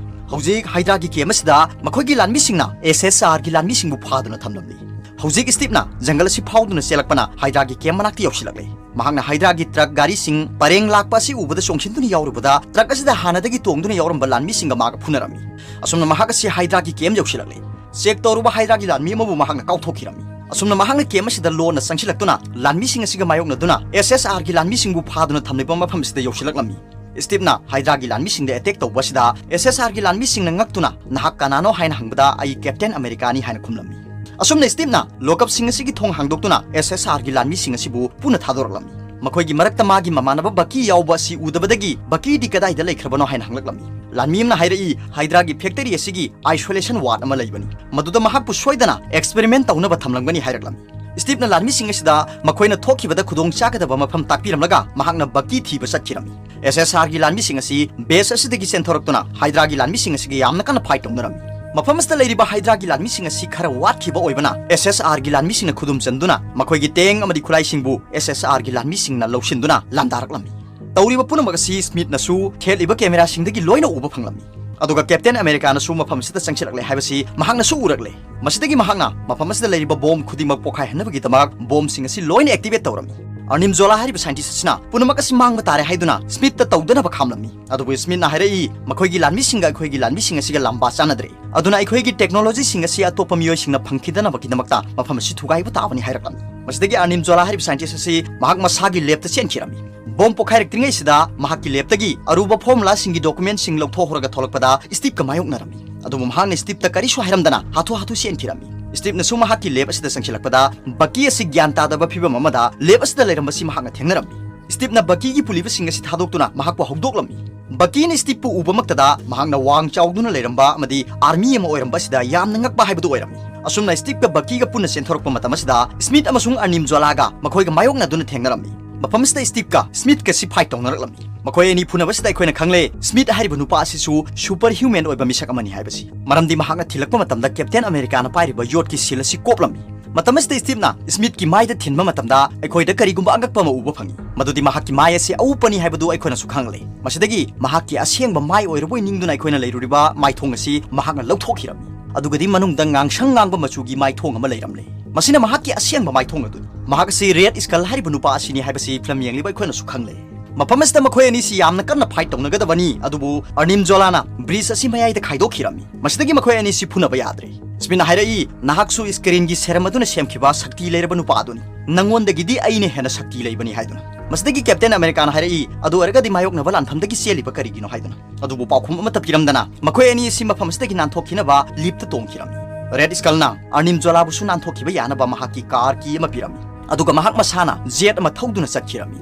ꯍꯧꯖꯤꯛ Hydraꯒꯤ camp ꯑꯁꯤꯗ ꯃꯈꯣꯏꯒꯤ ꯂꯥꯟꯃꯤꯁꯤꯡꯅ SSRꯒꯤ ꯂꯥꯟꯃꯤꯁꯤꯡꯕꯨ ꯐꯥꯗꯨꯅ ꯊꯝꯂꯝꯂꯤ꯫ ꯍꯧꯖꯤꯛ ꯁ꯭ꯇꯤꯞꯅ ꯖꯪꯒꯜ ꯑꯁꯤ ꯐꯥꯎꯗꯨꯅ ꯆꯦꯜꯂꯛꯄꯅ ꯍꯥꯏꯗ꯭ꯔꯥꯒꯤ ꯀꯦꯝꯞ ꯃꯅꯥꯛꯇ ꯌꯧꯁꯤꯜꯂꯛꯂꯦ꯫ ꯃꯍꯥꯛꯅ ꯍꯥꯏꯗ꯭ꯔꯥꯒꯤ ꯇ꯭ꯔꯛ ꯒꯥꯔꯤꯁꯤꯡ ꯄꯔꯦꯡ ꯂꯥꯛꯄ ꯑꯁꯤ ꯎꯕꯗ ꯆꯣꯡꯁꯤꯟꯗꯨꯅ ꯌꯥꯎꯔꯨꯕꯗ, ꯇ꯭ꯔꯛ ꯑꯁꯤꯗ ꯍꯥꯟꯅꯗꯒꯤ ꯇꯣꯡꯗꯨꯅ ꯌꯥꯎꯔꯝꯕ ꯂꯥꯟꯃꯤꯁꯤꯡꯒ ꯃꯥꯒ ꯐꯨꯅꯔꯝꯃꯤ꯫ ꯑꯁꯨꯝꯅ ꯃꯍꯥꯛ ꯑꯁꯤ ꯍꯥꯏꯗ꯭ꯔꯥꯒꯤ ꯀꯦꯝꯞ ꯌꯧꯁꯤꯜꯂꯛꯂꯦ꯫ ꯆꯦꯛ ꯇꯧꯔꯨꯕ ꯍꯥꯏꯗ꯭ꯔꯥꯒꯤ ꯂꯥꯟꯃꯤ ꯑꯃꯕꯨ ꯃꯍꯥꯛꯅ ꯀꯥꯎꯊꯣꯛꯈꯤꯔꯝꯃꯤ꯫ ꯑꯁꯨꯝꯅ ꯃꯍꯥꯛꯅ ꯀꯦꯝꯞ ꯑꯁꯤꯗ ꯂꯣꯟꯅ ꯆꯪꯁꯤꯜꯂꯛꯇꯨꯅ ꯂꯥꯟꯃꯤꯁꯤꯡ ꯑꯁꯤꯒ ꯃꯥꯌꯣꯛꯅꯗꯨꯅ ꯑꯦꯁ ꯑꯦꯁ ꯑꯥꯔꯒꯤ ꯂꯥꯟꯃꯤꯁꯤꯡꯕꯨ ꯐꯥꯗꯨꯅ ꯊꯝꯂꯤꯕ ꯃꯐꯝ ꯑꯁꯤꯗ ꯌꯧꯁꯤꯜꯂꯛꯂꯝꯃꯤ꯫ ꯁ꯭ꯇꯤꯞꯅ ꯍꯥꯏꯗ꯭ꯔꯥꯒꯤ ꯂꯥꯟꯃꯤꯁꯤꯡꯗ ꯑꯦꯇꯦꯛ ꯇꯧꯕ ꯑꯁꯤꯗ ꯑꯦꯁ ꯑꯦꯁ ꯑꯥꯔꯒꯤ ꯂꯥꯟꯃꯤꯁꯤꯡꯅ ꯉꯛꯇꯨꯅ, "ꯅꯍꯥꯛ ꯀꯅꯥꯅꯣ?" ꯍꯥꯏꯅ ꯍꯪꯕꯗ, "ꯑꯩ ꯀꯦꯞꯇꯦꯟ ꯑꯃꯦꯔꯤꯀꯥꯅꯤ" ꯍꯥꯏꯅ ꯈꯨꯝꯂꯝꯃꯤ꯫ ꯑꯁꯨꯝꯅ ꯁ꯭ꯇꯤꯞꯅ ꯂꯣꯀꯞꯁꯤꯡ ꯑꯁꯤꯒꯤ ꯊꯣꯡ ꯍꯥꯡꯗꯣꯛꯇꯨꯅ ꯑꯦꯁ ꯑꯦꯁ ꯑꯥꯔꯒꯤ ꯂꯥꯟꯃꯤꯁꯤꯡ ꯑꯁꯤꯕꯨ ꯄꯨꯟꯅ ꯊꯥꯗꯣꯔꯛꯂꯝꯃꯤ꯫ ꯃꯈꯣꯏꯒꯤ ꯃꯔꯛꯇ ꯃꯥꯒꯤ ꯃꯃꯥꯟꯅꯕ ꯕꯀꯤ ꯌꯥꯎꯕ ꯑꯁꯤ ꯎꯗꯕꯗꯒꯤ, "ꯕꯀꯤꯗꯤ ꯀꯗꯥꯏꯗ ꯂꯩꯈ꯭ꯔꯕꯅꯣ?" ꯍꯥꯏꯅ ꯍꯪꯂꯛꯂꯝꯃꯤ꯫ ꯂꯥꯟꯃꯤ ꯑꯃꯅ ꯍꯥꯏꯔꯛꯏ, "ꯍꯥꯏꯗ꯭ꯔꯥꯒꯤ ꯐꯦꯛꯇꯔꯤ ꯑꯁꯤꯒꯤ ꯑꯥꯏꯁꯣꯂꯦꯁꯟ ꯋꯥꯔꯗ ꯑꯃ ꯂꯩꯕꯅꯤ, ꯃꯗꯨꯗ ꯃꯍꯥꯛꯄꯨ ꯁꯣꯏꯗꯅ ꯑꯦꯛꯁꯄꯦꯔꯤꯃꯦꯟ ꯇꯧꯅꯕ ꯊꯝꯂꯝꯒꯅꯤ" ꯍꯥꯏꯔꯛꯂꯝꯃꯤ꯫ ꯁ꯭ꯇꯤꯞꯅ ꯂꯥꯟꯃꯤꯁꯤꯡ ꯑꯁꯤꯗ ꯃꯈꯣꯏꯅ ꯊꯣꯛꯈꯤꯕꯗ ꯈꯨꯗꯣꯡ ꯆꯥꯒꯗꯕ ꯃꯐꯝ ꯇꯥꯛꯄꯤꯔꯝꯂꯒ ꯃꯍꯥꯛꯅ ꯕꯀꯤ ꯊꯤꯕ ꯆꯠꯈꯤꯔꯝꯃꯤ꯫ ꯑꯦꯁ ꯑꯦꯁ ꯑꯥꯔꯒꯤ ꯂꯥꯟꯃꯤꯁꯤꯡ ꯑꯁꯤ ꯕꯦꯁ ꯑꯁꯤꯗꯒꯤ ꯆꯦꯟꯊꯣꯔꯛꯇꯨꯅ ꯍꯥꯏꯗ꯭ꯔꯥꯒꯤ ꯂꯥꯟꯃꯤꯁꯤꯡ ꯑꯁꯤꯒ ꯌꯥꯝꯅ ꯀꯟꯅ ꯐꯥꯏꯠ ꯇꯧꯅꯔꯝꯃꯤ꯫ ꯃꯐꯝ ꯑꯁꯤꯗ ꯂꯩꯔꯤꯕ ꯍꯥꯏꯗ꯭ꯔꯥꯒꯤ ꯂꯥꯟꯃꯤꯁꯤꯡ ꯑꯁꯤ ꯈꯔ ꯋꯥꯠꯈꯤꯕ ꯑꯣꯏꯕꯅ ꯑꯦꯁ ꯑꯦꯁ ꯑꯥꯔꯒꯤ ꯂꯥꯟꯃꯤꯁꯤꯡꯅ ꯈꯨꯗꯨꯝ ꯆꯟꯗꯨꯅ ꯃꯈꯣꯏꯒꯤ ꯇꯦꯡ ꯑꯃꯗꯤ ꯈꯨꯠꯂꯥꯏꯁꯤꯡꯕꯨ ꯑꯦꯁ ꯑꯦꯁ ꯑꯥꯔꯒꯤ ꯂꯥꯟꯃꯤꯁꯤꯡꯅ ꯂꯧꯁꯤꯟꯗꯨꯅ ꯂꯥꯟꯗꯥꯔꯛꯂꯝꯃꯤ꯫ ꯇꯧꯔꯤꯕ ꯄꯨꯝꯅꯃꯛ ꯑꯁꯤ ꯁ꯭ꯃꯤꯠꯅꯁꯨ ꯊꯦꯠꯂꯤꯕ ꯀꯦꯃꯦꯔꯥꯁꯤꯡꯗꯒꯤ ꯂꯣꯏꯅ ꯎꯕ ꯐꯪꯂꯝꯃꯤ꯫ ꯑꯗꯨꯒ ꯀꯦꯞꯇꯦꯟ ꯑꯃꯦꯔꯤꯀꯥꯅꯁꯨ ꯃꯐꯝ ꯑꯁꯤꯗ ꯆꯪꯁꯤꯜꯂꯛꯂꯦ ꯍꯥꯏꯕꯁꯤ ꯃꯍꯥꯛꯅꯁꯨ ꯎꯔꯛꯂꯦ꯫ ꯃꯁꯤꯗꯒꯤ ꯃꯍꯥꯛꯅ ꯃꯐꯝ ꯑꯁꯤꯗ ꯂꯩꯔꯤꯕ ꯕꯣꯝ ꯈꯨꯗꯤꯡꯃꯛ ꯄꯣꯈꯥꯏꯍꯟꯅꯕꯒꯤꯗꯃꯛ ꯕꯣꯝꯁꯤꯡ ꯑꯁꯤ ꯂꯣꯏꯅ ꯑꯦꯛꯇꯤꯚꯦꯠ ꯇꯧꯔꯝꯃꯤ꯫ ꯑꯔꯅꯤꯝ ꯖꯣꯂꯥ ꯍꯥꯏꯔꯤꯕ ꯁꯥꯏꯟꯇꯤꯁ ꯑꯁꯤꯅ ꯄꯨꯝꯅꯃꯛ ꯑꯁꯤ ꯃꯥꯡꯕ ꯇꯥꯔꯦ ꯍꯥꯏꯗꯨꯅ ꯁ꯭ꯃꯤꯠꯇ ꯇꯧꯗꯅꯕ ꯈꯥꯝꯂꯝꯃꯤ꯫ ꯑꯗꯨꯕꯨ ꯁ꯭ꯃꯤꯠꯅ ꯍꯥꯏꯔꯛꯏ, "ꯃꯈꯣꯏꯒꯤ ꯂꯥꯟꯃꯤꯁꯤꯡꯒ ꯑꯩꯈꯣꯏꯒꯤ ꯂꯥꯟꯃꯤꯁꯤꯡ ꯑꯁꯤꯒ ꯂꯥꯝꯕꯥ ꯆꯥꯅꯗ꯭ꯔꯦ꯫ ꯑꯗꯨꯅ ꯑꯩꯈꯣꯏꯒꯤ ꯇꯦꯛꯅꯣꯂꯣꯖꯤꯁꯤꯡ ꯑꯁꯤ ꯑꯇꯣꯞꯄ ꯃꯤꯑꯣꯏꯁꯤꯡꯅ ꯐꯪꯈꯤꯗꯅꯕꯒꯤꯗꯃꯛꯇ ꯃꯐꯝ ꯑꯁꯤ ꯊꯨꯒꯥꯏꯕ ꯇꯥꯕꯅꯤ" ꯍꯥꯏꯔꯛꯂꯝꯃꯤ꯫ ꯃꯁꯤꯗꯒꯤ ꯑꯔꯅꯤꯝ ꯖꯣꯂꯥ ꯍꯥꯏꯔꯤꯕ ꯁꯥꯏꯟꯇꯤꯁ ꯑꯁꯤ ꯃꯍꯥꯛ ꯃꯁꯥꯒꯤ ꯂꯦꯞꯇ ꯆꯦꯟꯈꯤꯔꯝꯃꯤ꯫ ꯕꯣꯝ ꯄꯣꯈꯥꯏꯔꯛꯇ꯭ꯔꯤꯉꯩꯁꯤꯗ ꯃꯍꯥꯛꯀꯤ ꯂꯦꯞꯇꯒꯤ ꯑꯔꯨꯕ ꯐꯣꯔꯃꯨꯂꯥꯁꯤꯡꯒꯤ ꯗꯣꯀꯨꯃꯦꯟꯁꯤꯡ ꯂꯧꯊꯣꯛꯍꯧꯔꯒ ꯊꯣꯛꯂꯛꯄꯗ ꯁ꯭ꯇꯤꯞꯀ ꯃꯥꯌꯣꯛꯅꯔꯝꯃꯤ꯫ ꯑꯗꯨꯕꯨ ꯃꯍꯥꯛꯅ ꯁ꯭ꯇꯤꯞꯇ ꯀꯔꯤꯁꯨ ꯍꯥꯏꯔꯝꯗꯅ ꯍꯥꯊꯨ ꯍꯥꯊꯨ ꯆꯦꯟꯈꯤꯔꯝꯃꯤ꯫ ꯁ꯭ꯇꯤꯞꯅꯁꯨ ꯃꯍꯥꯛꯀꯤ ꯂꯦꯞ ꯑꯁꯤꯗ ꯆꯪꯁꯤꯜꯂꯛꯄꯗ ꯕꯀꯤ ꯑꯁꯤ ꯒ꯭ꯌꯥꯟ ꯇꯥꯗꯕ ꯐꯤꯚꯝ ꯑꯃꯗ ꯂꯦꯞ ꯑꯁꯤꯗ ꯂꯩꯔꯝꯕꯁꯤ ꯃꯍꯥꯛꯅ ꯊꯦꯡꯅꯔꯝꯃꯤ꯫ ꯁ꯭ꯇꯤꯞꯅ ꯕꯀꯤꯒꯤ ꯄꯨꯂꯤꯕꯁꯤꯡ ꯑꯁꯤ ꯊꯥꯗꯣꯛꯇꯨꯅ ꯃꯍꯥꯛꯄꯨ ꯍꯧꯗꯣꯛꯂꯝꯃꯤ꯫ ꯕꯀꯤꯅ ꯁ꯭ꯇꯤꯞꯄꯨ ꯎꯕꯃꯛꯇꯗ ꯃꯍꯥꯛꯅ ꯋꯥꯡ ꯆꯥꯎꯗꯨꯅ ꯂꯩꯔꯝꯕ ꯑꯃꯗꯤ ꯑꯥꯔꯃꯤ ꯑꯃ ꯑꯣꯏꯔꯝꯕ ꯑꯁꯤꯗ ꯌꯥꯝꯅ ꯉꯛꯄ ꯍꯥꯏꯕꯗꯨ ꯑꯣꯏꯔꯝꯃꯤ꯫ ꯑꯁꯨꯝꯅ ꯁ꯭ꯇꯤꯞꯀ ꯕꯀꯤꯒ ꯄꯨꯟꯅ ꯆꯦꯟꯊꯣꯔꯛꯄ ꯃꯇꯝ ꯑꯁꯤꯗ ꯁ꯭ꯃꯤꯠ ꯑꯃꯁꯨꯡ ꯑꯔꯅꯤꯝ ꯖꯣꯂꯥꯒ ꯃꯈꯣꯏꯒ ꯃꯥꯌꯣꯛꯅꯗꯨꯅ ꯊꯦꯡꯅꯔꯝꯃꯤ꯫ ꯃꯐꯝ ꯑꯁꯤꯗ ꯁ꯭ꯇꯤꯞꯀ ꯁ꯭ꯃꯤꯠꯀꯁꯤ ꯐꯥꯏꯠ ꯇꯧꯅꯔꯛꯂꯝꯃꯤ꯫ ꯃꯈꯣꯏ ꯑꯅꯤ ꯐꯨꯅꯕꯁꯤꯗ ꯑꯩꯈꯣꯏꯅ ꯈꯪꯂꯦ, ꯁ꯭ꯃꯤꯠ ꯍꯥꯏꯔꯤꯕ ꯅꯨꯄꯥ ꯑꯁꯤꯁꯨ ꯁꯨꯄꯔ ꯍ꯭ꯌꯨꯃꯦꯟ ꯑꯣꯏꯕ ꯃꯤꯁꯛ ꯑꯃꯅꯤ ꯍꯥꯏꯕꯁꯤ꯫ ꯃꯔꯝꯗꯤ ꯃꯍꯥꯛꯅ ꯊꯤꯜꯂꯛꯄ ꯃꯇꯝꯗ ꯀꯦꯞꯇꯦꯟ ꯑꯃꯦꯔꯤꯀꯥꯅ ꯄꯥꯏꯔꯤꯕ ꯌꯣꯠꯀꯤ ꯁꯤꯜ ꯑꯁꯤ ꯀꯣꯞꯂꯝꯃꯤ꯫ ꯃꯇꯝ ꯑꯁꯤꯗ ꯁ꯭ꯇꯤꯞꯅ ꯁ꯭ꯃꯤꯠꯀꯤ ꯃꯥꯏꯗ ꯊꯤꯟꯕ ꯃꯇꯝꯗ ꯑꯩꯈꯣꯏꯗ ꯀꯔꯤꯒꯨꯝꯕ ꯑꯉꯛꯄ ꯑꯃ ꯎꯕ ꯐꯪꯏ꯫ ꯃꯗꯨꯗꯤ ꯃꯍꯥꯛꯀꯤ ꯃꯥꯏ ꯑꯁꯤ ꯑꯎꯞꯄꯅꯤ ꯍꯥꯏꯕꯗꯨ ꯑꯩꯈꯣꯏꯅꯁꯨ ꯈꯪꯂꯦ꯫ ꯃꯁꯤꯗꯒꯤ ꯃꯍꯥꯛꯀꯤ ꯑꯁꯦꯡꯕ ꯃꯥꯏ ꯑꯣꯏꯔꯕꯣꯏ ꯅꯤꯡꯗꯨꯅ ꯑꯩꯈꯣꯏꯅ ꯂꯩꯔꯨꯔꯤꯕ ꯃꯥꯏꯊꯣꯡ ꯑꯁꯤ ꯃꯍꯥꯛꯅ ꯂꯧꯊꯣꯛꯈꯤꯔꯝꯃꯤ꯫ ꯑꯗꯨꯒꯗꯤ ꯃꯅꯨꯡꯗ ꯉꯥꯡꯁꯪ ꯉꯥꯡꯕ ꯃꯆꯨꯒꯤ ꯃꯥꯏꯊꯣꯡ ꯑꯃ ꯂꯩꯔꯝꯂꯦ꯫ ꯃꯁꯤꯅ ꯃꯍꯥꯛꯀꯤ ꯑꯁꯦꯡꯕ ꯃꯥꯏꯊꯣꯡ ꯑꯗꯨꯅꯤ꯫ ꯃꯍꯥꯛ ꯑꯁꯤ ꯔꯦꯗ ꯁ꯭ꯀꯜ ꯍꯥꯏꯔꯤꯕ ꯅꯨꯄꯥ ꯑꯁꯤꯅꯤ ꯍꯥꯏꯕꯁꯤ ꯐꯤꯂꯝ ꯌꯦꯡꯂꯤꯕ ꯑꯩꯈꯣꯏꯅꯁꯨ ꯈꯪꯂꯦ꯫ ꯃꯐꯝ ꯑꯁꯤꯗ ꯃꯈꯣꯏ ꯑꯅꯤꯁꯤ ꯌꯥꯝꯅ ꯀꯟꯅ ꯐꯥꯏꯠ ꯇꯧꯅꯒꯗꯕꯅꯤ, ꯑꯗꯨꯕꯨ ꯑꯔꯅꯤꯝ ꯖꯣꯂꯥꯅ ꯕ꯭ꯔꯤꯖ ꯑꯁꯤ ꯃꯌꯥꯏꯗ ꯈꯥꯏꯗꯣꯛꯈꯤꯔꯝꯃꯤ꯫ ꯃꯁꯤꯗꯒꯤ ꯃꯈꯣꯏ ꯑꯅꯤꯁꯤ ꯐꯨꯅꯕ ꯌꯥꯗ꯭ꯔꯦ꯫ ꯁ꯭ꯃꯤꯠꯅ ꯍꯥꯏꯔꯛꯏ, "ꯅꯍꯥꯛꯁꯨ ꯁ꯭ꯀꯔꯤꯟꯒꯤ ꯁꯦꯔꯝ ꯑꯗꯨꯅ ꯁꯦꯝꯈꯤꯕ ꯁꯛꯇꯤ ꯂꯩꯔꯕ ꯅꯨꯄꯥ ꯑꯗꯨꯅꯤ꯫ ꯅꯪꯉꯣꯟꯗꯒꯤꯗꯤ ꯑꯩꯅ ꯍꯦꯟꯅ ꯁꯛꯇꯤ ꯂꯩꯕꯅꯤ" ꯍꯥꯏꯗꯨꯅ꯫ ꯃꯁꯤꯗꯒꯤ ꯀꯦꯞꯇꯦꯟ ꯑꯃꯦꯔꯤꯀꯥꯅ ꯍꯥꯏꯔꯛꯏ, "ꯑꯗꯨ ꯑꯣꯏꯔꯒꯗꯤ ꯃꯥꯌꯣꯛꯅꯕ ꯂꯥꯟꯐꯝꯗꯒꯤ ꯆꯦꯜꯂꯤꯕ ꯀꯔꯤꯒꯤꯅꯣ?" ꯍꯥꯏꯗꯨꯅ꯫ ꯑꯗꯨꯕꯨ ꯄꯥꯎꯈꯨꯝ ꯑꯃꯠꯇ ꯄꯤꯔꯝꯗꯅ ꯃꯈꯣꯏ ꯑꯅꯤ ꯑꯁꯤ ꯃꯐꯝ ꯑꯁꯤꯗꯒꯤ ꯅꯥꯟꯊꯣꯛꯈꯤꯅꯕ ꯂꯤꯞꯇ ꯇꯣꯡꯈꯤꯔꯝꯃꯤ꯫ ꯔꯦꯗ ꯁ꯭ꯀꯜꯅ ꯑꯔꯅꯤꯝ ꯖꯣꯂꯥꯕꯨꯁꯨ ꯅꯥꯟꯊꯣꯛꯈꯤꯕ ꯌꯥꯅꯕ ꯃꯍꯥꯛꯀꯤ ꯀꯥꯔ ꯀꯤ ꯑꯃ ꯄꯤꯔꯝꯃꯤ꯫ ꯑꯗꯨꯒ ꯃꯍꯥꯛ ꯃꯁꯥꯅ ꯖꯦꯠ ꯑꯃ ꯊꯧꯗꯨꯅ ꯆꯠꯈꯤꯔꯝꯃꯤ꯫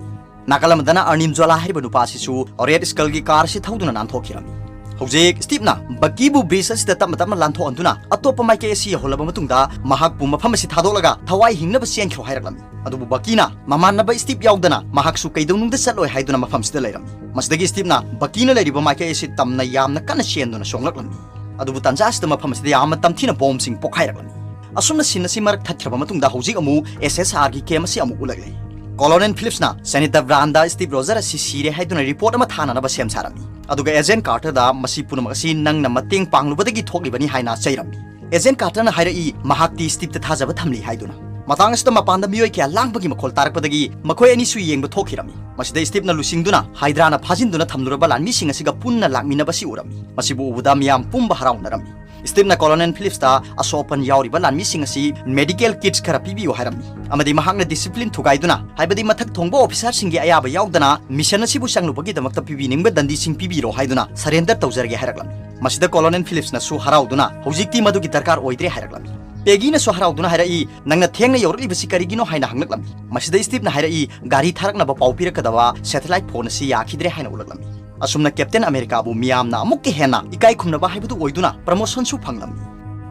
ꯅꯥꯀꯜ ꯑꯃꯗꯅ ꯑꯔꯅꯤꯝ ꯖꯣꯂꯥ ꯍꯥꯏꯔꯤꯕ ꯅꯨꯄꯥ ꯑꯁꯤꯁꯨ ꯔꯦꯗ ꯁ꯭ꯀꯜꯒꯤ ꯀꯥꯔ ꯑꯁꯤ ꯊꯧꯗꯨꯅ ꯅꯥꯟꯊꯣꯛꯈꯤꯔꯝꯃꯤ꯫ ꯍꯧꯖꯤꯛ ꯁ꯭ꯇꯤꯞꯅ ꯕꯀꯤꯕꯨ ꯕ꯭ꯔꯤꯖ ꯑꯁꯤꯗ ꯇꯞꯅ ꯇꯞꯅ ꯂꯥꯟꯊꯣꯛꯍꯟꯗꯨꯅ ꯑꯇꯣꯞꯄ ꯃꯥꯏꯀꯩ ꯑꯁꯤ ꯌꯧꯍꯜꯂꯕ ꯃꯇꯨꯡꯗ ꯃꯍꯥꯛꯄꯨ ꯃꯐꯝ ꯑꯁꯤ ꯊꯥꯗꯣꯛꯂꯒ ꯊꯋꯥꯏ ꯍꯤꯡꯅꯕ ꯆꯦꯟꯈ꯭ꯔꯣ ꯍꯥꯏꯔꯛꯂꯝꯃꯤ꯫ ꯑꯗꯨꯕꯨ ꯕꯀꯤꯅ ꯃꯃꯥꯟꯅꯕ ꯁ꯭ꯇꯤꯞ ꯌꯥꯎꯗꯅ ꯃꯍꯥꯛꯁꯨ ꯀꯩꯗꯧꯅꯨꯡꯗ ꯆꯠꯂꯣꯏ ꯍꯥꯏꯗꯨꯅ ꯃꯐꯝꯁꯤꯗ ꯂꯩꯔꯝꯃꯤ꯫ ꯃꯁꯤꯗꯒꯤ ꯁ꯭ꯇꯤꯞꯅ ꯕꯀꯤꯅ ꯂꯩꯔꯤꯕ ꯃꯥꯏꯀꯩ ꯑꯁꯤ ꯇꯝꯅ ꯌꯥꯝꯅ ꯀꯟꯅ ꯆꯦꯟꯗꯨꯅ ꯆꯣꯡꯂꯛꯂꯝꯃꯤ꯫ ꯑꯗꯨꯕꯨ ꯇꯥꯟꯖꯥ ꯑꯁꯤꯗ ꯃꯐꯝ ꯑꯁꯤꯗ ꯌꯥꯝꯅ ꯇꯝꯊꯤꯅ ꯕꯣꯝꯁꯤꯡ ꯄꯣꯈꯥꯏꯔꯛꯂꯝꯃꯤ꯫ ꯑꯁꯨꯝꯅ ꯁꯤꯟ ꯑꯁꯤ ꯃꯔꯛ ꯊꯠꯈ꯭ꯔꯕ ꯃꯇꯨꯡꯗ ꯍꯧꯖꯤꯛ ꯑꯃꯨꯛ ꯑꯦꯁ ꯑꯦꯁ ꯑꯥꯔꯒꯤ ꯀꯦꯝ ꯑꯁꯤ ꯑꯃꯨꯛ ꯎꯠꯂꯛꯂꯦ꯫ Colonel ꯐꯤꯂꯤꯞꯁꯅ senator brand Steve Roger ꯑꯁꯤ ꯁꯤꯔꯦ ꯍꯥꯏꯗꯨꯅ ꯔꯤꯄꯣꯔꯠ ꯑꯃ ꯊꯥꯅꯅꯕ ꯁꯦꯝ ꯁꯥꯔꯝꯃꯤ꯫ ꯑꯗꯨꯒ ꯑꯦꯖꯦꯟ ꯀꯥꯔꯇꯔꯗ ꯃꯁꯤ ꯄꯨꯝꯅꯃꯛ ꯑꯁꯤ ꯅꯪꯅ ꯃꯇꯦꯡ ꯄꯥꯡꯂꯨꯕꯗꯒꯤ ꯊꯣꯛꯂꯤꯕꯅꯤ ꯍꯥꯏꯅ ꯆꯩꯔꯝꯃꯤ꯫ ꯑꯦꯖꯦꯟ ꯀꯥꯔꯇꯔꯅ ꯍꯥꯏꯔꯛꯏ, ꯃꯍꯥꯛꯇꯤ ꯁ꯭ꯇꯤꯞꯇ ꯊꯥꯖꯕ ꯊꯝꯂꯤ ꯍꯥꯏꯗꯨꯅ꯫ ꯃꯇꯥꯡ ꯑꯁꯤꯗ ꯃꯄꯥꯟꯗ ꯃꯤꯑꯣꯏ ꯀꯌꯥ ꯂꯥꯡꯕꯒꯤ ꯃꯈꯣꯜ ꯇꯥꯔꯛꯄꯗꯒꯤ ꯃꯈꯣꯏ ꯑꯅꯤꯁꯨ ꯌꯦꯡꯕ ꯊꯣꯛꯈꯤꯔꯝꯃꯤ꯫ ꯃꯁꯤꯗ ꯁ꯭ꯇꯤꯞꯅ ꯂꯨꯆꯤꯡꯗꯨꯅ ꯍꯥꯏꯗ꯭ꯔꯥꯅ ꯐꯥꯖꯤꯟꯗꯨꯅ ꯊꯝꯂꯨꯔꯕ ꯂꯥꯟꯃꯤꯁꯤꯡ ꯑꯁꯤꯒ ꯄꯨꯟꯅ ꯂꯥꯛꯃꯤꯟꯅꯕꯁꯤ ꯎꯔꯝꯃꯤ꯫ ꯃꯁꯤꯕꯨ ꯎꯕꯗ ꯃꯤꯌꯥꯝ ꯄꯨꯝꯕ ꯍꯔꯥꯎꯅꯔꯝꯃꯤ꯫ ꯁ꯭ꯇꯤꯞꯅ ꯀꯣꯂꯣꯅꯦꯜ ꯐꯤꯂꯤꯞꯁꯇ ꯑꯁꯣꯛ ꯑꯄꯟ ꯌꯥꯎꯔꯤꯕ ꯂꯥꯟꯃꯤꯁꯤꯡ ꯑꯁꯤ ꯃꯦꯗꯤꯀꯦꯜ ꯀꯤꯠꯁ ꯈꯔ ꯄꯤꯕꯤꯌꯨ ꯍꯥꯏꯔꯝꯃꯤ꯫ ꯑꯃꯗꯤ ꯃꯍꯥꯛꯅ ꯗꯤꯁꯤꯄ꯭ꯂꯤꯟ ꯊꯨꯒꯥꯏꯗꯨꯅ, ꯍꯥꯏꯕꯗꯤ ꯃꯊꯛ ꯊꯣꯡꯕ ꯑꯣꯐꯤꯁꯥꯔꯁꯤꯡꯒꯤ ꯑꯌꯥꯕ ꯌꯥꯎꯗꯅ ꯃꯤꯁꯟ ꯑꯁꯤꯕꯨ ꯆꯪꯂꯨꯕꯒꯤꯗꯃꯛꯇ ꯄꯤꯕꯤꯅꯤꯡꯕ ꯗꯟꯗꯤꯁꯤꯡ ꯄꯤꯕꯤꯔꯣ ꯍꯥꯏꯗꯨꯅ ꯁꯔꯦꯟꯗꯔ ꯇꯧꯖꯔꯒꯦ ꯍꯥꯏꯔꯛꯂꯝꯃꯤ꯫ ꯃꯁꯤꯗ ꯀꯣꯂꯣꯅꯦꯜ ꯐꯤꯂꯤꯞꯁꯅꯁꯨ ꯍꯔꯥꯎꯗꯨꯅ ꯍꯧꯖꯤꯛꯇꯤ ꯃꯗꯨꯒꯤ ꯗꯔꯀꯥꯔ ꯑꯣꯏꯗ꯭ꯔꯦ ꯍꯥꯏꯔꯛꯂꯝꯃꯤ꯫ ꯄꯦꯒꯤꯅꯁꯨ ꯍꯔꯥꯎꯗꯨꯅ ꯍꯥꯏꯔꯛꯏ, "ꯅꯪꯅ ꯊꯦꯡꯅ ꯌꯧꯔꯛꯂꯤꯕꯁꯤ ꯀꯔꯤꯒꯤꯅꯣ?" ꯍꯥꯏꯅ ꯍꯪꯂꯛꯂꯝꯃꯤ꯫ ꯃꯁꯤꯗ ꯁ꯭ꯇꯤꯞꯅ ꯍꯥꯏꯔꯛꯏ, "ꯒꯥꯔꯤ ꯊꯥꯔꯛꯅꯕ ꯄꯥꯎ ꯄꯤꯔꯛꯀꯗꯕ ꯁꯦꯇꯦꯂꯥꯏꯠ ꯐꯣꯟ ꯑꯁꯤ ꯌꯥꯈꯤꯗ꯭ꯔꯦ" ꯍꯥꯏꯅ ꯎꯠꯂꯛꯂꯝꯃꯤ꯫ ꯑꯁꯨꯝꯅ ꯀꯦꯞꯇꯦꯟ ꯑꯃꯦꯔꯤꯀꯥꯕꯨ ꯃꯤꯌꯥꯝꯅ ꯑꯃꯨꯛꯀ ꯍꯦꯟꯅ ꯏꯀꯥꯏ ꯈꯨꯝꯅꯕ ꯍꯥꯏꯕꯗꯨ ꯑꯣꯏꯗꯨꯅ ꯄ꯭ꯔꯃꯣꯁꯟꯁꯨ ꯐꯪꯂꯝꯃꯤ꯫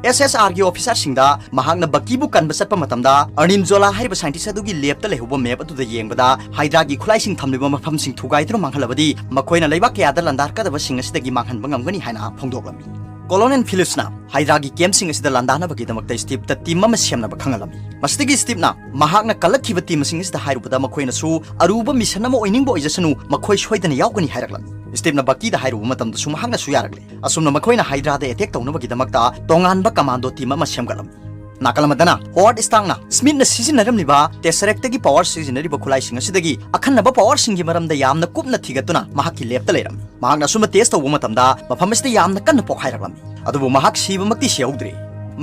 ꯑꯦꯁ ꯑꯦꯁ ꯑꯥꯔꯒꯤ ꯑꯣꯐꯤꯁꯥꯔꯁꯤꯡꯗ ꯃꯍꯥꯛꯅ ꯕꯀꯤꯕꯨ ꯀꯟꯕ ꯆꯠꯄ ꯃꯇꯝꯗ ꯑꯔꯅꯤꯝ ꯖꯣꯂꯥ ꯍꯥꯏꯔꯤꯕ ꯁꯥꯏꯟꯇꯤꯁ ꯑꯗꯨꯒꯤ ꯂꯦꯞꯇ ꯂꯩꯍꯧꯕ ꯃꯦꯞ ꯑꯗꯨꯗ ꯌꯦꯡꯕꯗ ꯍꯥꯏꯗ꯭ꯔꯥꯒꯤ ꯈꯨꯠꯂꯥꯏꯁꯤꯡ ꯊꯝꯂꯤꯕ ꯃꯐꯝꯁꯤꯡ ꯊꯨꯒꯥꯏꯗꯨꯅ ꯃꯥꯡꯍꯜꯂꯕꯗꯤ ꯃꯈꯣꯏꯅ ꯂꯩꯕꯥꯛ ꯀꯌꯥꯗ ꯂꯥꯟꯗꯥꯔꯛꯀꯗꯕꯁꯤꯡ ꯑꯁꯤꯗꯒꯤ ꯃꯥꯡꯍꯟꯕ ꯉꯝꯒꯅꯤ ꯍꯥꯏꯅ ꯐꯣꯡꯗꯣꯛꯂꯝꯃꯤ꯫ ꯀꯣꯂꯣꯅꯦꯜ ꯐꯤꯂꯤꯞꯁꯅ ꯍꯥꯏꯗ꯭ꯔꯥꯒꯤ ꯀꯦꯝꯞꯁꯤꯡ ꯑꯁꯤꯗ ꯂꯥꯟꯗꯥꯅꯕꯒꯤꯗꯃꯛꯇ ꯁ꯭ꯇꯤꯞꯇ ꯇꯤꯝ ꯑꯃ ꯁꯦꯝꯅꯕ ꯈꯪꯍꯜꯂꯝꯃꯤ꯫ ꯃꯁꯤꯗꯒꯤ ꯁ꯭ꯇꯤꯞꯅ ꯃꯍꯥꯛꯅ ꯀꯜꯂꯛꯈꯤꯕ ꯇꯤꯝꯁꯤꯡ ꯑꯁꯤꯗ ꯍꯥꯏꯔꯨꯕꯗ ꯃꯈꯣꯏꯅꯁꯨ ꯑꯔꯨꯕ ꯃꯤꯁꯟ ꯑꯃ ꯑꯣꯏꯅꯤꯡꯕ ꯑꯣꯏꯖꯁꯅꯨ, ꯃꯈꯣꯏ ꯁꯣꯏꯗꯅ ꯌꯥꯎꯒꯅꯤ ꯍꯥꯏꯔꯛꯂꯝꯃꯤ꯫ ꯁ꯭ꯇꯤꯞꯅ ꯕꯀꯤꯗ ꯍꯥꯏꯔꯨꯕ ꯃꯇꯝꯗꯁꯨ ꯃꯍꯥꯛꯅꯁꯨ ꯌꯥꯔꯛꯂꯦ꯫ ꯑꯁꯨꯝꯅ ꯃꯈꯣꯏꯅ ꯍꯥꯏꯗ꯭ꯔꯥꯗ ꯑꯦꯇꯦꯛ ꯇꯧꯅꯕꯒꯤꯗꯃꯛꯇ ꯇꯣꯉꯥꯟꯕ ꯀꯃꯥꯟꯗꯣ ꯇꯤꯝ ꯑꯃ ꯁꯦꯝꯒꯠꯂꯝꯃꯤ꯫ ꯅꯥꯀꯜ ꯑꯃꯗꯅ ꯍꯣꯋꯥꯔꯗ ꯁ꯭ꯇꯥꯔꯛꯅ ꯁ꯭ꯃꯤꯠꯅ ꯁꯤꯖꯤꯟꯅꯔꯝꯂꯤꯕ ꯇꯦꯁꯔꯦꯛꯇꯒꯤ ꯄꯥꯋꯔ ꯁꯤꯖꯤꯟꯅꯔꯤꯕ ꯈꯨꯠꯂꯥꯏꯁꯤꯡ ꯑꯁꯤꯗꯒꯤ ꯑꯈꯟꯅꯕ ꯄꯥꯋꯔꯁꯤꯡꯒꯤ ꯃꯔꯝꯗ ꯌꯥꯝꯅ ꯀꯨꯞꯅ ꯊꯤꯒꯠꯇꯨꯅ ꯃꯍꯥꯛꯀꯤ ꯂꯦꯕꯇ ꯂꯩꯔꯝꯃꯤ꯫ ꯃꯍꯥꯛꯅ ꯑꯁꯨꯝꯕ ꯇꯦꯁ ꯇꯧꯕ ꯃꯇꯝꯗ ꯃꯐꯝ ꯑꯁꯤꯗ ꯌꯥꯝꯅ ꯀꯟꯅ ꯄꯣꯛꯈꯥꯏꯔꯛꯂꯝꯃꯤ꯫ ꯑꯗꯨꯕꯨ ꯃꯍꯥꯛ ꯁꯤꯕꯃꯛꯇꯤ ꯁꯤꯍꯧꯗ꯭ꯔꯦ꯫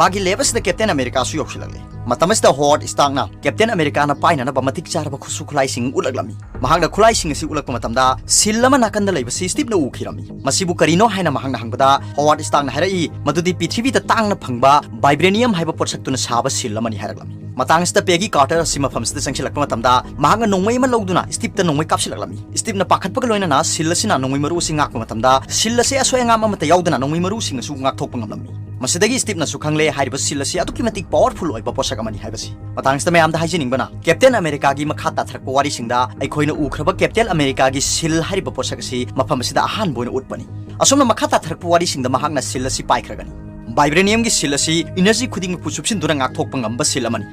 ꯃꯥꯒꯤ ꯂꯦꯕ ꯑꯁꯤꯗ ꯀꯦꯞꯇꯦꯟ ꯑꯃꯦꯔꯤꯀꯥꯁꯨ ꯌꯧꯁꯤꯜꯂꯛꯂꯦ꯫ ꯃꯇꯝ ꯑꯁꯤꯗ ꯍꯣꯋꯥꯔꯗ ꯁ꯭ꯇꯥꯔꯛꯅ ꯀꯦꯞꯇꯦꯟ ꯑꯃꯦꯔꯤꯀꯥꯅ ꯄꯥꯏꯅꯅꯕ ꯃꯇꯤꯛ ꯆꯥꯔꯕ ꯈꯨꯠꯁꯨ ꯈꯨꯠꯂꯥꯏꯁꯤꯡ ꯎꯠꯂꯛꯂꯝꯃꯤ꯫ ꯃꯍꯥꯛꯅ ꯈꯨꯠꯂꯥꯏꯁꯤꯡ ꯑꯁꯤ ꯎꯠꯂꯛꯄ ꯃꯇꯝꯗ ꯁꯤꯜ ꯑꯃ ꯅꯥꯀꯟꯗ ꯂꯩꯕꯁꯤ ꯁ꯭ꯇꯤꯞꯅ ꯎꯈꯤꯔꯝꯃꯤ꯫ "ꯃꯁꯤꯕꯨ ꯀꯔꯤꯅꯣ?" ꯍꯥꯏꯅ ꯃꯍꯥꯛꯅ ꯍꯪꯕꯗ ꯍꯣꯋꯥꯔꯗ ꯁ꯭ꯇꯥꯔꯛꯅ ꯍꯥꯏꯔꯛꯏ, ꯃꯗꯨꯗꯤ ꯄ꯭ꯔꯤꯊꯤꯕꯤꯗ ꯇꯥꯡꯅ ꯐꯪꯕ ꯚꯥꯏꯕ꯭ꯔꯦꯅꯤꯌꯝ ꯍꯥꯏꯕ ꯄꯣꯠꯁꯛꯇꯨꯅ ꯁꯥꯕ ꯁꯤꯜ ꯑꯃꯅꯤ ꯍꯥꯏꯔꯛꯂꯝꯃꯤ꯫ ꯃꯇꯥꯡ ꯑꯁꯤꯗ ꯄꯦꯒꯤ ꯀꯥꯔꯇꯔ ꯑꯁꯤ ꯃꯐꯝ ꯑꯁꯤꯗ ꯆꯪꯁꯤꯜꯂꯛꯄ ꯃꯇꯝꯗ ꯃꯍꯥꯛꯅ ꯅꯣꯡꯃꯩ ꯑꯃ ꯂꯧꯗꯨꯅ ꯁ꯭ꯇꯤꯞꯇ ꯅꯣꯡꯃꯩ ꯀꯥꯞꯁꯤꯜꯂꯛꯂꯝꯃꯤ꯫ ꯁ꯭ꯇꯤꯞꯅ ꯄꯥꯈꯠꯄꯒ ꯂꯣꯏꯅꯅ ꯁꯤꯜ ꯑꯁꯤꯅ ꯅꯣꯡꯃꯩ ꯃꯔꯨ ꯑꯁꯤ ꯉꯥꯛꯄ ꯃꯇꯝꯗ ꯁꯤꯜ ꯑꯁꯤ ꯑꯁꯣꯏ ꯑꯉꯥꯝ ꯑꯃꯠꯇ ꯌꯥꯎꯗꯅ ꯅꯣꯡꯃꯩ ꯃꯔꯨꯁꯤꯡ ꯑꯁꯨ ꯉꯥꯛꯊꯣꯛꯄ ꯉꯝꯂꯝꯃꯤ꯫ ꯃꯁꯤꯗꯒꯤ ꯁ꯭ꯇꯤꯞꯅꯁꯨ ꯈꯪꯂꯦ ꯍꯥꯏꯔꯤꯕ ꯁꯤꯜ ꯑꯁꯤ ꯑꯗꯨꯛꯀꯤ ꯃꯇꯤꯛ ꯄꯥꯋꯔꯐꯨꯜ ꯑꯣꯏꯕ ꯄꯣꯠꯁꯛ ꯑꯃꯅꯤ ꯍꯥꯏꯕꯁꯤ꯫ ꯃꯇꯥꯡ ꯑꯁꯤꯗ ꯃꯌꯥꯝꯗ ꯍꯥꯏꯖꯅꯤꯡꯕꯅ, ꯀꯦꯞꯇꯦꯟ ꯑꯃꯦꯔꯤꯀꯥꯒꯤ ꯃꯈꯥ ꯇꯥꯊꯔꯛꯄ ꯋꯥꯔꯤꯁꯤꯡꯗ ꯑꯩꯈꯣꯏꯅ ꯎꯈ꯭ꯔꯕ ꯀꯦꯞꯇꯦꯟ ꯑꯃꯦꯔꯤꯀꯥꯒꯤ ꯁꯤꯜ ꯍꯥꯏꯔꯤꯕ ꯄꯣꯠꯁꯛ ꯑꯁꯤ ꯃꯐꯝ ꯑꯁꯤꯗ ꯑꯍꯥꯟꯕ ꯑꯣꯏꯅ ꯎꯠꯄꯅꯤ꯫ ꯑꯁꯨꯝꯅ ꯃꯈꯥ ꯇꯥꯊꯔꯛꯄ ꯋꯥꯔꯤꯁꯤꯡꯗ ꯃꯍꯥꯛꯅ ꯁꯤꯜ ꯑꯁꯤ ꯄꯥꯏꯈ꯭ꯔꯒꯅꯤ꯫ ꯚꯥꯏꯕ꯭ꯔꯦꯅꯤꯌꯝꯒꯤ ꯁꯤꯜ ꯑꯁꯤ ꯏꯅꯔꯖꯤ ꯈꯨꯗꯤꯡꯃꯛꯄꯨ ꯆꯨꯞꯁꯤꯟꯗꯨꯅ ꯉꯥꯛꯊꯣꯛꯄ ꯉꯝꯕ ꯁꯤꯜ ꯑꯃꯅꯤ꯫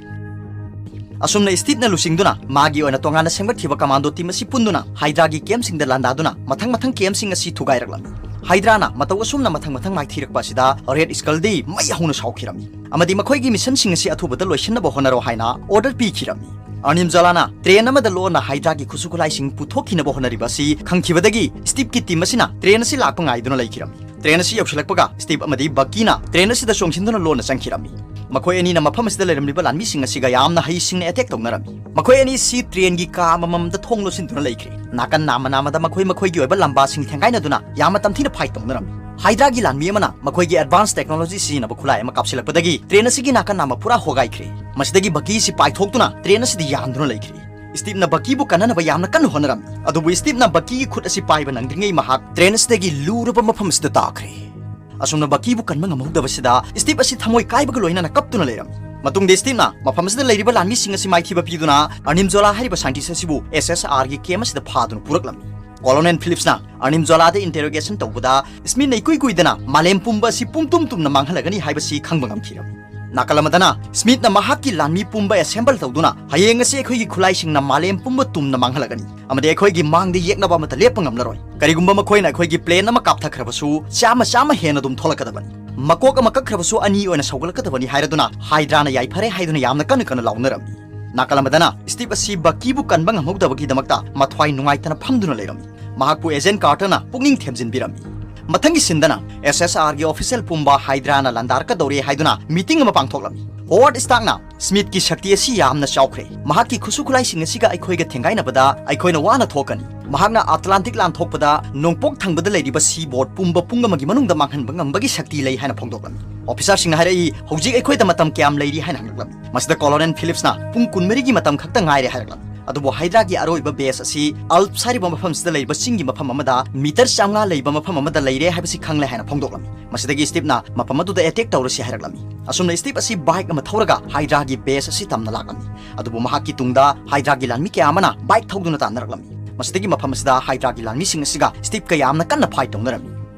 ꯑꯁꯨꯝꯅ ꯁ꯭ꯇꯤꯞꯅ ꯂꯨꯆꯤꯡꯗꯨꯅ ꯃꯥꯒꯤ ꯑꯣꯏꯅ ꯇꯣꯉꯥꯟꯅ ꯁꯦꯝꯒꯠꯈꯤꯕ ꯀꯃꯥꯟꯗꯣ ꯇꯤꯝ ꯑꯁꯤ ꯄꯨꯟꯗꯨꯅ ꯍꯥꯏꯗ꯭ꯔꯥꯒꯤ ꯀꯦꯝꯞꯁꯤꯡꯗ ꯂꯥꯟꯗꯥꯗꯨꯅ ꯃꯊꯪ ꯃꯊꯪ ꯀꯦꯝꯞꯁꯤꯡ ꯑꯁꯤ ꯊꯨꯒꯥꯏꯔꯛꯂꯝꯃꯤ꯫ ꯍꯥꯏꯗ꯭ꯔꯥꯅ ꯃꯇꯧ ꯑꯁꯨꯝꯅ ꯃꯊꯪ ꯃꯊꯪ ꯃꯥꯏꯊꯤꯔꯛꯄ ꯑꯁꯤꯗ ꯔꯦꯗ ꯁ꯭ꯀꯜꯗꯤ ꯃꯩ ꯍꯧꯅ ꯁꯥꯎꯈꯤꯔꯝꯃꯤ ꯑꯃꯗꯤ ꯃꯈꯣꯏꯒꯤ ꯃꯤꯁꯟꯁꯤꯡ ꯑꯁꯤ ꯑꯊꯨꯕꯗ ꯂꯣꯏꯁꯤꯟꯅꯕ ꯍꯣꯠꯅꯔꯣ ꯍꯥꯏꯅ ꯑꯣꯔꯗꯔ ꯄꯤꯈꯤꯔꯝꯃꯤ꯫ ꯑꯔꯅꯤꯝ ꯖꯣꯂꯥꯅ ꯇ꯭ꯔꯦꯟ ꯑꯃꯗ ꯂꯣꯟꯅ ꯍꯥꯏꯗ꯭ꯔꯥꯒꯤ ꯈꯨꯠꯁꯨ ꯈꯨꯠꯂꯥꯏꯁꯤꯡ ꯄꯨꯊꯣꯛꯈꯤꯅꯕ ꯍꯣꯠꯅꯔꯤꯕ ꯑꯁꯤ ꯈꯪꯈꯤꯕꯗꯒꯤ ꯁ꯭ꯇꯤꯞꯀꯤ ꯇꯤꯝ ꯑꯁꯤꯅ ꯇ꯭ꯔꯦꯟ ꯑꯁꯤ ꯂꯥꯛꯄ ꯉꯥꯏꯗꯨꯅ ꯂꯩꯈꯤꯔꯝꯃꯤ꯫ ꯇ꯭ꯔꯦꯟ ꯑꯁꯤ ꯌꯧꯁꯤꯜꯂꯛꯄꯒ ꯁ꯭ꯇꯤꯞ ꯑꯃꯗꯤ ꯕꯛꯀꯤꯅ ꯇ꯭ꯔꯦꯟ ꯑꯁꯤꯗ ꯆꯣꯡꯁꯤꯟꯗꯨꯅ ꯂꯣꯟꯅ ꯆꯪꯈꯤꯔꯝꯃꯤ꯫ ꯃꯈꯣꯏ ꯑꯅꯤꯅ ꯃꯐꯝ ꯑꯁꯤꯗ ꯂꯩꯔꯝꯂꯤꯕ ꯂꯥꯟꯃꯤꯁꯤꯡ ꯑꯁꯤꯒ ꯌꯥꯝꯅ ꯍꯩꯁꯤꯡꯅ ꯑꯦꯇꯦꯛ ꯇꯧꯅꯔꯝꯃꯤ꯫ ꯃꯈꯣꯏ ꯑꯅꯤ ꯑꯁꯤ ꯇ꯭ꯔꯦꯟꯒꯤ ꯀꯥ ꯑꯃꯃꯝꯗ ꯊꯣꯡ ꯂꯣꯠꯁꯤꯟꯗꯨꯅ ꯂꯩꯈ꯭ꯔꯦ꯫ ꯅꯥꯀꯟ ꯅꯥꯝꯃ ꯅꯥꯝꯃꯗ ꯃꯈꯣꯏ ꯃꯈꯣꯏꯒꯤ ꯑꯣꯏꯕ ꯂꯝꯕꯥꯁꯤꯡ ꯊꯦꯡꯒꯥꯏꯅꯗꯨꯅ ꯌꯥꯝꯅ ꯇꯝꯊꯤꯅ ꯐꯥꯏꯠ ꯇꯧꯅꯔꯝꯃꯤ꯫ ꯍꯥꯏꯗ꯭ꯔꯥꯒꯤ ꯂꯥꯟꯃꯤ ꯑꯃꯅ ꯃꯈꯣꯏꯒꯤ ꯑꯦꯗꯚꯥꯟꯁ ꯇꯦꯛꯅꯣꯂꯣꯖꯤ ꯁꯤꯖꯤꯟꯅꯕ ꯈꯨꯠꯂꯥꯏ ꯑꯃ ꯀꯥꯞꯁꯤꯜꯂꯛꯄꯗꯒꯤ ꯇ꯭ꯔꯦꯟ ꯑꯁꯤꯒꯤ ꯅꯥꯀꯟ ꯅꯥꯝꯃ ꯄꯨꯔꯥ ꯍꯣꯒꯥꯏꯈ꯭ꯔꯦ꯫ ꯃꯁꯤꯗꯒꯤ ꯕꯛꯀꯤ ꯑꯁꯤ ꯄꯥꯏꯊꯣꯛꯇꯨꯅ ꯇ꯭ꯔꯦꯟ ꯑꯁꯤꯗ ꯌꯥꯟꯗꯨꯅ ꯂꯩꯈ꯭ꯔꯦ꯫ ꯁ꯭ꯇꯤꯞꯅ ꯕꯛꯀꯤꯕꯨ ꯀꯟꯅꯅꯕ ꯌꯥꯝꯅ ꯀꯟꯅ ꯍꯣꯠꯅꯔꯝꯃꯤ, ꯑꯗꯨꯕꯨ ꯁ꯭ꯇꯤꯞꯅ ꯕꯛꯀꯤꯒꯤ ꯈꯨꯠ ꯑꯁꯤ ꯄꯥꯏꯕ ꯅꯪꯗ꯭ꯔꯤꯉꯩ ꯃꯍꯥꯛ ꯇ꯭ꯔꯦꯟ ꯑꯁꯤꯗꯒꯤ ꯂꯨꯔꯕ ꯃꯐꯝ ꯑꯁꯤꯗ ꯇꯥꯈ꯭ꯔꯦ꯫ ꯑꯁꯨꯝꯅ ꯕꯛꯀꯤꯕꯨ ꯀꯟꯕ ꯉꯝꯍꯧꯗꯕꯁꯤꯗ ꯁ꯭ꯇꯤꯞ ꯑꯁꯤ ꯊꯃꯣꯏ ꯀꯥꯏꯕꯒ ꯂꯣꯏꯅꯅ ꯀꯞꯇꯨꯅ ꯂꯩꯔꯝꯃꯤ꯫ ꯃꯇꯨꯡꯗ ꯁ꯭ꯇꯤꯞꯅ ꯃꯐꯝ ꯑꯁꯤꯗ ꯂꯩꯔꯤꯕ ꯂꯥꯟꯃꯤꯁꯤꯡ ꯑꯁꯤ ꯃꯥꯏꯊꯤꯕ ꯄꯤꯗꯨꯅ ꯑꯔꯅꯤꯝ ꯖꯣꯂꯥ ꯍꯥꯏꯔꯤꯕ ꯁꯥꯏꯟꯇꯤꯁ ꯑꯁꯤꯕꯨ ꯑꯦꯁ ꯑꯦꯁ ꯑꯥꯔꯒꯤ ꯀꯦꯝ ꯑꯁꯤꯗ ꯐꯥꯗꯨꯅ ꯄꯨꯔꯛꯂꯝꯃꯤ꯫ ꯀꯣꯂꯣꯅꯦꯜ ꯐꯤꯂꯤꯞꯁꯅ ꯑꯔꯅꯤꯝ ꯖꯣꯂꯥꯗ ꯏꯟꯇꯦꯔꯣꯒꯦꯁꯟ ꯇꯧꯕꯗ ꯁ꯭ꯃꯤꯠꯅ ꯏꯀꯨꯏ ꯀꯨꯏꯗꯅ ꯃꯥꯂꯦꯝ ꯄꯨꯝꯕ ꯑꯁꯤ ꯄꯨꯝꯇꯨꯝ ꯇꯨꯝꯅ ꯃꯥꯡꯍꯜꯂꯒꯅꯤ ꯍꯥꯏꯕꯁꯤ ꯈꯪꯕ ꯉꯝꯈꯤꯔꯝꯃꯤ꯫ ꯅꯥꯀꯜ ꯑꯃꯗꯅ ꯁ꯭ꯃꯤꯠꯅ ꯃꯍꯥꯛꯀꯤ ꯂꯥꯟꯃꯤ ꯄꯨꯝꯕ ꯑꯦꯁꯦꯝꯕꯜ ꯇꯧꯗꯨꯅ ꯍꯌꯦꯡ ꯑꯁꯤ ꯑꯩꯈꯣꯏꯒꯤ ꯈꯨꯠꯂꯥꯏꯁꯤꯡꯅ ꯃꯥꯂꯦꯝ ꯄꯨꯝꯕ ꯇꯨꯝꯅ ꯃꯥꯡꯍꯜꯂꯒꯅꯤ ꯑꯃꯗꯤ ꯑꯩꯈꯣꯏꯒꯤ ꯃꯥꯡꯗ ꯌꯦꯛꯅꯕ ꯑꯃꯠꯇ ꯂꯦꯞꯄ ꯉꯝꯂꯔꯣꯏ꯫ ꯀꯔꯤꯒꯨꯝꯕ ꯃꯈꯣꯏꯅ ꯑꯩꯈꯣꯏꯒꯤ ꯄ꯭ꯂꯦꯟ ꯑꯃ ꯀꯥꯞꯊꯈ꯭ꯔꯕꯁꯨ ꯆꯥꯝꯃ ꯆꯥꯝꯃ ꯍꯦꯟꯅ ꯑꯗꯨꯝ ꯊꯣꯛꯂꯛꯀꯗꯕꯅꯤ꯫ ꯃꯀꯣꯛ ꯑꯃ ꯀꯛꯈ꯭ꯔꯕꯁꯨ ꯑꯅꯤ ꯑꯣꯏꯅ ꯁꯧꯒꯠꯂꯛꯀꯗꯕꯅꯤ ꯍꯥꯏꯔꯗꯨꯅ ꯍꯥꯏꯗ꯭ꯔꯥꯅ ꯌꯥꯏꯐꯔꯦ ꯍꯥꯏꯗꯨꯅ ꯌꯥꯝꯅ ꯀꯟꯅ ꯀꯟꯅ ꯂꯥꯎꯅꯔꯝꯃꯤ꯫ ꯅꯥꯀꯜ ꯑꯃꯗꯅ ꯁ꯭ꯇꯤꯞ ꯑꯁꯤ ꯕꯛꯀꯤꯕꯨ ꯀꯟꯕ ꯉꯝꯍꯧꯗꯕꯒꯤꯗꯃꯛꯇ ꯃꯊ꯭ꯋꯥꯏ ꯅꯨꯡꯉꯥꯏꯇꯅ ꯐꯝꯗꯨꯅ ꯂꯩꯔꯝꯃꯤ꯫ ꯃꯍꯥꯛꯄꯨ ꯑꯦꯖꯦꯟ ꯀꯥꯔꯇꯔꯅ ꯄꯨꯛꯅꯤꯡ ꯊꯦꯝꯖꯤꯟꯕꯤꯔꯝꯃꯤ꯫ ꯃꯊꯪꯒꯤ ꯁꯤꯟꯗꯅ ꯑꯦꯁ ꯑꯦꯁ ꯑꯥꯔꯒꯤ ꯑꯣꯐꯤꯁꯤꯌꯦꯜ ꯄꯨꯝꯕ ꯍꯥꯏꯗ꯭ꯔꯥꯅ ꯂꯥꯟꯗꯥꯔꯛꯀꯗꯧꯔꯦ ꯍꯥꯏꯗꯨꯅ ꯃꯤꯇꯤꯡ ꯑꯃ ꯄꯥꯡꯊꯣꯛꯂꯝꯃꯤ꯫ ꯍꯣꯋꯥꯔꯗ ꯁ꯭ꯇꯥꯔꯛꯅ ꯁ꯭ꯃꯤꯠꯀꯤ ꯁꯛꯇꯤ ꯑꯁꯤ ꯌꯥꯝꯅ ꯆꯥꯎꯈ꯭ꯔꯦ꯫ ꯃꯍꯥꯛꯀꯤ ꯈꯨꯠꯁꯨ ꯈꯨꯠꯂꯥꯏꯁꯤꯡ ꯑꯁꯤꯒ ꯑꯩꯈꯣꯏꯒ ꯊꯦꯡꯒꯥꯏꯅꯕꯗ ꯑꯩꯈꯣꯏꯅ ꯋꯥꯅ ꯊꯣꯛꯀꯅꯤ꯫ ꯃꯍꯥꯛꯅ ꯑꯇꯂꯥꯟꯇꯤꯛ ꯂꯥꯟꯊꯣꯛꯄꯗ ꯅꯣꯡꯄꯣꯛ ꯊꯪꯕꯗ ꯂꯩꯔꯤꯕ ꯁꯤ ꯕꯣꯔꯗ ꯄꯨꯝꯕ ꯄꯨꯡ ꯑꯃꯒꯤ ꯃꯅꯨꯡꯗ ꯃꯥꯡꯍꯟꯕ ꯉꯝꯕꯒꯤ ꯁꯛꯇꯤ ꯂꯩ ꯍꯥꯏꯅ ꯐꯣꯡꯗꯣꯛꯂꯝꯃꯤ꯫ ꯑꯣꯐꯤꯁꯥꯔꯁꯤꯡꯅ ꯍꯥꯏꯔꯛꯏ, "ꯍꯧꯖꯤꯛ ꯑꯩꯈꯣꯏꯗ ꯃꯇꯝ ꯀꯌꯥꯝ ꯂꯩꯔꯤ?" ꯍꯥꯏꯅ ꯍꯪꯂꯛꯂꯝꯃꯤ꯫ ꯃꯁꯤꯗ ꯀꯣꯂꯣꯅꯦꯜ ꯐꯤꯂꯤꯞꯁꯅ, "ꯄꯨꯡ ꯀꯨꯟꯃꯔꯤꯒꯤ ꯃꯇꯝ ꯈꯛꯇ ꯉꯥꯏꯔꯦ" ꯍꯥꯏꯔꯛꯂꯝꯃꯤ꯫ ꯑꯗꯨꯕꯨ ꯍꯥꯏꯗ꯭ꯔꯥꯒꯤ ꯑꯔꯣꯏꯕ ꯕꯦꯁ ꯑꯁꯤ ꯑꯜꯞꯁ ꯍꯥꯏꯔꯤꯕ ꯃꯐꯝꯁꯤꯗ ꯂꯩꯔꯤꯕ ꯆꯤꯡꯒꯤ ꯃꯐꯝ ꯑꯃꯗ ꯃꯤꯇꯔ ꯆꯥꯝꯃꯉꯥ ꯂꯩꯕ ꯃꯐꯝ ꯑꯃꯗ ꯂꯩꯔꯦ ꯍꯥꯏꯕꯁꯤ ꯈꯪꯂꯦ ꯍꯥꯏꯅ ꯐꯣꯡꯗꯣꯛꯂꯝꯃꯤ꯫ ꯃꯁꯤꯗꯒꯤ ꯁ꯭ꯇꯤꯞꯅ ꯃꯐꯝ ꯑꯗꯨꯗ ꯑꯦꯇꯦꯛ ꯇꯧꯔꯁꯤ ꯍꯥꯏꯔꯛꯂꯝꯃꯤ꯫ ꯑꯁꯨꯝꯅ ꯁ꯭ꯇꯤꯞ ꯑꯁꯤ ꯕꯥꯏꯛ ꯑꯃ ꯊꯧꯔꯒ ꯍꯥꯏꯗ꯭ꯔꯥꯒꯤ ꯕꯦꯁ ꯑꯁꯤ ꯇꯝꯅ ꯂꯥꯛꯂꯝꯃꯤ꯫ ꯑꯗꯨꯕꯨ ꯃꯍꯥꯛꯀꯤ ꯇꯨꯡꯗ ꯍꯥꯏꯗ꯭ꯔꯥꯒꯤ ꯂꯥꯟꯃꯤ ꯀꯌꯥ ꯑꯃꯅ ꯕꯥꯏꯛ ꯊꯧꯗꯨꯅ ꯇꯥꯟꯅꯔꯛꯂꯝꯃꯤ꯫ ꯃꯁꯤꯗꯒꯤ ꯃꯐꯝ ꯑꯁꯤꯗ ꯍꯥꯏꯗ꯭ꯔꯥꯒꯤ ꯂꯥꯟꯃꯤꯁꯤꯡ ꯑꯁꯤꯒ ꯁ꯭ꯇꯤꯞꯀ ꯌꯥꯝꯅ ꯀꯟꯅ ꯐꯥꯏꯠ ꯇꯧꯅꯔꯝꯃꯤ꯫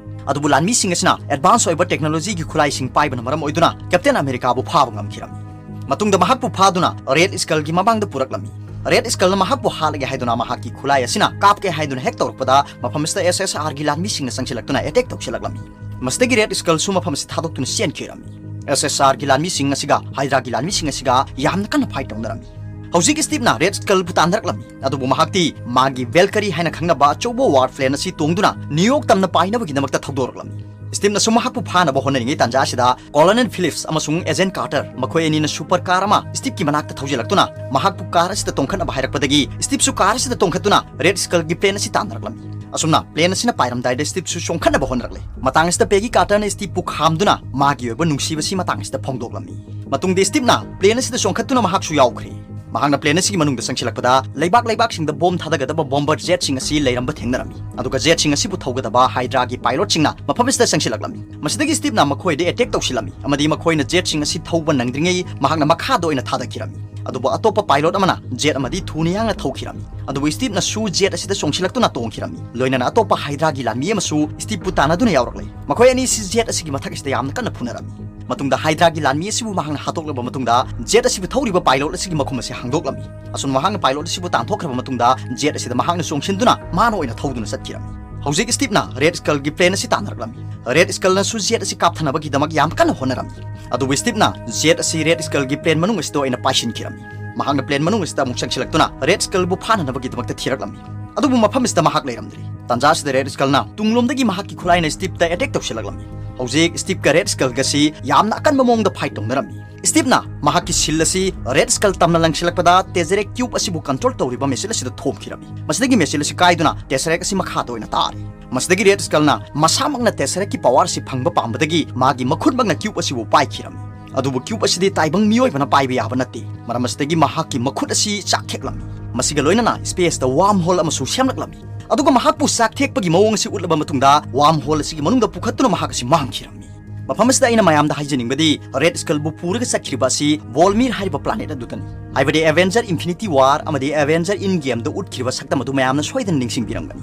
ꯑꯗꯨꯕꯨ ꯂꯥꯟꯃꯤꯁꯤꯡ ꯑꯁꯤꯅ ꯑꯦꯗꯚꯥꯟꯁ ꯑꯣꯏꯕ ꯇꯦꯛꯅꯣꯂꯣꯖꯤꯒꯤ ꯈꯨꯠꯂꯥꯏꯁꯤꯡ ꯄꯥꯏꯕꯅ ꯃꯔꯝ ꯑꯣꯏꯗꯨꯅ ꯀꯦꯞꯇꯦꯟ ꯑꯃꯦꯔꯤꯀꯥꯕꯨ ꯐꯥꯕ ꯉꯝꯈꯤꯔꯝꯃꯤ꯫ ꯃꯇꯨꯡꯗ ꯃꯍꯥꯛꯄꯨ ꯐꯥꯗꯨꯅ ꯔꯦꯗ ꯁ꯭ꯀꯜꯒꯤ ꯃꯃꯥꯡꯗ ꯄꯨꯔꯛꯂꯝꯃꯤ꯫ ꯔꯦꯗ ꯁ꯭ꯀꯜꯅ ꯃꯍꯥꯛꯄꯨ ꯍꯥꯠꯂꯒꯦ ꯍꯥꯏꯗꯨꯅ ꯃꯍꯥꯛꯀꯤ ꯈꯨꯠꯂꯥꯏ ꯑꯁꯤꯅ ꯀꯥꯞꯀꯦ ꯍꯥꯏꯗꯨꯅ ꯍꯦꯛ ꯇꯧꯔꯛꯄꯗ ꯃꯐꯝ ꯑꯁꯤꯗ ꯑꯦꯁ ꯑꯦꯁ ꯑꯥꯔꯒꯤ ꯂꯥꯟꯃꯤꯁꯤꯡꯅ ꯆꯪꯁꯤꯜꯂꯛꯇꯨꯅ ꯑꯦꯇꯦꯛ ꯇꯧꯁꯤꯜꯂꯛꯂꯝꯃꯤ꯫ ꯃꯁꯤꯗꯒꯤ ꯔꯦꯗ ꯁ꯭ꯀꯜꯁꯨ ꯃꯐꯝ ꯑꯁꯤ ꯊꯥꯗꯣꯛꯇꯨꯅ ꯆꯦꯟꯈꯤꯔꯝꯃꯤ꯫ ꯑꯦꯁ ꯑꯦꯁ ꯑꯥꯔꯒꯤ ꯂꯥꯟꯃꯤꯁꯤꯡ ꯑꯁꯤꯒ ꯍꯥꯏꯗ꯭ꯔꯥꯒꯤ ꯂꯥꯟꯃꯤꯁꯤꯡ ꯑꯁꯤꯒ ꯌꯥꯝꯅ ꯀꯟꯅ ꯐꯥꯏꯠ ꯇꯧꯅꯔꯝꯃꯤ꯫ ꯍꯧꯖꯤꯛ ꯁ꯭ꯇꯤꯞꯅ ꯔꯦꯗ ꯁ꯭ꯀꯜꯕꯨ ꯇꯥꯟꯅꯔꯛꯂꯝꯃꯤ꯫ ꯑꯗꯨꯕꯨ ꯃꯍꯥꯛꯇꯤ ꯃꯥꯒꯤ ꯚꯦꯜꯀꯔꯤ ꯍꯥꯏꯅ ꯈꯪꯅꯕ ꯑꯆꯧꯕ ꯋꯥꯔ ꯄ꯭ꯂꯦꯟ ꯑꯁꯤ ꯇꯣꯡꯗꯨꯅ ꯅ꯭ꯌꯨꯌꯣꯔꯛ ꯇꯝꯅ ꯄꯥꯏꯅꯕꯒꯤꯗꯃꯛꯇ ꯊꯧꯗꯣꯔꯛꯂꯝꯃꯤ꯫ ꯁ꯭ꯇꯤꯞꯅꯁꯨ ꯃꯍꯥꯛꯄꯨ ꯐꯥꯅꯕ ꯍꯣꯠꯅꯔꯤꯉꯩ ꯇꯥꯟꯖꯥ ꯑꯁꯤꯗ ꯀꯣꯂꯣꯅꯦꯜ ꯐꯤꯂꯤꯞꯁ ꯑꯃꯁꯨꯡ ꯑꯦꯖꯦꯟ ꯀꯥꯔꯇꯔ ꯃꯈꯣꯏ ꯑꯅꯤꯅ ꯁꯨꯄꯔ ꯀꯥꯔ ꯑꯃ ꯁ꯭ꯇꯤꯞꯀꯤ ꯃꯅꯥꯛꯇ ꯊꯧꯖꯤꯜꯂꯛꯇꯨꯅ ꯃꯍꯥꯛꯄꯨ ꯀꯥꯔ ꯑꯁꯤꯗ ꯇꯣꯡꯈꯠꯅꯕ ꯍꯥꯏꯔꯛꯄꯗꯒꯤ ꯁ꯭ꯇꯤꯞꯁꯨ ꯀꯥꯔ ꯑꯁꯤꯗ ꯇꯣꯡꯈꯠꯇꯨꯅ ꯔꯦꯗ ꯁ꯭ꯀꯜꯒꯤ ꯄ꯭ꯂꯦꯟ ꯑꯁꯤ ꯇꯥꯟꯅꯔꯛꯂꯝꯃꯤ꯫ ꯑꯁꯨꯝꯅ ꯄ꯭ꯂꯦꯟ ꯑꯁꯤꯅ ꯄꯥꯏꯔꯝꯗꯥꯏꯗ ꯁ꯭ꯇꯤꯞꯁꯨ ꯆꯣꯡꯈꯠꯅꯕ ꯍꯣꯠꯅꯔꯛꯂꯦ꯫ ꯃꯇꯥꯡ ꯑꯁꯤꯗ ꯄꯦꯒꯤ ꯀꯥꯔꯇꯔꯅ ꯁ꯭ꯇꯤꯞꯄꯨ ꯈꯥꯝꯗꯨꯅ ꯃꯥꯒꯤ ꯑꯣꯏꯕ ꯅꯨꯡꯁꯤꯕꯁꯤ ꯃꯇꯥꯡ ꯑꯁꯤꯗ ꯐꯣꯡꯗꯣꯛꯂꯝꯃꯤ꯫ ꯃꯇꯨꯡꯗ ꯁ꯭ꯇꯤꯞꯅ ꯄ꯭ꯂꯦꯟ ꯑꯁꯤꯗ ꯆꯣꯡꯈꯠꯇꯨꯅ ꯃꯍꯥꯛꯁꯨ ꯌꯥꯎꯈ꯭ꯔꯦ꯫ ꯃꯍꯥꯛꯅ ꯄ꯭ꯂꯦꯟ ꯑꯁꯤꯒꯤ ꯃꯅꯨꯡꯗ ꯆꯪꯁꯤꯜꯂꯛꯄꯗ ꯂꯩꯕꯥꯛ ꯂꯩꯕꯥꯛꯁꯤꯡꯗ ꯕꯣꯝ ꯊꯥꯗꯒꯗꯕ ꯕꯣꯝꯕꯔ ꯖꯦꯠꯁꯤꯡ ꯑꯁꯤ ꯂꯩꯔꯝꯕ ꯊꯦꯡꯅꯔꯝꯃꯤ꯫ ꯑꯗꯨꯒ ꯖꯦꯠꯁꯤꯡ ꯑꯁꯤꯕꯨ ꯊꯧꯒꯗꯕ ꯍꯥꯏꯗ꯭ꯔꯥꯒꯤ ꯄꯥꯏꯂꯣꯠꯁꯤꯡꯅ ꯃꯐꯝ ꯑꯁꯤꯗ ꯆꯪꯁꯤꯜꯂꯛꯂꯝꯃꯤ꯫ ꯃꯁꯤꯗꯒꯤ ꯁ꯭ꯇꯤꯞꯅ ꯃꯈꯣꯏꯗ ꯑꯦꯇꯦꯛ ꯇꯧꯁꯤꯜꯂꯝꯃꯤ ꯑꯃꯗꯤ ꯃꯈꯣꯏꯅ ꯖꯦꯠꯁꯤꯡ ꯑꯁꯤ ꯊꯧꯕ ꯅꯪꯗ꯭ꯔꯤꯉꯩ ꯃꯍꯥꯛꯅ ꯃꯈꯥꯗ ꯑꯣꯏꯅ ꯊꯥꯗꯈꯤꯔꯝꯃꯤ꯫ ꯑꯗꯨꯕꯨ ꯑꯇꯣꯞꯄ ꯄꯥꯏꯂꯣꯠ ꯑꯃꯅ ꯖꯦꯠ ꯑꯃꯗꯤ ꯊꯨꯅ ꯌꯥꯡꯅ ꯊꯧꯈꯤꯔꯝꯃꯤ꯫ ꯑꯗꯨꯕꯨ ꯁ꯭ꯇꯤꯞꯅꯁꯨ ꯖꯦꯠ ꯑꯁꯤꯗ ꯆꯣꯡꯁꯤꯜꯂꯛꯇꯨꯅ ꯇꯣꯡꯈꯤꯔꯝꯃꯤ꯫ ꯂꯣꯏꯅꯅ ꯑꯇꯣꯞꯄ ꯍꯥꯏꯗ꯭ꯔꯥꯒꯤ ꯂꯥꯟꯃꯤ ꯑꯃꯁꯨ ꯁ꯭ꯇꯤꯞꯄꯨ ꯇꯥꯟꯅꯗꯨꯅ ꯌꯥꯎꯔꯛꯂꯦ꯫ ꯃꯈꯣꯏ ꯑꯅꯤ ꯑꯁꯤ ꯖꯦꯠ ꯑꯁꯤꯒꯤ ꯃꯊꯛ ꯑꯁꯤꯗ ꯌꯥꯝꯅ ꯀꯟꯅ ꯐꯨꯅꯔꯝꯃꯤ꯫ ꯃꯇꯨꯡꯗ ꯍꯥꯏꯗ꯭ꯔꯥꯒꯤ ꯂꯥꯟꯃꯤ ꯑꯁꯤꯕꯨ ꯃꯍꯥꯛꯅ ꯍꯥꯠꯇꯣꯛꯂꯕ ꯃꯇꯨꯡꯗ ꯖꯦꯠ ꯑꯁꯤꯕꯨ ꯊꯧꯔꯤꯕ ꯄꯥꯏꯂꯣꯠ ꯑꯁꯤꯒꯤ ꯃꯈꯨꯝ ꯑꯁꯤ ꯍꯥꯡꯗꯣꯛꯂꯝꯃꯤ꯫ ꯑꯁꯨꯝꯅ ꯃꯍꯥꯛꯅ ꯄꯥꯏꯂꯣꯠ ꯑꯁꯤꯕꯨ ꯇꯥꯟꯊꯣꯛꯈ꯭ꯔꯕ ꯃꯇꯨꯡꯗ ꯖꯦꯠ ꯑꯁꯤꯗ ꯃꯍꯥꯛꯅ ꯆꯣꯡꯁꯤꯟꯗꯨꯅ ꯃꯥꯅ ꯑꯣꯏꯅ ꯊꯧꯗꯨꯅ ꯆꯠꯈꯤꯔꯝꯃꯤ꯫ ꯍꯧꯖꯤꯛ ꯁ꯭ꯇꯤꯞꯅ ꯔꯦꯗ ꯁ꯭ꯀꯜꯒꯤ ꯄ꯭ꯂꯦꯟ ꯑꯁꯤ ꯇꯥꯟꯅꯔꯛꯂꯝꯃꯤ꯫ ꯔꯦꯗ ꯁ꯭ꯀꯜꯅꯁꯨ ꯖꯦꯠ ꯑꯁꯤ ꯀꯥꯞꯊꯅꯕꯒꯤꯗꯃꯛ ꯌꯥꯝ ꯀꯟꯅ ꯍꯣꯠꯅꯔꯝꯃꯤ꯫ ꯑꯗꯨꯕꯨ ꯁ꯭ꯇꯤꯞꯅ ꯖꯦꯠ ꯑꯁꯤ ꯔꯦꯗ ꯁ꯭ꯀꯜꯒꯤ ꯄ꯭ꯂꯦꯟ ꯃꯅꯨꯡ ꯑꯁꯤꯗ ꯑꯣꯏꯅ ꯄꯥꯏꯁꯤꯟꯈꯤꯔꯝꯃꯤ꯫ ꯃꯍꯥꯛꯅ ꯄ꯭ꯂꯦꯟ ꯃꯅꯨꯡ ꯑꯁꯤꯗ ꯑꯃꯨꯛ ꯆꯪꯁꯤꯜꯂꯛꯇꯨꯅ ꯔꯦꯗ ꯁ꯭ꯀꯜꯕꯨ ꯐꯥꯅꯅꯕꯒꯤꯗꯃꯛꯇ ꯊꯤꯔꯛꯂꯝꯃꯤ꯫ ꯑꯗꯨꯕꯨ ꯃꯐꯝ ꯑꯁꯤꯗ ꯃꯍꯥꯛ ꯂꯩꯔꯝꯗ꯭ꯔꯤ꯫ ꯇꯥꯟꯖꯥ ꯑꯁꯤꯗ ꯔꯦꯗ ꯁ꯭ꯀꯜꯅ ꯇꯨꯡꯂꯣꯝꯗꯒꯤ ꯃꯍꯥꯛꯀꯤ ꯈꯨꯠꯂꯥꯏꯅ ꯁ꯭ꯇꯤꯞꯇ ꯑꯦꯇꯦꯛ ꯇꯧꯁꯤꯜꯂꯛꯂꯝꯃꯤ꯫ ꯍꯧꯖꯤꯛ ꯁ꯭ꯇꯤꯞꯀ ꯔꯦꯗ ꯁ꯭ꯀꯜꯒꯁꯤ ꯌꯥꯝꯅ ꯑꯀꯟꯕ ꯃꯑꯣꯡꯗ ꯐꯥꯏꯠ ꯇꯧꯅꯔꯝꯃꯤ꯫ ꯁ꯭ꯇꯤꯞꯅ ꯃꯍꯥꯛꯀꯤ ꯁꯤꯜ ꯑꯁꯤ ꯔꯦꯗ ꯁ꯭ꯀꯜ ꯇꯝꯅ ꯂꯪꯁꯤꯜꯂꯛꯄꯗ ꯇꯦꯖꯔꯦꯛ ꯀ꯭ꯌꯨꯕ ꯑꯁꯤꯕꯨ ꯀꯟꯇ꯭ꯔꯣꯜ ꯇꯧꯔꯤꯕ ꯃꯦꯁꯤꯜ ꯑꯁꯤꯗ ꯊꯣꯝꯈꯤꯔꯝꯃꯤ꯫ ꯃꯁꯤꯗꯒꯤ ꯃꯦꯁꯤꯜ ꯑꯁꯤ ꯀꯥꯏꯗꯨꯅ ꯇꯦꯁꯔꯦꯛ ꯑꯁꯤ ꯃꯈꯥꯗ ꯑꯣꯏꯅ ꯇꯥꯔꯤ꯫ ꯃꯁꯤꯗꯒꯤ ꯔꯦꯗ ꯁ꯭ꯀꯜꯅ ꯃꯁꯥꯃꯛꯅ ꯇꯦꯁꯔꯦꯛꯀꯤ ꯄꯋꯥꯔ ꯑꯁꯤ ꯐꯪꯕ ꯄꯥꯝꯕꯗꯒꯤ ꯃꯥꯒꯤ ꯃꯈꯨꯠꯃꯛꯅ ꯀ꯭ꯌꯨꯕ ꯑꯁꯤꯕꯨ ꯄꯥꯏꯈꯤꯔꯝꯃꯤ꯫ ꯑꯗꯨꯕꯨ ꯀ꯭ꯌꯨꯕ ꯑꯁꯤꯗꯤ ꯇꯥꯏꯕꯪ ꯃꯤꯑꯣꯏꯕꯅ ꯄꯥꯏꯕ ꯌꯥꯕ ꯅꯠꯇꯦ꯫ ꯃꯔꯝ ꯑꯁꯤꯗꯒꯤ ꯃꯍꯥꯛꯀꯤ ꯃꯈꯨꯠ ꯑꯁꯤ ꯆꯥꯛꯊꯦꯛꯂꯝꯃꯤ꯫ ꯃꯁꯤꯒ ꯂꯣꯏꯅꯅ ꯁ꯭ꯄꯦꯁꯇ ꯋꯥꯔꯝ ꯍꯣꯜ ꯑꯃꯁꯨ ꯁꯦꯝꯂꯛꯂꯝꯃꯤ꯫ ꯑꯗꯨꯒ ꯃꯍꯥꯛꯄꯨ ꯆꯥꯛꯊꯦꯛꯄꯒꯤ ꯃꯑꯣꯡ ꯑꯁꯤ ꯎꯠꯂꯕ ꯃꯇꯨꯡꯗ ꯋꯥꯔꯝ ꯍꯣꯜ ꯑꯁꯤꯒꯤ ꯃꯅꯨꯡꯗ ꯄꯨꯈꯠꯇꯨꯅ ꯃꯍꯥꯛ ꯑꯁꯤ ꯃꯥꯡꯈꯤꯔꯝꯃꯤ꯫ ꯃꯐꯝ ꯑꯁꯤꯗ ꯑꯩꯅ ꯃꯌꯥꯝꯗ ꯍꯥꯏꯖꯅꯤꯡꯕꯗꯤ ꯔꯦꯗ ꯁ꯭ꯀꯜꯕꯨ ꯄꯨꯔꯒ ꯆꯠꯈꯤꯕ ꯑꯁꯤ ꯕꯣꯜꯃꯤꯔ ꯍꯥꯏꯔꯤꯕ ꯄ꯭ꯂꯥꯅꯦꯠ ꯑꯗꯨꯗꯅꯤ꯫ ꯍꯥꯏꯕꯗꯤ ꯑꯦꯚꯦꯟꯖꯔ ꯏꯟꯐꯤꯅꯤꯇꯤ ꯋꯥꯔ ꯑꯃꯗꯤ ꯑꯦꯚꯦꯟꯖꯔ ꯏꯟ ꯒꯦꯝꯗ ꯎꯠꯈꯤꯕ ꯁꯛꯇꯝ ꯑꯗꯨ ꯃꯌꯥꯝꯅ ꯁꯣꯏꯗꯅ ꯅꯤꯡꯁꯤꯡꯕꯤꯔꯝꯒꯅꯤ꯫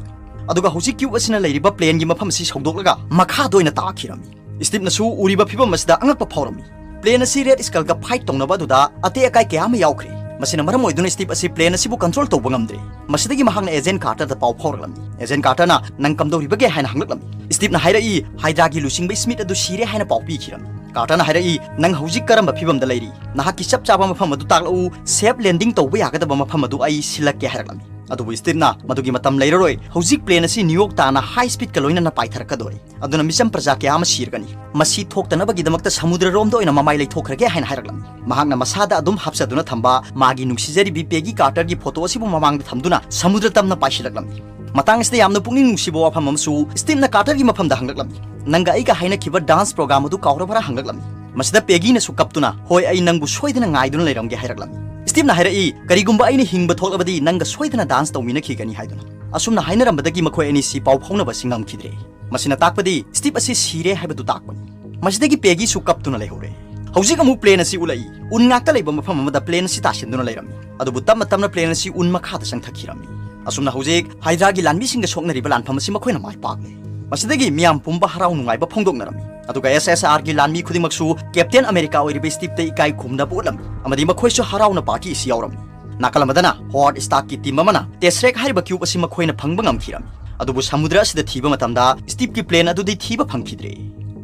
ꯑꯗꯨꯒ ꯍꯧꯖꯤꯛ ꯀ꯭ꯌꯨꯕ ꯑꯁꯤꯅ ꯂꯩꯔꯤꯕ ꯄ꯭ꯂꯦꯟꯒꯤ ꯃꯐꯝ ꯑꯁꯤ ꯁꯧꯗꯣꯛꯂꯒ ꯃꯈꯥꯗ ꯑꯣꯏꯅ ꯇꯥꯈꯤꯔꯝꯃꯤ꯫ ꯁ꯭ꯇꯤꯞꯅꯁꯨ ꯎꯔꯤꯕ ꯐꯤꯚꯝ ꯑꯁꯤꯗ ꯑꯉꯛꯄ ꯐꯥꯎꯔꯝꯃꯤ꯫ ꯄ꯭ꯂꯦꯟ ꯑꯁꯤ ꯔꯦꯗ ꯁ꯭ꯀꯜꯒ ꯐꯥꯏꯠ ꯇꯧꯅꯕ ꯑꯗꯨꯗ ꯑꯇꯦꯛ ꯑꯀꯥꯏ ꯀꯌꯥ ꯑꯃ ꯌꯥꯎꯈ꯭ꯔꯦ꯫ ꯃꯁꯤꯅ ꯃꯔꯝ ꯑꯣꯏꯗꯨꯅ ꯁ꯭ꯇꯤꯞ ꯑꯁꯤ ꯄ꯭ꯂꯦꯟ ꯑꯁꯤꯕꯨ ꯀꯟꯇ꯭ꯔꯣꯜ ꯇꯧꯕ ꯉꯝꯗ꯭ꯔꯦ꯫ ꯃꯁꯤꯗꯒꯤ ꯃꯍꯥꯛꯅ ꯑꯦꯖꯦꯟ ꯀꯥꯔꯇꯔꯗ ꯄꯥꯎ ꯐꯥꯎꯔꯛꯂꯝꯃꯤ꯫ ꯑꯦꯖꯦꯟ ꯀꯥꯔꯇꯔꯅ, "ꯅꯪ ꯀꯝꯗꯧꯔꯤꯕꯒꯦ?" ꯍꯥꯏꯅ ꯍꯪꯂꯛꯂꯝꯃꯤ꯫ ꯁ꯭ꯇꯤꯞꯅ ꯍꯥꯏꯔꯛꯏ, "ꯍꯥꯏꯗ꯭ꯔꯥꯒꯤ ꯂꯨꯆꯤꯡꯕ ꯁ꯭ꯃꯤꯠ ꯑꯗꯨ ꯁꯤꯔꯦ" ꯍꯥꯏꯅ ꯄꯥꯎ ꯄꯤꯈꯤꯔꯝꯃꯤ꯫ ꯀꯥꯔꯇꯔꯅ ꯍꯥꯏꯔꯛꯏ, "ꯅꯪ ꯍꯧꯖꯤꯛ ꯀꯔꯝꯕ ꯐꯤꯚꯝꯗ ꯂꯩꯔꯤ? ꯅꯍꯥꯛꯀꯤ ꯆꯞ ꯆꯥꯕ ꯃꯐꯝ ꯑꯗꯨ ꯇꯥꯛꯂꯛꯎ, ꯁꯦꯐ ꯂꯦꯟꯗꯤꯡ ꯇꯧꯕ ꯌꯥꯒꯗꯕ ꯃꯐꯝ ꯑꯗꯨ ꯑꯩ ꯁꯤꯜꯂꯛꯀꯦ" ꯍꯥꯏꯔꯛꯂꯝꯃꯤ꯫ ꯑꯗꯨꯕꯨ ꯁ꯭ꯇꯤꯞꯅ, "ꯃꯗꯨꯒꯤ ꯃꯇꯝ ꯂꯩꯔꯔꯣꯏ, ꯍꯧꯖꯤꯛ ꯄ꯭ꯂꯦꯟ ꯑꯁꯤ ꯅ꯭ꯌꯨꯌꯣꯔꯛ ꯇꯥꯅ ꯍꯥꯏ ꯁ꯭ꯄꯤꯗꯀ ꯂꯣꯏꯅꯅ ꯄꯥꯏꯊꯔꯛꯀꯗꯣꯔꯦ꯫ ꯑꯗꯨꯅ ꯃꯤꯆꯝ ꯄ꯭ꯔꯖꯥ ꯀꯌꯥ ꯑꯃ ꯁꯤꯔꯒꯅꯤ꯫ ꯃꯁꯤ ꯊꯣꯛꯇꯅꯕꯒꯤꯗꯃꯛꯇ ꯁꯃꯨꯗ꯭ꯔꯔꯣꯝꯗ ꯑꯣꯏꯅ ꯃꯃꯥꯏ ꯂꯩꯊꯣꯛꯈ꯭ꯔꯒꯦ" ꯍꯥꯏꯅ ꯍꯥꯏꯔꯛꯂꯝꯃꯤ꯫ ꯃꯍꯥꯛꯅ ꯃꯁꯥꯗ ꯑꯗꯨꯝ ꯍꯥꯞꯆꯗꯨꯅ ꯊꯝꯕ ꯃꯥꯒꯤ ꯅꯨꯡꯁꯤꯖꯔꯤꯕꯤ ꯄꯦꯒꯤ ꯀꯥꯔꯇꯔꯒꯤ ꯐꯣꯇꯣ ꯑꯁꯤꯕꯨ ꯃꯃꯥꯡꯗ ꯊꯝꯗꯨꯅ ꯁꯃꯨꯗ꯭ꯔ ꯇꯝꯅ ꯄꯥꯏꯁꯤꯜꯂꯛꯂꯝꯃꯤ꯫ ꯃꯇꯥꯡ ꯑꯁꯤꯗ ꯌꯥꯝꯅ ꯄꯨꯛꯅꯤꯡ ꯅꯨꯡꯁꯤꯕ ꯋꯥꯐꯝ ꯑꯃꯁꯨ ꯁ꯭ꯇꯤꯞꯅ ꯀꯥꯔꯇꯔꯒꯤ ꯃꯐꯝꯗ ꯍꯪꯂꯛꯂꯝꯃꯤ, "ꯅꯪꯒ ꯑꯩꯒ ꯍꯥꯏꯅꯈꯤꯕ ꯗꯥꯟꯁ ꯄ꯭ꯔꯣꯒ꯭ꯔꯥꯝ ꯑꯗꯨ ꯀꯥꯎꯔꯕ꯭ꯔꯥ?" ꯍꯪꯂꯛꯂꯝꯃꯤ꯫ ꯃꯁꯤꯗ ꯄꯦꯒꯤꯅꯁꯨ ꯀꯞꯇꯨꯅ, "ꯍꯣꯏ, ꯑꯩ ꯅꯪꯕꯨ ꯁꯣꯏꯗꯅ ꯉꯥꯏꯗꯨꯅ ꯂꯩꯔꯝꯒꯦ" ꯍꯥꯏꯔꯛꯂꯝꯃꯤ꯫ ꯁ꯭ꯇꯤꯞꯅ ꯍꯥꯏꯔꯛꯏ, "ꯀꯔꯤꯒꯨꯝꯕ ꯑꯩꯅ ꯍꯤꯡꯕ ꯊꯣꯛꯂꯕꯗꯤ ꯅꯪꯒ ꯁꯣꯏꯗꯅ ꯗꯥꯟꯁ ꯇꯧꯃꯤꯟꯅꯈꯤꯒꯅꯤ" ꯍꯥꯏꯗꯨꯅ꯫ ꯑꯁꯨꯝꯅ ꯍꯥꯏꯅꯔꯝꯕꯗꯒꯤ ꯃꯈꯣꯏ ꯑꯅꯤꯁꯤ ꯄꯥꯎ ꯐꯥꯎꯅꯕꯁꯤ ꯉꯝꯈꯤꯗ꯭ꯔꯦ꯫ ꯃꯁꯤꯅ ꯇꯥꯛꯄꯗꯤ ꯁ꯭ꯇꯤꯞ ꯑꯁꯤ ꯁꯤꯔꯦ ꯍꯥꯏꯕꯗꯨ ꯇꯥꯛꯄꯅꯤ꯫ ꯃꯁꯤꯗꯒꯤ ꯄꯦꯒꯤꯁꯨ ꯀꯞꯇꯨꯅ ꯂꯩꯍꯧꯔꯦ꯫ ꯍꯧꯖꯤꯛ ꯑꯃꯨꯛ ꯄ꯭ꯂꯦꯟ ꯑꯁꯤ ꯎꯠꯂꯛꯏ꯫ ꯎꯟ ꯉꯥꯛꯇ ꯂꯩꯕ ꯃꯐꯝ ꯑꯃꯗ ꯄ꯭ꯂꯦꯟ ꯑꯁꯤ ꯇꯥꯁꯤꯟꯗꯨꯅ ꯂꯩꯔꯝꯃꯤ꯫ ꯑꯗꯨꯕꯨ ꯇꯞꯅ ꯇꯞꯅ ꯄ꯭ꯂꯦꯟ ꯑꯁꯤ ꯎꯟ ꯃꯈꯥꯗ ꯆꯪꯊꯈꯤꯔꯝꯃꯤ꯫ ꯑꯁꯨꯝꯅ ꯍꯧꯖꯤꯛ ꯍꯥꯏꯗ꯭ꯔꯥꯒꯤ ꯂꯥꯟꯃꯤꯁꯤꯡꯒ ꯁꯣꯛꯅꯔꯤꯕ ꯂꯥꯟꯐꯝ ꯑꯁꯤ ꯃꯈꯣꯏꯅ ꯃꯥꯏ ꯄꯥꯛꯂꯦ꯫ ꯃꯁꯤꯗꯒꯤ ꯃꯤꯌꯥꯝ ꯄꯨꯝꯕ ꯍꯔꯥꯎ ꯅꯨꯡꯉꯥꯏꯕ ꯐꯣꯡꯗꯣꯛꯅꯔꯝꯃꯤ꯫ ꯑꯗꯨꯒ ꯑꯦꯁ ꯑꯦꯁ ꯑꯥꯔꯒꯤ ꯂꯥꯟꯃꯤ ꯈꯨꯗꯤꯡꯃꯛꯁꯨ ꯀꯦꯞꯇꯦꯟ ꯑꯃꯦꯔꯤꯀꯥ ꯑꯣꯏꯔꯤꯕ ꯁ꯭ꯇꯤꯞꯇ ꯏꯀꯥꯏ ꯈꯨꯝꯅꯕ ꯎꯠꯂꯝꯃꯤ ꯑꯃꯗꯤ ꯃꯈꯣꯏꯁꯨ ꯍꯔꯥꯎꯅ ꯄꯥꯔꯇꯤ ꯑꯁꯤ ꯌꯥꯎꯔꯝꯃꯤ꯫ ꯅꯥꯀꯜ ꯑꯃꯗꯅ ꯍꯣꯋꯥꯔꯗ ꯁ꯭ꯇꯥꯔꯛꯀꯤ ꯇꯤꯝ ꯑꯃꯅ ꯇꯦꯁꯔꯦꯛ ꯍꯥꯏꯔꯤꯕ ꯀ꯭ꯌꯨꯕ ꯑꯁꯤ ꯃꯈꯣꯏꯅ ꯐꯪꯕ ꯉꯝꯈꯤꯔꯝꯃꯤ꯫ ꯑꯗꯨꯕꯨ ꯁꯃꯨꯗ꯭ꯔ ꯑꯁꯤꯗ ꯊꯤꯕ ꯃꯇꯝꯗ ꯁ꯭ꯇꯤꯚꯀꯤ ꯄ꯭ꯂꯦꯟ ꯑꯗꯨꯗꯤ ꯊꯤꯕ ꯐꯪꯈꯤꯗ꯭ꯔꯦ꯫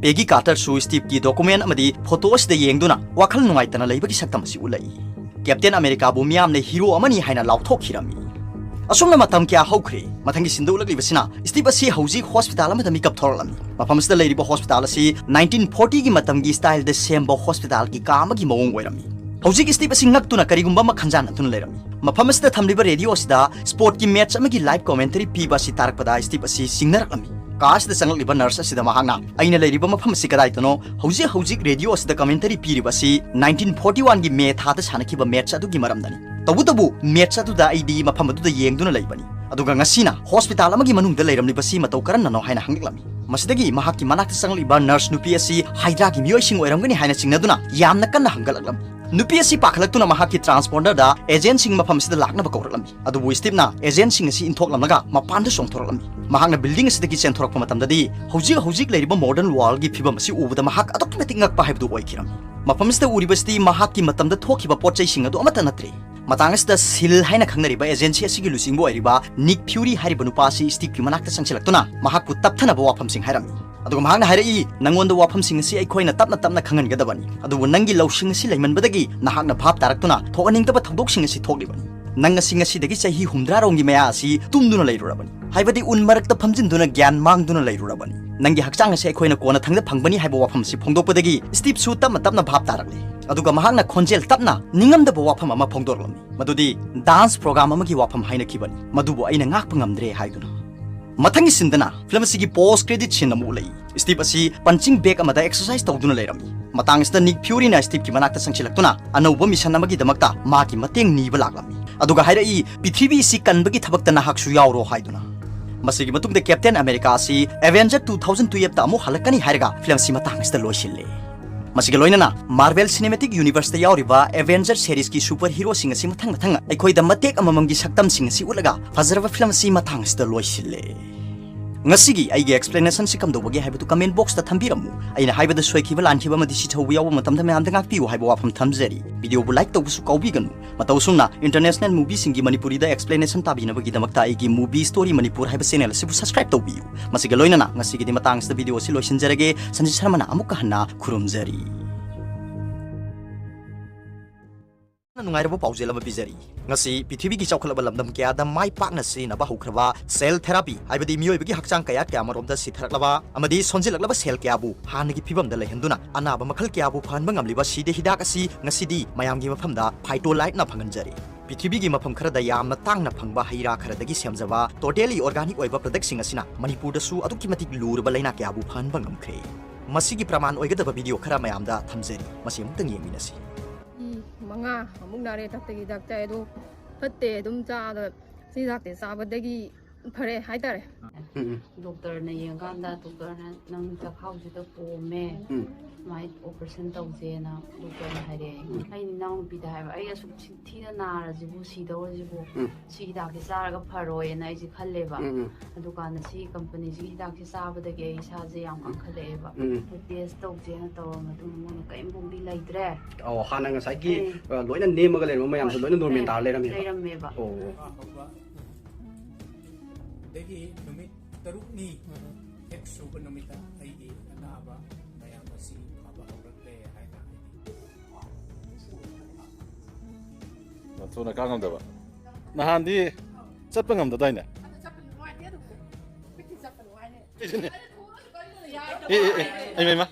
ꯄꯦꯒꯤ ꯀꯥꯔꯇꯔꯁꯨ ꯁ꯭ꯇꯤꯚꯀꯤ ꯗꯣꯀꯨꯃꯦꯟ ꯑꯃꯗꯤ ꯐꯣꯇꯣ ꯑꯁꯤꯗ ꯌꯦꯡꯗꯨꯅ ꯋꯥꯈꯜ ꯅꯨꯡꯉꯥꯏꯇꯅ ꯂꯩꯕꯒꯤ ꯁꯛꯇꯝ ꯑꯁꯤ ꯎꯠꯂꯛꯏ꯫ ꯀꯦꯞꯇꯦꯟ ꯑꯃꯦꯔꯤꯀꯥꯕꯨ ꯃꯤꯌꯥꯝꯅ ꯍꯤꯔꯣ ꯑꯃꯅꯤ ꯍꯥꯏꯅ ꯂꯥꯎꯊꯣꯛꯈꯤꯔꯝꯃꯤ꯫ ꯑꯁꯨꯝꯅ ꯃꯇꯝ ꯀꯌꯥ ꯍꯧꯈ꯭ꯔꯦ꯫ ꯃꯊꯪꯒꯤ ꯁꯤꯟꯗ ꯎꯠꯂꯛꯂꯤꯕꯁꯤꯅ ꯁ꯭ꯇꯤꯚ ꯑꯁꯤ ꯍꯧꯖꯤꯛ ꯍꯣꯁꯄꯤꯇꯥꯜ ꯑꯃꯗ ꯃꯤꯀꯞ ꯊꯣꯔꯛꯂꯝꯃꯤ꯫ ꯃꯐꯝ ꯑꯁꯤꯗ ꯂꯩꯔꯤꯕ ꯍꯣꯁꯄꯤꯇꯥꯜ ꯑꯁꯤ ꯅꯥꯏꯟꯇꯤꯟ ꯐꯣꯔꯇꯤꯒꯤ ꯃꯇꯝꯒꯤ ꯁ꯭ꯇꯥꯏꯜꯗ ꯁꯦꯝꯕ ꯍꯣꯁꯄꯤꯇꯥꯜꯒꯤ ꯀꯥ ꯑꯃꯒꯤ ꯃꯑꯣꯡ ꯑꯣꯏꯔꯝꯃꯤ꯫ ꯍꯧꯖꯤꯛ ꯁ꯭ꯇꯤꯚ ꯑꯁꯤ ꯉꯛꯇꯨꯅ ꯀꯔꯤꯒꯨꯝꯕ ꯑꯃ ꯈꯟꯖꯥꯟꯅꯗꯨꯅ ꯂꯩꯔꯝꯃꯤ꯫ ꯃꯐꯝ ꯑꯁꯤꯗ ꯊꯝꯂꯤꯕ ꯔꯦꯗꯤꯑꯣ ꯑꯁꯤꯗ ꯁ꯭ꯄꯣꯔꯠꯀꯤ ꯃꯦꯆ ꯑꯃꯒꯤ ꯂꯥꯏꯚ ꯀꯃꯦꯟꯇꯔꯤ ꯄꯤꯕ ꯑꯁꯤ ꯇꯥꯔꯛꯄꯗ ꯁ꯭ꯇꯤꯚ ꯑꯁꯤ ꯆꯤꯡꯅꯔꯛꯂꯝꯃꯤ꯫ ꯀꯥ ꯑꯁꯤꯗ ꯆꯪꯂꯛꯂꯤꯕ ꯅꯔꯁ ꯑꯁꯤꯗ ꯃꯍꯥꯛꯅ, "ꯑꯩꯅ ꯂꯩꯔꯤꯕ ꯃꯐꯝ ꯑꯁꯤ ꯀꯗꯥꯏꯗꯅꯣ? ꯍꯧꯖꯤꯛ ꯍꯧꯖꯤꯛ ꯔꯦꯗꯤꯑꯣ ꯑꯁꯤꯗ ꯀꯃꯦꯟꯇꯔꯤ ꯄꯤꯔꯤꯕ ꯑꯁꯤ ꯅꯥꯏꯟꯇꯤꯟ ꯐꯣꯔꯇꯤ ꯋꯥꯟꯒꯤ ꯃꯦ ꯊꯥꯗ ꯁꯥꯟꯅꯈꯤꯕ ꯃꯦꯆ ꯑꯗꯨꯒꯤ ꯃꯔꯝꯗꯅꯤ꯫ ꯇꯧꯕꯇꯕꯨ ꯃꯦꯆ ꯑꯗꯨꯗ ꯑꯩꯗꯤ ꯃꯐꯝ ꯑꯗꯨꯗ ꯌꯦꯡꯗꯨꯅ ꯂꯩꯕꯅꯤ꯫ ꯑꯗꯨꯒ ꯉꯁꯤꯅ ꯍꯣꯁꯄꯤꯇꯥꯜ ꯑꯃꯒꯤ ꯃꯅꯨꯡꯗ ꯂꯩꯔꯝꯂꯤꯕꯁꯤ ꯃꯇꯧ ꯀꯔꯝꯅꯅꯣ?" ꯍꯥꯏꯅ ꯍꯪꯂꯛꯂꯝꯃꯤ꯫ ꯃꯁꯤꯗꯒꯤ ꯃꯍꯥꯛꯀꯤ ꯃꯅꯥꯛꯇ ꯆꯪꯂꯛꯂꯤꯕ ꯅꯔꯁ ꯅꯨꯄꯤ ꯑꯁꯤ ꯍꯥꯏꯗ꯭ꯔꯥꯒꯤ ꯃꯤꯑꯣꯏꯁꯤꯡ ꯑꯣꯏꯔꯝꯒꯅꯤ ꯍꯥꯏꯅ ꯆꯤꯡꯅꯗꯨꯅ ꯌꯥꯝꯅ ꯀꯟꯅ ꯍꯪꯒꯠꯂꯛꯂꯝꯃꯤ꯫ ꯅꯨꯄꯤ ꯑꯁꯤ ꯄꯥꯈꯠꯂꯛꯇꯨꯅ ꯃꯍꯥꯛꯀꯤ ꯇ꯭ꯔꯥꯟꯁꯄꯣꯟꯗꯔꯗ ꯑꯦꯖꯦꯟꯁꯤꯡ ꯃꯐꯝ ꯑꯁꯤꯗ ꯂꯥꯛꯅꯕ ꯀꯧꯔꯛꯂꯝꯃꯤ꯫ ꯑꯗꯨꯕꯨ ꯁ꯭ꯇꯤꯚꯅ ꯑꯦꯖꯦꯟꯁꯤꯡ ꯑꯁꯤ ꯏꯟꯊꯣꯛꯂꯝꯂꯒ ꯃꯄꯥꯟꯗ ꯆꯣꯡꯊꯣꯔꯛꯂꯝꯃꯤ꯫ ꯃꯍꯥꯛꯅ ꯕꯤꯜꯗꯤꯡ ꯑꯁꯤꯗꯒꯤ ꯆꯦꯟꯊꯣꯔꯛꯄ ꯃꯇꯝꯗꯗꯤ ꯍꯧꯖꯤꯛ ꯍꯧꯖꯤꯛ ꯂꯩꯔꯤꯕ ꯃꯣꯗꯔꯟ ꯋꯥꯔꯜꯒꯤ ꯐꯤꯕꯝ ꯑꯁꯤ ꯎꯕꯗ ꯃꯍꯥꯛ ꯑꯗꯨꯛꯀꯤ ꯃꯇꯤꯛ ꯉꯛꯄ ꯍꯥꯏꯕꯗꯨ ꯑꯣꯏꯈꯤꯔꯝꯃꯤ꯫ ꯃꯐꯝ ꯑꯁꯤꯗ ꯎꯔꯤꯕꯁꯤꯗꯤ ꯃꯍꯥꯛꯀꯤ ꯃꯇꯝꯗ ꯊꯣꯛꯈꯤꯕ ꯄꯣꯠ ꯆꯩꯁꯤꯡ ꯑꯗꯨ ꯑꯃꯠꯇ ꯅꯠꯇ꯭ꯔꯦ꯫ ꯃꯇꯥꯡ ꯑꯁꯤꯗ ꯁꯤꯜ ꯍꯥꯏꯅ ꯈꯪꯅꯔꯤꯕ ꯑꯦꯖꯦꯟꯁꯤ ꯑꯁꯤꯒꯤ ꯂꯨꯆꯤꯡꯕ ꯑꯣꯏꯔꯤꯕ ꯅꯤꯛ ꯐ꯭ꯌꯨꯔꯤ ꯍꯥꯏꯔꯤꯕ ꯅꯨꯄꯥ ꯑꯁꯤ ꯁ꯭ꯇꯤꯚꯀꯤ ꯃꯅꯥꯛꯇ ꯆꯪꯁꯤꯜꯂꯛꯇꯨꯅ ꯃꯍꯥꯛꯄꯨ ꯇꯞꯊꯅꯕ ꯋꯥꯐꯝꯁꯤꯡ ꯍꯥꯏꯔꯝꯃꯤ꯫ ꯑꯗꯨꯒ ꯃꯍꯥꯛꯅ ꯍꯥꯏꯔꯛꯏ, "ꯅꯪꯉꯣꯟꯗ ꯋꯥꯐꯝꯁꯤꯡ ꯑꯁꯤ ꯑꯩꯈꯣꯏꯅ ꯇꯞꯅ ꯇꯞꯅ ꯈꯪꯍꯟꯒꯗꯕꯅꯤ, ꯑꯗꯨꯕꯨ ꯅꯪꯒꯤ ꯂꯧꯁꯤꯡ ꯑꯁꯤ ꯂꯩꯃꯟꯕꯗꯒꯤ ꯅꯍꯥꯛꯅ ꯚꯥꯞ ꯇꯥꯔꯛꯇꯨꯅ ꯊꯣꯛꯍꯟꯅꯤꯡꯗꯕ ꯊꯧꯗꯣꯛꯁꯤꯡ ꯑꯁꯤ ꯊꯣꯛꯂꯤꯕꯅꯤ꯫ ꯅꯪ ꯑꯁꯤ ꯉꯁꯤꯗꯒꯤ ꯆꯍꯤ ꯍꯨꯝꯗ꯭ꯔꯥ ꯔꯣꯝꯒꯤ ꯃꯌꯥ ꯑꯁꯤ ꯇꯨꯝꯗꯨꯅ ꯂꯩꯔꯨꯔꯕꯅꯤ, ꯍꯥꯏꯕꯗꯤ ꯎꯟ ꯃꯔꯛꯇ ꯐꯝꯖꯤꯟꯗꯨꯅ ꯒ꯭ꯌꯥꯟ ꯃꯥꯡꯗꯨꯅ ꯂꯩꯔꯨꯔꯕꯅꯤ꯫ ꯅꯪꯒꯤ ꯍꯛꯆꯥꯡ ꯑꯁꯤ ꯑꯩꯈꯣꯏꯅ ꯀꯣꯟꯅꯊꯪꯗ ꯐꯪꯕꯅꯤ" ꯍꯥꯏꯕ ꯋꯥꯐꯝ ꯑꯁꯤ ꯐꯣꯡꯗꯣꯛꯄꯗꯒꯤ ꯁ꯭ꯇꯤꯚꯁꯨ ꯇꯞꯅ ꯇꯞꯅ ꯚꯥꯞ ꯇꯥꯔꯛꯂꯦ꯫ ꯑꯗꯨꯒ ꯃꯍꯥꯛꯅ ꯈꯣꯟꯖꯦꯜ ꯇꯞꯅ ꯅꯤꯡꯉꯝꯗꯕ ꯋꯥꯐꯝ ꯑꯃ ꯐꯣꯡꯗꯣꯔꯛꯂꯝꯃꯤ, ꯃꯗꯨꯗꯤ ꯗꯥꯟꯁ ꯄ꯭ꯔꯣꯒ꯭ꯔꯥꯝ ꯑꯃꯒꯤ ꯋꯥꯐꯝ ꯍꯥꯏꯅꯈꯤꯕꯅꯤ, ꯃꯗꯨꯕꯨ ꯑꯩꯅ ꯉꯥꯛꯄ ꯉꯝꯗ꯭ꯔꯦ ꯍꯥꯏꯗꯨꯅ꯫ ꯃꯊꯪꯒꯤ ꯁꯤꯟꯗꯅ ꯐꯤꯂꯝ ꯑꯁꯤꯒꯤ ꯄꯣꯁ ꯀ꯭ꯔꯦꯗꯤꯠ ꯁꯤꯟ ꯑꯃ ꯎꯠꯂꯛꯏ꯫ ꯁ꯭ꯇꯤꯚ ꯑꯁꯤ ꯄꯟꯆꯤꯡ ꯕꯦꯒ ꯑꯃꯗ ꯑꯦꯛꯁꯔꯁꯥꯏꯁ ꯇꯧꯗꯨꯅ ꯂꯩꯔꯝꯃꯤ꯫ ꯃꯇꯥꯡ ꯑꯁꯤꯗ ꯅꯤꯛ ꯐ꯭ꯌꯨꯔꯤꯅ ꯁ꯭ꯇꯤꯚꯀꯤ ꯃꯅꯥꯛꯇ ꯆꯪꯁꯤꯜꯂꯛꯇꯨꯅ ꯑꯅꯧꯕ ꯃꯤꯁꯟ ꯑꯃꯒꯤꯗꯃꯛꯇ ꯃꯥꯒꯤ ꯃꯇꯦꯡ ꯅꯤꯕ ꯂꯥꯛꯂꯝꯃꯤ꯫ ꯑꯗꯨꯒ ꯍꯥꯏꯔꯛꯏ, "ꯄ꯭ꯔꯤꯊꯤꯕꯤ ꯑꯁꯤ ꯀꯟꯕꯒꯤ ꯊꯕꯛꯇ ꯅꯍꯥꯛꯁꯨ ꯌꯥꯎꯔꯣ" ꯍꯥꯏꯗꯨꯅ꯫ ꯃꯁꯤꯒꯤ ꯃꯇꯨꯡꯗ ꯀꯦꯞꯇꯦꯟ ꯑꯃꯦꯔꯤꯀꯥ ꯑꯁꯤ ꯑꯦꯚꯦꯟꯖꯔ ꯇꯨ ꯊꯥꯎꯖꯟ ꯇꯨꯌꯦꯜꯐꯇ ꯑꯃꯨꯛ ꯍꯜꯂꯛꯀꯅꯤ ꯍꯥꯏꯔꯒ ꯐꯤꯂꯝ ꯑꯁꯤ ꯃꯇꯥꯡ ꯑꯁꯤꯗ ꯂꯣꯏꯁꯤꯜꯂꯦ꯫ ꯃꯁꯤꯒ ꯂꯣꯏꯅꯅ ꯃꯥꯔꯚꯦꯜ ꯁꯤꯅꯦꯃꯦꯇꯤꯛ ꯌꯨꯅꯤꯚꯔꯁꯇ ꯌꯥꯎꯔꯤꯕ ꯑꯦꯚꯦꯟꯖꯔ ꯁꯦꯔꯤꯁꯀꯤ ꯁꯨꯄꯔ ꯍꯤꯔꯣꯁꯤꯡ ꯑꯁꯤ ꯃꯊꯪ ꯃꯊꯪ ꯑꯩꯈꯣꯏꯗ ꯃꯇꯦꯛ ꯑꯃꯃꯝꯒꯤ ꯁꯛꯇꯝꯁꯤꯡ ꯑꯁꯤ ꯎꯠꯂꯒ ꯐꯖꯔꯕ ꯐꯤꯂꯝ ꯑꯁꯤ ꯃꯇꯥꯡ ꯑꯁꯤꯗ ꯂꯣꯏꯁꯤꯜꯂꯦ꯫ ꯉꯁꯤꯒꯤ ꯑꯩꯒꯤ explanation ꯁꯤ ꯀꯝꯗꯧꯕꯒꯦ ꯍꯥꯏꯕꯗꯨ comment box ꯇ ꯊꯝꯕꯤꯔꯝꯃꯨ꯫ ꯑꯩꯅ ꯍꯥꯏꯕꯗ ꯁꯣꯏꯈꯤꯕ ꯂꯥꯟꯈꯤꯕ ꯑꯃꯗꯤ ꯁꯤꯊꯧꯕ ꯌꯥꯎꯕ ꯃꯇꯝꯗ ꯃꯌꯥꯝꯗ ꯉꯥꯛꯄꯤꯌꯨ ꯍꯥꯏꯕ ꯋꯥꯐꯝ ꯊꯝꯖꯔꯤ꯫ Video ꯕꯨ like ꯇꯧꯕꯁꯨ ꯀꯥꯎꯕꯤꯒꯅꯨ꯫ ꯃꯇꯧ ꯑꯁꯨꯝꯅ international movie ꯁꯤꯡꯒꯤ ꯃꯅꯤꯄꯨꯔꯤꯗ explanation ꯇꯥꯕꯤꯅꯕꯒꯤꯗꯃꯛꯇ ꯑꯩꯒꯤ Movie Story Manipur ꯍꯥꯏꯕ channel ꯑꯁꯤꯕꯨ subscribe ꯇꯧꯕꯤꯌꯨ꯫ ꯃꯁꯤꯒ ꯂꯣꯏꯅꯅ ꯉꯁꯤꯒꯤꯗꯤ ꯃꯇꯥꯡꯁꯤꯗ video ꯑꯁꯤ ꯂꯣꯏꯁꯤꯟꯖꯔꯒꯦ꯫ ꯁꯟꯖꯤꯠ ꯁꯔꯃꯅ ꯑꯃꯨꯛꯀ ꯍꯟꯅ ꯈꯨꯔꯨꯝꯖꯔꯤ꯫ ꯅꯨꯡꯉꯥꯏꯔꯕ ꯄꯥꯎꯖꯦꯜ ꯑꯃ ꯄꯤꯖꯔꯤ꯫ ꯉꯁꯤ ꯄ꯭ꯔꯤꯊꯤꯕꯤꯒꯤ ꯆꯥꯎꯈꯠꯂꯕ ꯂꯝꯗꯝ ꯀꯌꯥꯗ ꯃꯥꯏ ꯄꯥꯛꯅ ꯁꯤꯖꯤꯟꯅꯕ ꯍꯧꯈ꯭ꯔꯕ cell therapy, ꯍꯥꯏꯕꯗꯤ ꯃꯤꯑꯣꯏꯕꯒꯤ ꯍꯛꯆꯥꯡ ꯀꯌꯥꯠ ꯀꯌꯥꯃꯔꯣꯝꯗ ꯁꯤꯊꯔꯛꯂꯕ ꯑꯃꯗꯤ ꯁꯣꯟꯖꯤꯜꯂꯛꯂꯕ cell ꯀꯌꯥꯕꯨ ꯍꯥꯟꯅꯒꯤ ꯐꯤꯕꯝꯗ ꯂꯩꯍꯟꯗꯨꯅ ꯑꯅꯥꯕ ꯃꯈꯜ ꯀꯌꯥꯕꯨ ꯐꯍꯟꯕ ꯉꯝꯂꯤꯕ ꯁꯤꯗ ꯍꯤꯗꯥꯛ ꯑꯁꯤ ꯉꯁꯤꯗꯤ ꯃꯌꯥꯝꯒꯤ ꯃꯐꯝꯗ Phytolite ꯅ ꯐꯪꯍꯟꯖꯔꯤ꯫ ꯄ꯭ꯔꯤꯊꯤꯕꯤꯒꯤ ꯃꯐꯝ ꯈꯔꯗ ꯌꯥꯝꯅ ꯇꯥꯡꯅ ꯐꯪꯕ ꯍꯩ ꯔꯥ ꯈꯔꯗꯒꯤ ꯁꯦꯝꯖꯕ totally organic ꯑꯣꯏꯕ product ꯁꯤꯡ ꯑꯁꯤꯅ ꯃꯅꯤꯄꯨꯔꯗꯁꯨ ꯑꯗꯨꯛꯀꯤ ꯃꯇꯤꯛ ꯂꯨꯔꯕ ꯂꯩꯅꯥ ꯀꯌꯥꯕꯨ ꯐꯍꯟꯕ ꯉꯝꯈ꯭ꯔꯦ꯫ ꯃꯁꯤꯒꯤ ꯄ꯭ꯔꯃꯥꯟ ꯑꯣꯏꯒꯗꯕ video ꯈꯔ ꯃꯌꯥꯝꯗ ꯊꯝꯖꯔꯤ꯫ ꯃꯁꯤ ꯑꯃꯨꯛꯇꯪ ꯌꯦꯡꯃꯤꯟꯅꯁꯤ꯫ ꯃꯤ ꯃꯉꯥ ꯑꯃꯨꯛ ꯅꯥꯔꯦ ꯗꯥꯛꯇꯔꯒꯤ ꯍꯤꯗꯥꯛ ꯆꯥꯏ, ꯑꯗꯣ ꯐꯠꯇꯦ ꯑꯗꯨꯝ ꯆꯥꯗ ꯁꯤ ꯍꯤꯗꯥꯛꯇꯤ ꯆꯥꯕꯗꯒꯤ ꯐꯔꯦ ꯍꯥꯏꯇꯥꯔꯦ꯫ ꯎꯝ, ꯎꯝ꯫ ꯗꯣꯛꯇꯔꯅ ꯌꯦꯡꯀꯥꯟꯗ ꯗꯣꯛꯇꯔꯅ "ꯅꯪ ꯆꯈꯥꯎꯁꯤꯗ ꯄꯣꯝꯃꯦ, ꯎꯝ꯫ ꯁꯨꯃꯥꯏꯅ operation ꯇꯧꯁꯦꯅ" ꯗꯣꯛꯇꯔꯅ ꯍꯥꯏꯔꯛꯑꯦ꯫ ꯎꯝ꯫ ꯑꯩꯅ ꯏꯅꯥꯎꯅꯨꯄꯤꯗ ꯍꯥꯏꯕ, "ꯑꯩ ꯑꯁꯨꯛ ꯊꯤ-, ꯊꯤꯅ ꯅꯥꯔꯁꯤꯕꯨ, ꯁꯤꯗꯧꯔꯁꯤꯕꯨ, ꯎꯝ꯫ ꯁꯤ ꯍꯤꯗꯥꯛꯁꯦ ꯆꯥꯔꯒ ꯐꯔꯣꯏꯅ" ꯑꯩꯁꯦ ꯈꯜꯂꯦꯕ꯫ ꯎꯝ, ꯎꯝ꯫ ꯑꯗꯨꯀꯥꯟꯗ ꯁꯤ company ꯁꯤꯒꯤ ꯍꯤꯗꯥꯛꯁꯦ ꯆꯥꯕꯗꯒꯤ ꯑꯩ ꯏꯁꯥꯁꯦ ꯌꯥꯝ ꯀꯟꯈꯠꯂꯛꯑꯦꯕ꯫ ꯎꯝ꯫ ꯑꯗꯨ test ꯇꯧꯁꯦꯅ ꯇꯧꯔ ꯃꯇꯨꯡꯗ ꯃꯣꯏꯅ ꯀꯔꯤꯝꯐꯥꯎꯗꯤ ꯂꯩꯇ꯭ꯔꯦ꯫ ꯑꯣ, ꯍꯥꯟꯅ ꯉꯁꯥꯏꯒꯤ, ꯑꯦ꯫ ꯑ, ꯂꯣꯏꯅ ꯅꯦꯝꯃꯒ ꯂꯩꯔꯝꯕ ꯃꯌꯥꯝꯗꯣ ꯍꯣꯏ꯫ ꯂꯣꯏꯅ normal ꯑꯦ, ꯇꯥꯔ ꯂꯩꯔꯝꯃꯦꯕ? ꯂꯩꯔꯝꯃꯦꯕ꯫ ꯑꯣ꯫ ꯍꯧꯕ ꯅꯨꯃꯤꯠ, ꯑꯗꯒꯤ ꯅꯨꯃꯤꯠ ꯇꯔꯨꯛꯅꯤ ꯍꯦꯛ ꯁꯨꯕ ꯅꯨꯃꯤꯠꯇ ꯑꯩꯒꯤ ꯑꯅꯥꯕ ꯃꯌꯥꯝ ꯑꯁꯤ ꯐꯕ ꯍꯧꯔꯛꯂꯦ ꯍꯥꯏꯅ ꯍꯥꯏꯕꯤ꯫ ꯊꯨꯅ ꯀꯥ ꯉꯝꯗꯕ꯫ ꯅꯍꯥꯟꯗꯤ ꯆꯠꯄ ꯉꯝꯗꯗꯥꯏꯅꯦ? ꯑꯗꯨ ꯆꯠꯄ ꯅꯨꯡꯉꯥꯏꯇꯦ ꯑꯗꯨꯕꯨꯗꯤ꯫ ꯍꯧꯖꯤꯛꯇꯤ ꯆꯠꯄ ꯅꯨꯡꯉꯥꯏꯅꯤ꯫ ꯑꯦ, ꯑꯦ, ꯑꯦ, ꯑꯩ ꯃꯩꯃ꯫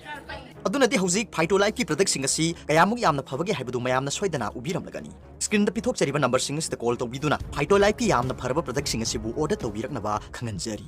ꯑꯗꯨꯅꯗꯤ ꯍꯧꯖꯤꯛ Phytolite ꯀꯤ product ꯁꯤꯡ ꯑꯁꯤ ꯀꯌꯥꯃꯨꯛ ꯌꯥꯝꯅ ꯐꯕꯒꯦ ꯍꯥꯏꯕꯗꯨ ꯃꯌꯥꯝꯅ ꯁꯣꯏꯗꯅ ꯎꯕꯤꯔꯝꯂꯒꯅꯤ꯫ Screen ꯗ ꯄꯤꯊꯣꯛꯆꯔꯤꯕ number ꯁꯤꯡ ꯑꯁꯤꯗ call ꯇꯧꯕꯤꯗꯨꯅ Phytolite ꯀꯤ ꯌꯥꯝꯅ ꯐꯔꯕ product ꯁꯤꯡ ꯑꯁꯤꯕꯨ order ꯇꯧꯕꯤꯔꯛꯅꯕ ꯈꯪꯍꯟꯖꯔꯤ꯫